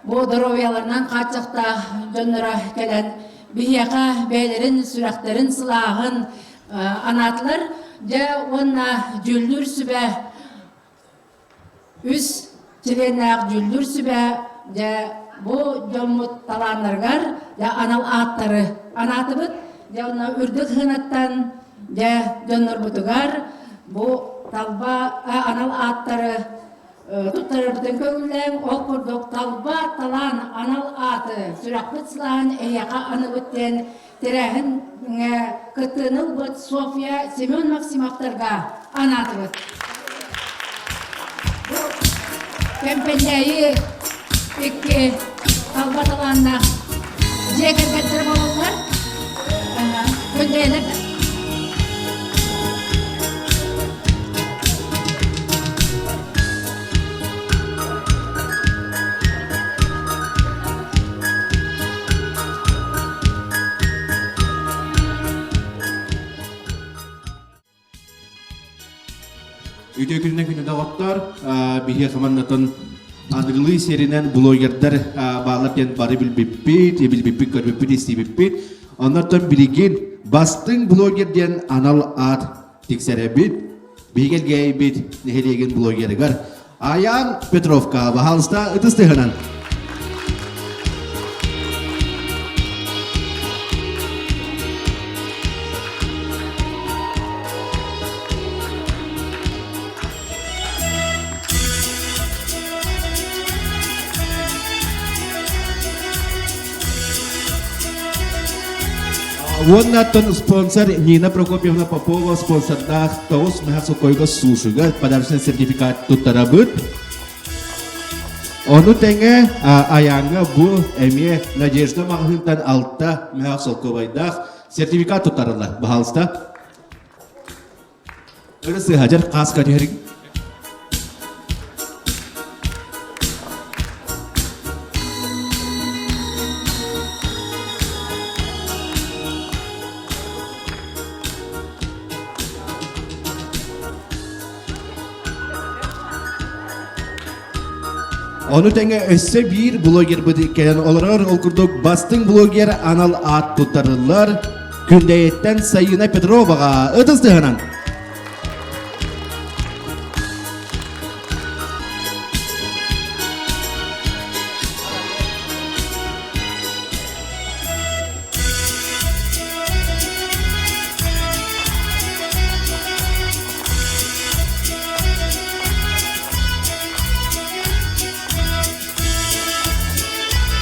бу доруобуйаларынан хааччахтаах дьонноро кэлэн биһиэхэ бэйэлэрин сүрэхтэрин сылааһын анаатылар. Дьэ уонна дьүүллүүр сүбэ үс чилиэннээх дьүүллүүр сүбэ дьэ бу дьоммут талааннарыгар дьэ анал ааттары анаатыбыт. Дьэ онно үрдүк сыанаттан дьэ дьоннорбутугар бу талба анал ааттары туттарарбытын көҥүллээҥ. Ол курдук талба талаан анал ааты сүрэхпит сылааһын эһиэхэ аныбыт диэн тэрээһиҥҥэ кыттыыны ылбыт Софья Семен Максимовтарга анаатыбыт. Бу Кэмпэндээйи икки талба талааннаах дьиэ кэргэттэрэ буолаллар. Күндэйэлэр Үтүө күнүнэн күнү доҕоттор, биһиэ хамандатын аныгылыы сиэринэн блогердар баалар диэн бары билбиппит, билбиппит, көрбүппүт, истибиппит. Оннортон билигин бастыҥ блогер диэн анал аат тиксэрэбит. Биһиги Элгээйбит нэһилиэгин блогерыгар Аян Петровка, баһаалыста ытыс тыһынан. Уоннаттан спонсор Нина Прокопьевна Попова спонсордаах тоҕус мэһэ сокойго сушига подарочный сертификат туттарабыт. Ону тэҥэ Айааҥҥа бу эмиэ Надежда маҕаһыынтан алта мэһэ солкуобайдаах сертификат туттарыллар. Баһаалыста. Өрө сыһадьар хааска түһэрин. Ону тэҥэ өссө биир блогербыт кэлэн олорор. Ол курдук бастыҥ блогер анал аат туттарыллар. Күндэйэттэн Сайыына Петроваҕа ытыс тыһынан.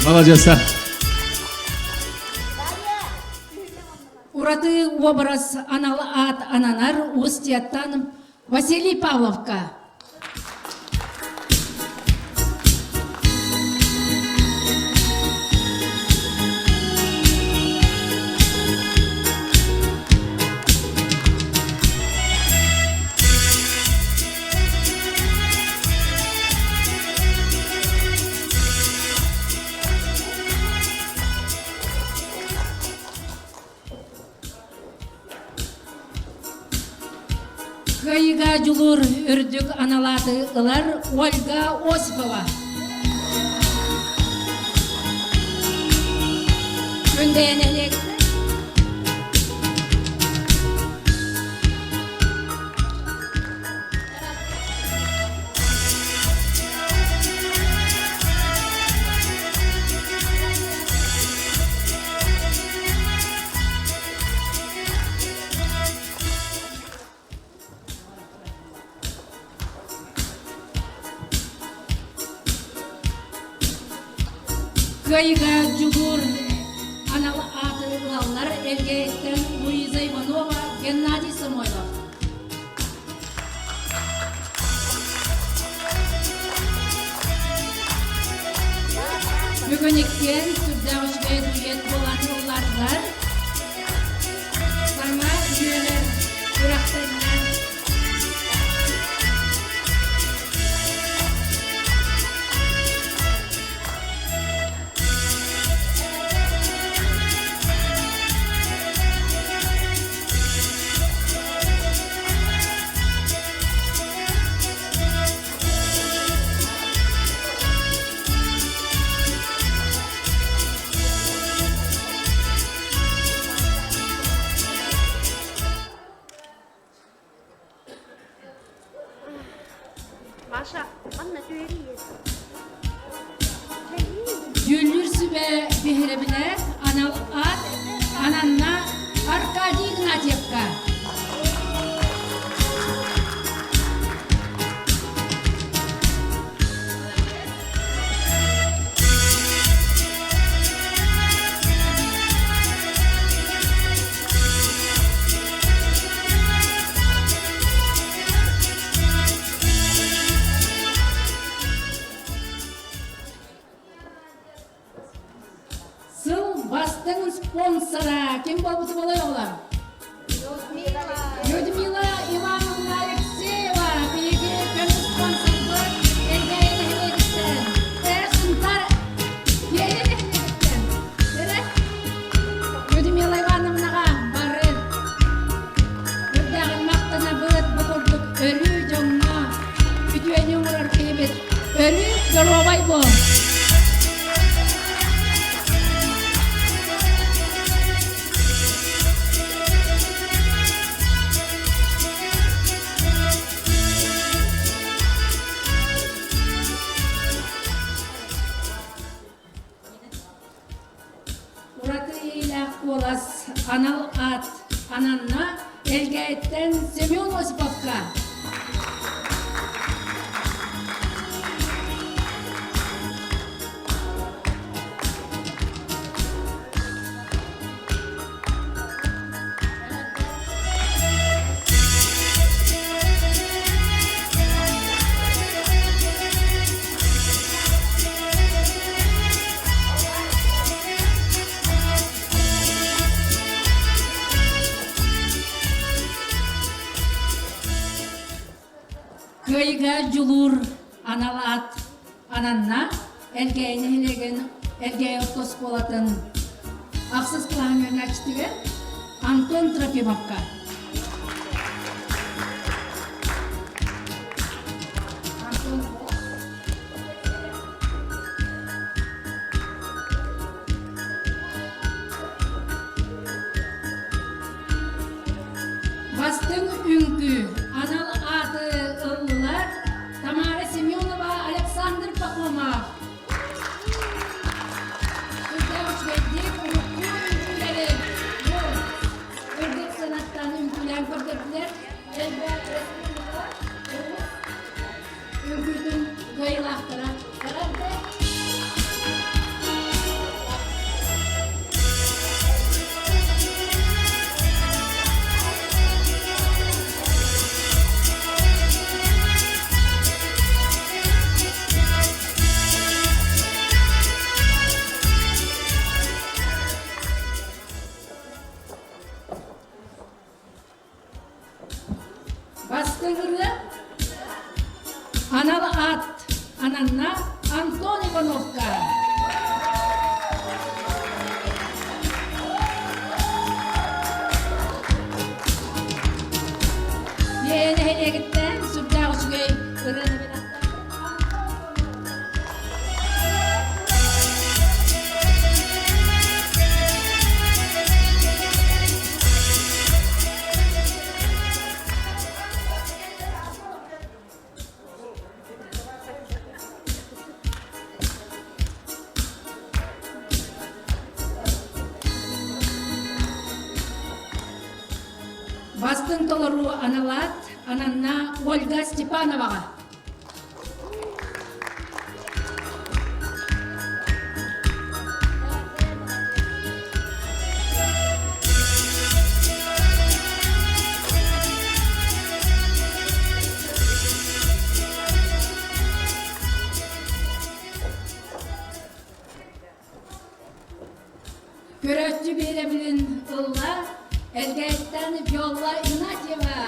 Молодец. Ураты образ анал аат ананар Устьяттан Василий Павловка. Кыайыыга дьулуур үрдүк аналааты ылар Ольга Осипова. Күндэйэ нэһилиэгиттэн Кыайыыга дьулуур анал ааты ылаллар Элгээйиттэн Луиза Иванова, Геннадий Самойлов. Бүгүн иккиэн сүрдээх үчүгэй дуэт буолан ыллардылар. Саҥа үөрэр күрэхтэринэн Маша, манна түһэрии. Дьүүллүүр сүбэ биһирэбилэ анал аат ананна Аркадий Игнатьевка. Сыл бастыҥ спонсора ким буолбута буолай оҕолор? Людмила Ивановна Алексеева биһиги көмүс спонсорбут Элгээйи нэһилиэгиттэн, Сунтар Киэйэ нэһилиэгиттэн. Людмила Ивановнаҕа бары үрдээҕин махтанабыт бу курдук өрүү дьоҥҥо үтүөнү оҥорор киһибит өрүү доруобай буол! Ураты иилээх куолас анал аат ананна Элгээйиттэн Семен Осиповка. Кыайыыга дьулуур анал аат ананна Элгээйи нэһилиэгин Элгээйи орто оскуолатын ахсыс кылааһын үөрэнээччитигэр Антон Трофимовка. Бастыҥ толоруу аналаат ананна Ольга Степановаҕа. Көрөөччү биһирэбилин ылла Элгээйиттэн Виола Игнатьева.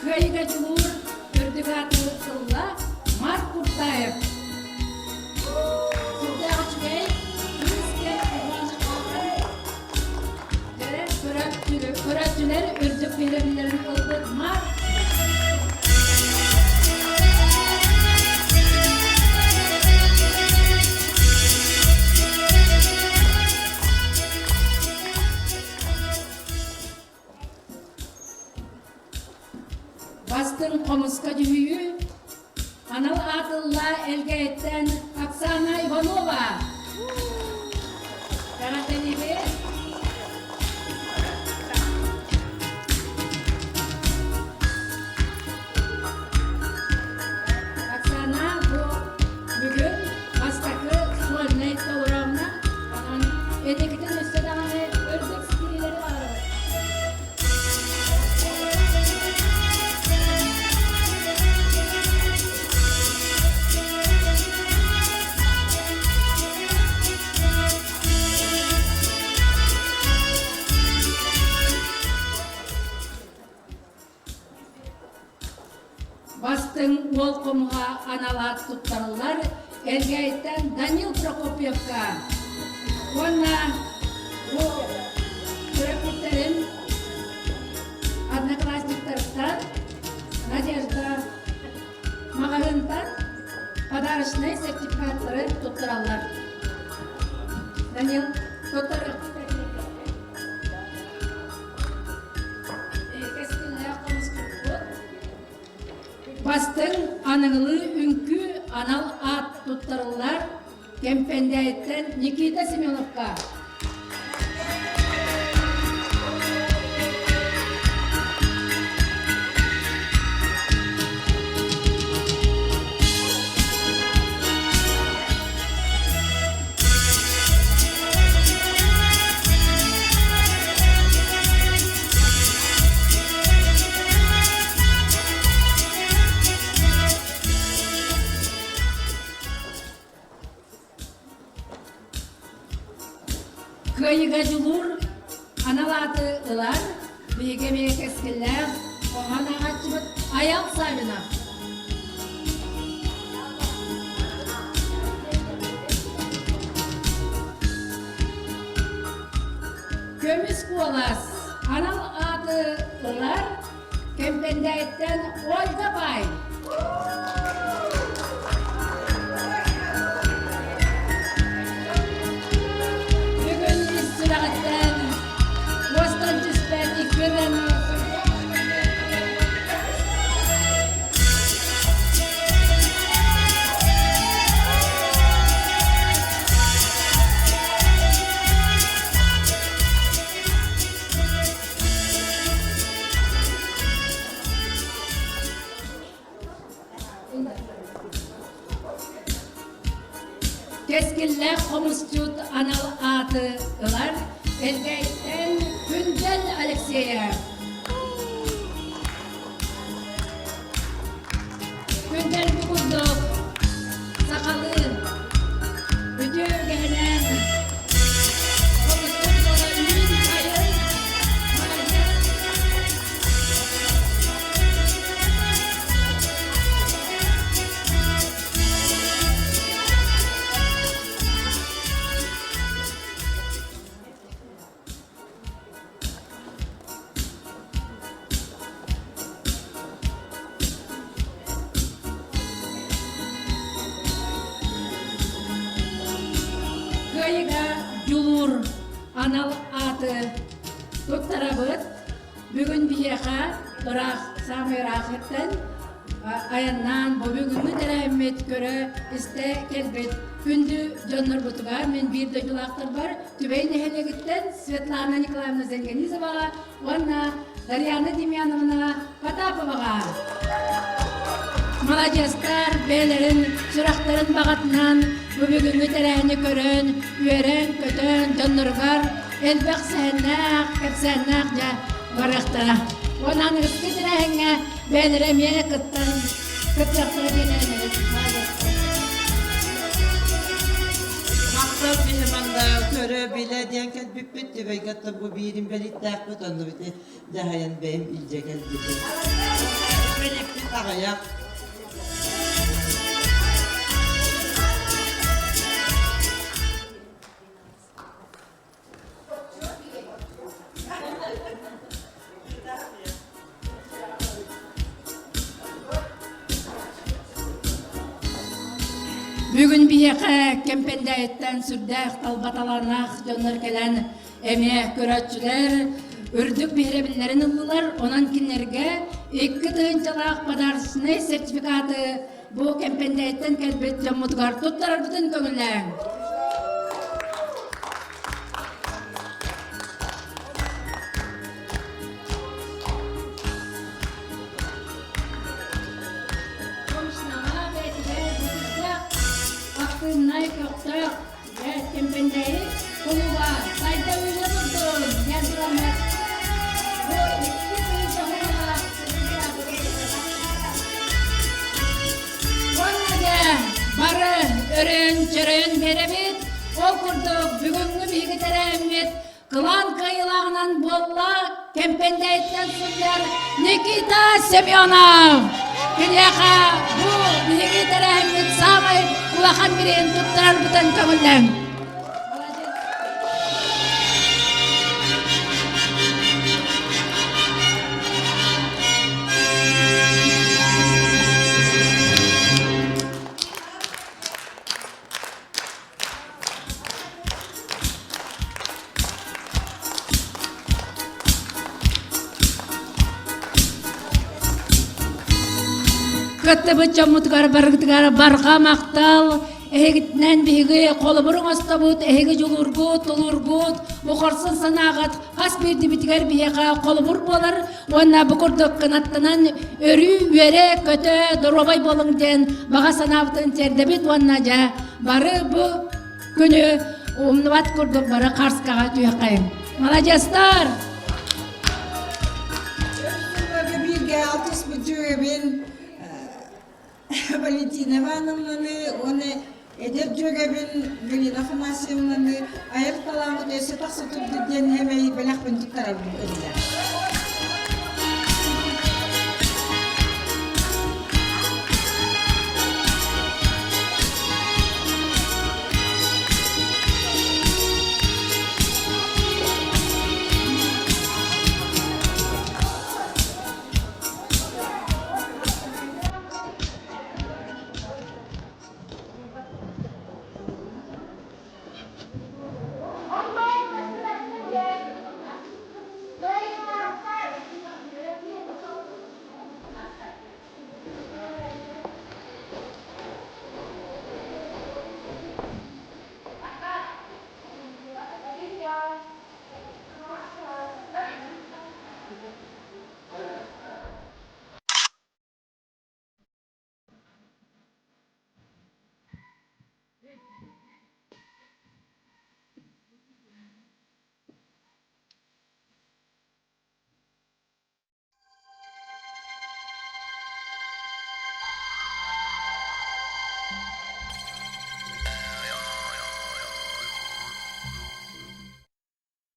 Кыайыыга дьулуур үрдүк ааты ылла Марк Куртаев. Сүрдээх үчүгэй кыыс Көрөөччүлэр үрдүк биһирэбиллэрин ылбыт Марк Бастыҥ хомуска дьүһүйүү анал аатылла Элгээйиттэн Оксана Иванова. Эҕэрдэлиибит! Оксана бу бүгүн бастакы сольнай толороомна онон эдикитин өссө даҕаны үрдүк ситиһиилэри баҕарабыт. Бастыҥ уол хомуһа аналаат туттарыллар Элгээйиттэн Данил Прокопьевка уонна бу төрөппүттэрин одноклассниктарыттан Надежда маҕаһыынтан подарочнай сертификаттары туттараллар. Данил, туттар Бастыҥ аныгылыы үҥкүү анал аат туттарыллар Кэмпэндээйиттэн Никита Семеновка. Кыайыыга дьулуур анал ааты ылар биһиги эмиэ кэскиллээх хоһоон ааҕааччыбыт Айал Саввинов. Көмүс куолас анал ааты ылар Кэмпэндээйиттэн Ольга Бай. Бүгүн ис сүрэҕиттэн уостан түспэт иккирэн Кэскиллээх хомусчут анал ааты ылар Элгээйиттэн Күндэл Алексеев. Күндэл бу курдук сахалыы үтүө үгэһинэн хомусчут буола үүн сайын Кыайыга дьулуур анал ааты туттарабыт. Бүгүн биһиэхэ ыраах, саамай ыраахыттан айаннаан бу бүгүҥҥү тэрээһиммит көрө-истэ кэлбит күндү дьоннорбутугар мин биир дойдулаахтарбар Түбэй нэһилиэгиттэн Светлана Николаевна Зенганизоваҕа уонна Дарьяна Демьяновна Потаповаҕа. Маладьыастар бэйэлэрин сүрэхтэрин баҕатынан бу бүгүҥҥү тэрээһини көрөн, үөрэн-көтөн дьонноругар элбэх сэһэннээх, кэпсээннээх дьэ барыахтара. Уонна аныгыскы тэрээһиҥҥэ бэйэлэрэ эмиэ кыттан кыттыахтара диэн эрэнэбит. Махтал биһи манна көрө билэ диэн кэлбиппит Түбэйгэ бу биирин бэлиттээхпит онно бити дьаһайан бэйэм илдьэ кэлбитим. Бэлиппит аҕыйах. Бүгүн биһиэхэ Кэмпэндээйиттэн сүрдээх талба талааннаах дьоннор кэлэн эмиэ көрөөччүлэр үрдүк биһирэбиллэрин ыллылар. Онон кинилэргэ 2 тыһыынчалаах подарочнай сертификаты бу Кэмпэндээйиттэн кэлбит дьоммутугар туттарарбытын көҥүллээҥ. Актыыннай көхтөөх Кэмпэндээйи кулуба сайда үүнэ турдун диэн тураммыт бу 2 тыһыынча хуналаах Уонна дьэ бары өрөөн-чөрөйөн биэрэбит. Ол курдук бүгүҥҥү биһиги тэрээһиммит Кылаан кыайыылааҕынан буолла Кэмпэндээйиттэн сылдьар Никита Семенов. Киниэхэ бу биһиги тэрээһиммит саамай улахан бирииһин туттарарбытын көҥүллээҥ. Кыттыбыт дьоммутугар барыгытыгар барҕа махтал! Эһигитинэн биһиги холобур оҥостобут, эһиги дьулуургут, тулуургут, бу хорсун санааҕыт хас биирдибитигэр биһиэхэ холобур буолар уонна бу курдук кынаттанан өрүү үөрэ-көтө доруобай буолуҥ диэн баҕа санаабытын тиэрдэбит уонна дьэ бары бу күнү умнубат курдук бары харскаҕа түһэххэйиҥ. Маладьыастар! Бииргэ алтыспыт дьүөгэбин Валентина Ивановнаны уонна эдэр дьүөгэбин Галина Афанасьевнаны айар талааммыт өссө тахса турдун диэн эмэй бэлэхпин туттарабын көрүлэр.